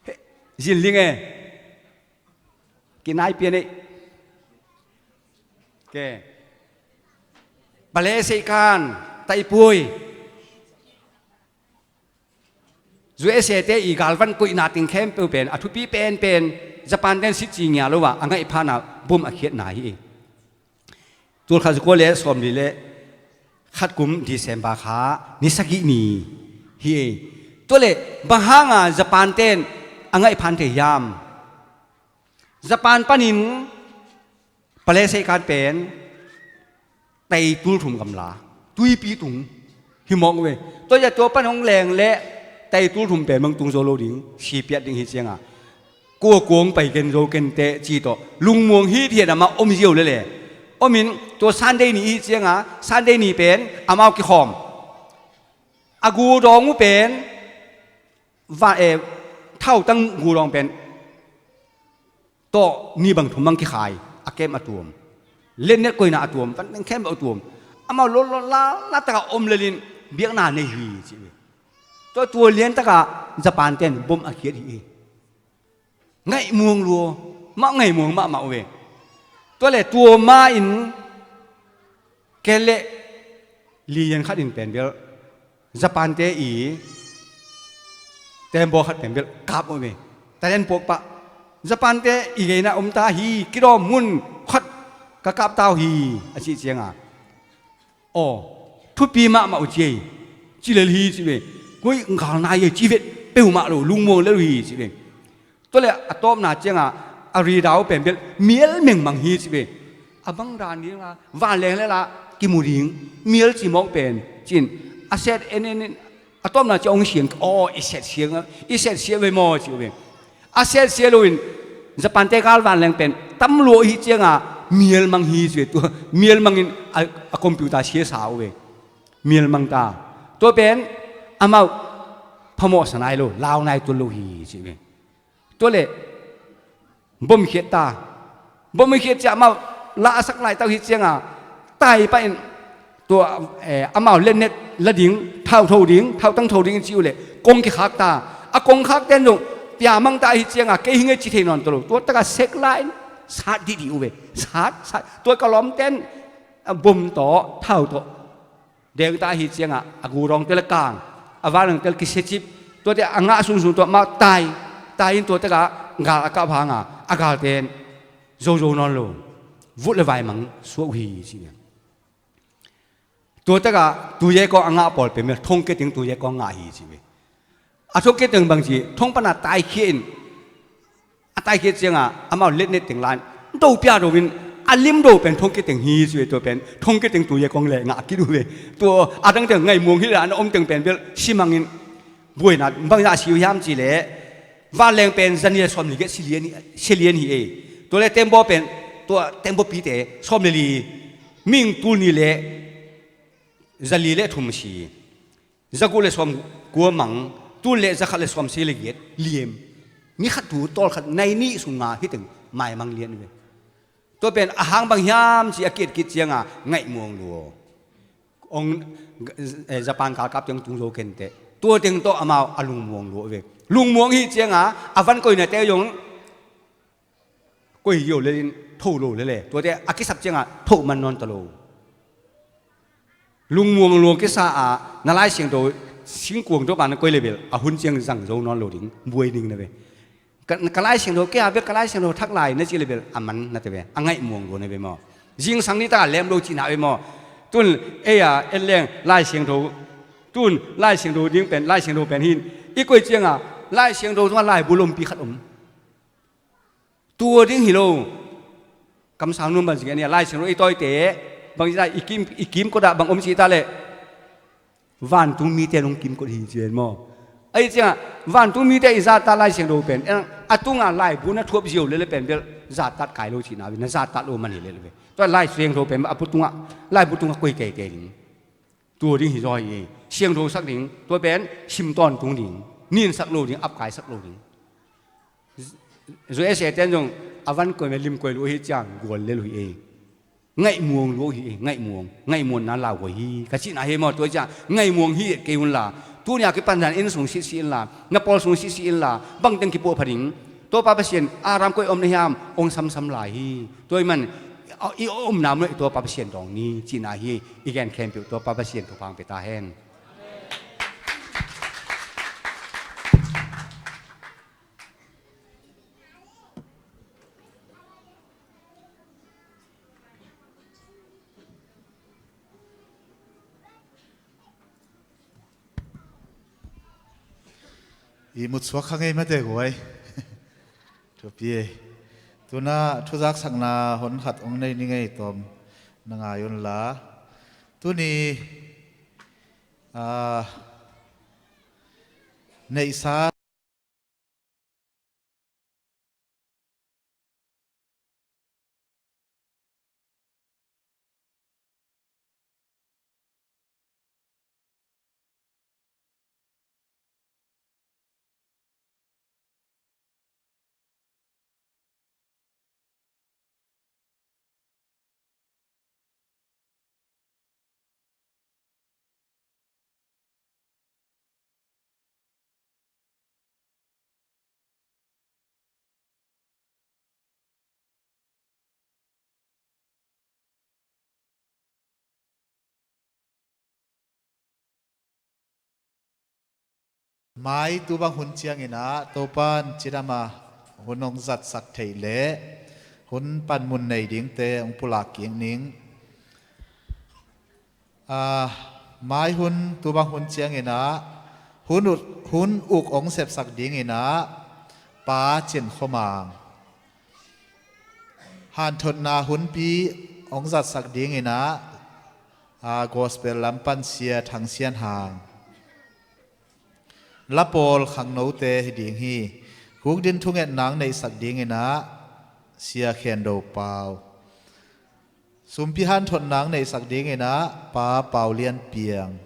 He, zin ling e. Kinai pian ei. Ke. Pale seikan, taipui, U S A te i galvan koihna teng khempeuh pen a thupi penpen Japan ten sit ci ngia lo a, a ngaihphatna bom a khiatna hi. Tulkhat zakua le sawmli le khat kum December kha ni sagih ni hi. Tuale bang hanga Japan ten a ngaihphan thei hiam? Japan panin pale seikan pen taitul thum gamla, tuipi tung hi mawk ve. Tua zia tua pan hong leng le taitul thum pen mang tung zo lo ding, sipiat ding hi cianga, kua kuang pai ken zo ken teh ci tawh lungmuang hi thian amah om zio lele. Omin tua Sunday ni hi cianga, Sunday ni pen amau kikhawm. A gu dawng uh pen va e, thautang gu dawng pen tawh ni bang thum mang kikhai, a kem a tuam, lennet koina a tuam, van teng khempeuh a tuam. Amau lawt lawt la la taka om lelin biakna nei hi ci ve. Tua tua lian taka Japan ten bom a khiat hi. Ngaihmuang lua, mah ngaihmuang mahmah uh ve. Tuale tua ma in ken le lian khat in pen bel Japan te i tembaw khat pen bel kap uh ve. Talen puak pah, Japan te i geina om ta hi, kidawm mun khat ka kap tau hi a cih cianga, aw, thupi mahmah uh ci ei, ci lel hi ci ve. Koi ngal nai ei ci vet peuhmah lo, lungmuang lel uh hi ci ve. Tuale a tawpna cianga a ridau pen bel mial mengmang hi ci ve. A bang dan ding la, vanleng le la kimu ding, mial ci mawk pen cin, a set en en in, a tawpna cia hong siang, aw, i set siang, i set siang ve maw ci uh ve. A set siang loin Japan te gal vanleng pen tam lua hi cianga mial mang hi ci ve. Tua mial mangin a, a computer siasa uh ve. Mial mang ta. Tua pen amau phamawh sa nai lo, lau nai tuan lo hi ci ve. Tuale bom khiat ta. Bom khiat ciah amau la a sak lai tau hi cianga, tai pahin tua, eh, amau lennet la ding, thau tho ding, thautang tho ding in ci uh le kong kikhak ta. A kong khak ten zong pia mang ta hi cianga, kei hi ngei ci thei nawn ta lo. Tua taka sek la in sat dihdih uh ve. Sat, sat. Tua ka lawm ten, a, bom tawh, thau tawh deng ta hi cianga, a gu dawng tel a kang, a vanleng tel kisiacip, tuate a ngah sungsun tua amau tai, tai in tua taka gal a kap hanga a galten zozo nawn lo, vut le vai mang suah uh hi ci ve. Tua taka tuye kawng a ngah pawl pen mel thongke teng tuye kawng ngah hi ci ve. A thongke teng bang ci, thong pana taikhia in, a taikhia cianga amau letnet teng lan do pia do in, a lim do pen thongke teng hi ci ve. Tua pen thongke teng tuye kawng le ngah kit uh ve. Tua a dang teng ngaihmuang hi la, an om teng pen bel simangin buaina bangzah si uh hiam ci le, vanleng pen zani le sawmli giat si lian hi, si lian hi ei. Tuale tembaw pen, tua tembawpite sawm le li, ming tul ni le zali le thum si, zaguh le sawm kua mang, tul le zakhat le sawm si le giat liam. Ni khat tu tawl khat nai nih sunga hiteng maimang lian ve. Tua pen a hang bang hiam ci a kiatkit cianga ngaihmuang lua. Ong, eh, Japan galkap teng tung zo kenteh. Tua teng tawh amau a lungmuang lua ve. Lungmuang hi cianga a van koinate zong koi hi lo lelin tho lo lele. Tuate a kisap cianga tho man nawn ta lo. Lungmuang luang kisa a, na Lai Siangtho singkuang dawpa na koi le bel a hun ciang zang zo nawn lo ding, buai ding na ve. Ka, ka Lai Siangtho kei a bel ka Lai Siangtho thak lai na ci le bel a man na te ve, a ngaihmuang lua na ve maw. Zingsang ni taka lem lo cihna ve maw. Tun ei a en leng Lai Siangtho, tun Lai Siangtho ding pen, Lai Siangtho pen hin i koi cianga Lai Siangtho tunga laibu lompi khat om. Tua ding hi lo. Kamsang num bang zing a nia, Lai Siangtho i tawite bang zita i kim, i kimkot ah bang om cita le, vantung mite nong kimkot hi ci ven maw. Ahi cianga vantung mite i zattat Lai Siangtho pen a tunga laibu na thuap zio lele pen bel zattat kai lo cihna ve, na zattat lo man hi lele ve. Tua Lai Siangtho pen a pu tunga, laibu tunga koi teitei ding. Tua ding hi zaw hi. Siangtho sak ding, tua pen sim tawntung ding, ninsak lo ding, apkai sak lo ding. U S A ten zong a van koi me lim koi lo hi ciang gual le lo hi ei. Ngaihmuang lo hi ei, ngaihmuang, ngaihmuanna lauhuai hi ka cihna hi maw. Tua ciang ngaihmuang hi kei hun la, tunia kipan dan inn sung sitsi in la, na pawl sung sitsi in la, bangteng kipuah pha ding. Topa Pasian a ram koi om na hiam, ong samsam lai hi. Tua hi man I omna mun ah i Topa Pasian dawng ni cihna hi. I gen khempeuh Topa Pasian thupha hong pia ta hen. I mutsuak kha ngei mate guai. Thupi ei. Tuna thuzaksakna hun khat hong nei ni ngei tawm na ngai unla. Tuni, ah, neihsa Mai tu bang hun ciangin ah Topa'n cidam a hun hong zatsak theih leh hun panmun nei dingte hong pulak kik ning. Ah, mai hun tu bang hun ciangin ah hun uk, hun uk hong sepsak dingin ah Pa Cin Khua Mang. Hanthotna hunpi hong zatsak dingin ah, ah, gospel lam pan Sia Thang Sian Hang. La pawl khangnote hi ding hi. Kukdin thungetna hong neihsak dingin ah Sia Khen Do Pau. Sumpi hanthotna hong neihsak dingin ah Pa Pau Lian Piang.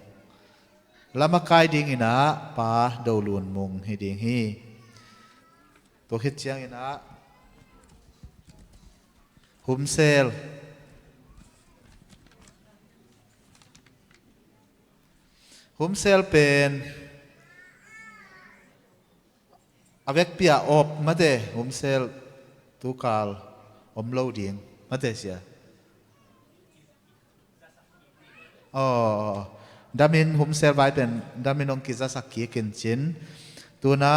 La makai dingin ah Pa Do Lun Mung hi ding hi. Tua khit ciangin ah Humsel. Humsel pen a vekpi a awp mate, Humsel tukal om lo ding mate sia. Aw, damin Humsel vai pen damin hong kizasak kik in cin. Tuna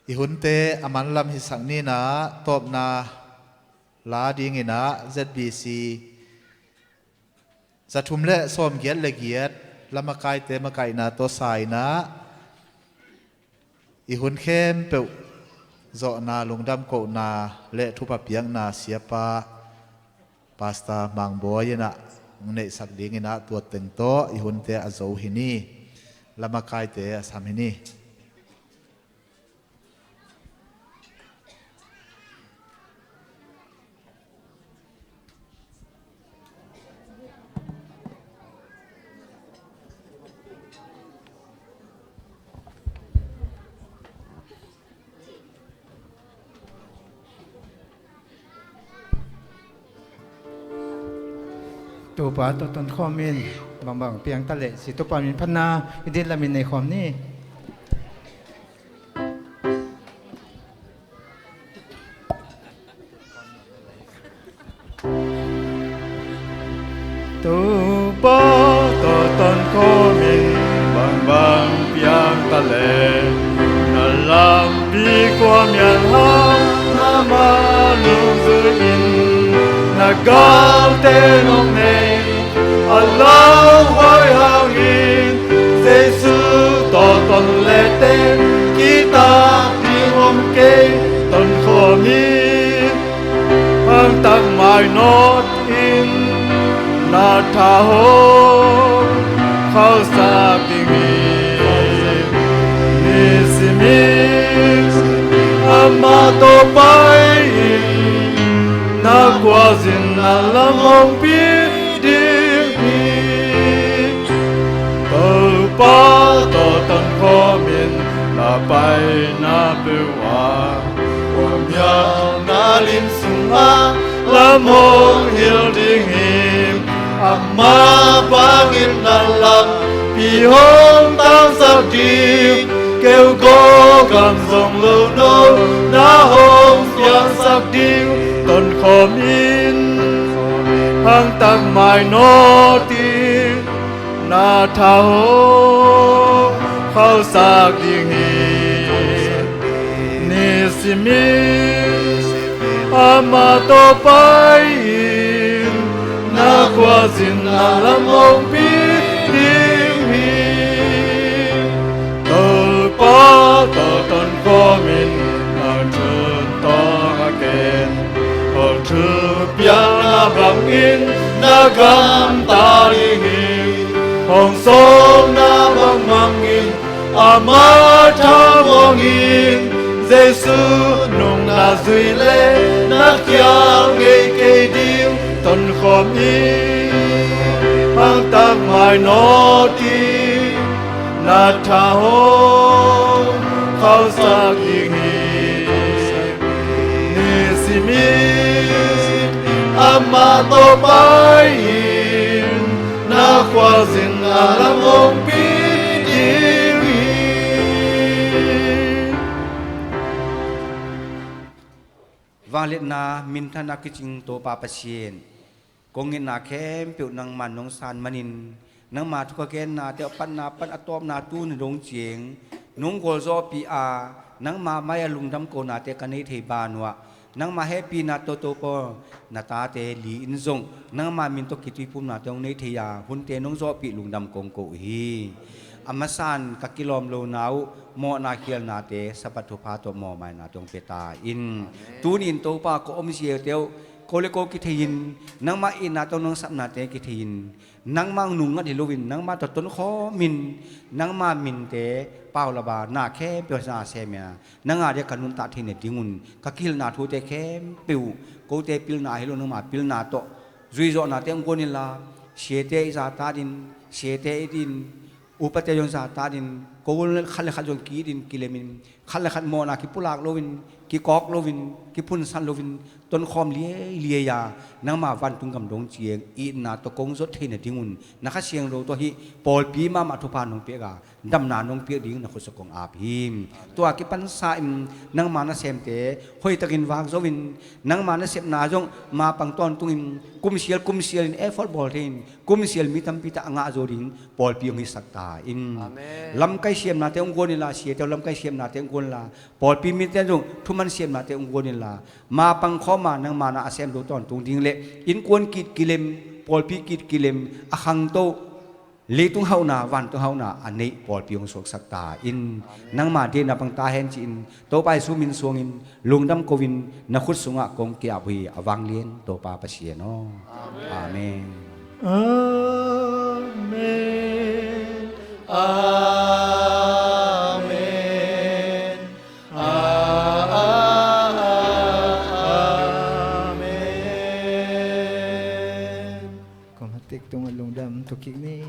i hunte a manlam hisak ni in ah tawpna la dingin ah Z B C za thum le sawmgiat le giat la makaite makaihna tawh sa in ah i hun khempeuh zawhna, lungdam kohna le thupha piakna siapa Pastor Mang Bawi in ah hong neihsak dingin ah tua teng tawh i hunte a zo hi ni. La makaite a sam hi ni. Topa tawh tonkhawm in, bangbang piang ta leh ci, Topa min phatna i din lamin nei khawm ni. Topa tawh tonkhawm in, bangbang piang ta leh na lampi kua mial hang, amah lungzui in, na galte nong nei a lauhuai hangin, Jesu tawh ton lete kitak ding om kei, tonkhawm in, hangtak mainawt in na tha hong khauhsak ding hi. Nisimin amah tawh pai in, na khuazin na lam hong pi ding hi. Topa tawh tonkhawm in, na paina peuh ah khuamial na lim sungah lam hong hilh ding hi. Amah bangin na lampi hong tangsak ding, keu gawh gam zong lo no na hong piangsak ding, tonkhawm Mai nawtin na tha hong khauhsak ding hi. Nisimin amah tawh pai-in na khuazin na lam hong pi ding hi. Topa tawh tonkhawmin a thuntawn a ken hong thupiakna bangin na gamta ding hi. Hong sawlna bangmangin amah thamuangin Jesu nungna zui le na khial ngei kei ding tonkhawm hi. Hangtak mai nawtin na tha hong khauhsak ding hi. Nisimin amah tawh pai-in na khuazin na lam hong pi ding hi. Vangliatna minthanna kicing Topa Pasian, kong itna khempeuh nangman nong san manin, nangma thu ka gennate a patna pan a tawpna tu ni dong ciang nong gualzawhpih a, nangma mai-a lungdam konate ka nei thei ban uh ah, nangma hehpihna tawh Topa, na tate li in zong nangma min tawh kituiphumnate hong nei thei a, hunte nong zawhpih lungdam kong ko uh hi. A masan ka kilawm lona uh mawhna khialnate Sabbath thupha tawh mawhmaina tawh hong pia ta in. Tuni in Topa, ka omsiate uh ko le ko kithei-in, nangma itna tawh nong sapnate kithei-in, nangma nungngat hi loin nangma tawh tonkhawmin, nangma minte paulaba na khempeuh sa sem a, nang a dia ka nuntak theihna dingun ka kihilhna thute khempeuh, kote pilna hi lo nangma pilna tawh zuizawhnate hong guan inla, siate i zahtatin, siate i din, upate zong zahtatin, ko khat le khat zong ki-itin kilemin, khat le khat mawhna kipulak loin, kikawk loin, kiphunsan loin, tonkhawm liailiai a, nangma vantung gam dong ciang itna tawh kong zot theihna dingun na Kha Siangtho tawh hih pawlpi mahmah thupha nong piak a, damna nong piak ding na khutsa kong ap hi. Tua kipansa in nangma nasemte hoihtakin vak zo in, nangma nasepna zong mapang tawntungin, kumsial kumsialin effort bawl thei in, kumsial mi tampi tak a ngah zo ding pawlpi hong hisak ta in. Lamkai siamnate hong guan inla, siate uh lamkai siamnate hong guan inla, pawlpi mite zong thuman siamnate hong guan inla, mapang khawma nangma na a semto tawntung ding le innkuan kit kilem, pawlpi kit kilem, a khangto, leitung hauhna vantung hauhna a neih pawlpi hong suaksak ta in. Nangma deihna pang ta hen ci-in Topa Jesu min suangin lungdam ko-in na khut sungah kong ki-ap uh hi, a vanglian Topa Pasian aw. Amen. Amen. Amen. Amen. Kong hatik tungah lungdam tukik ni.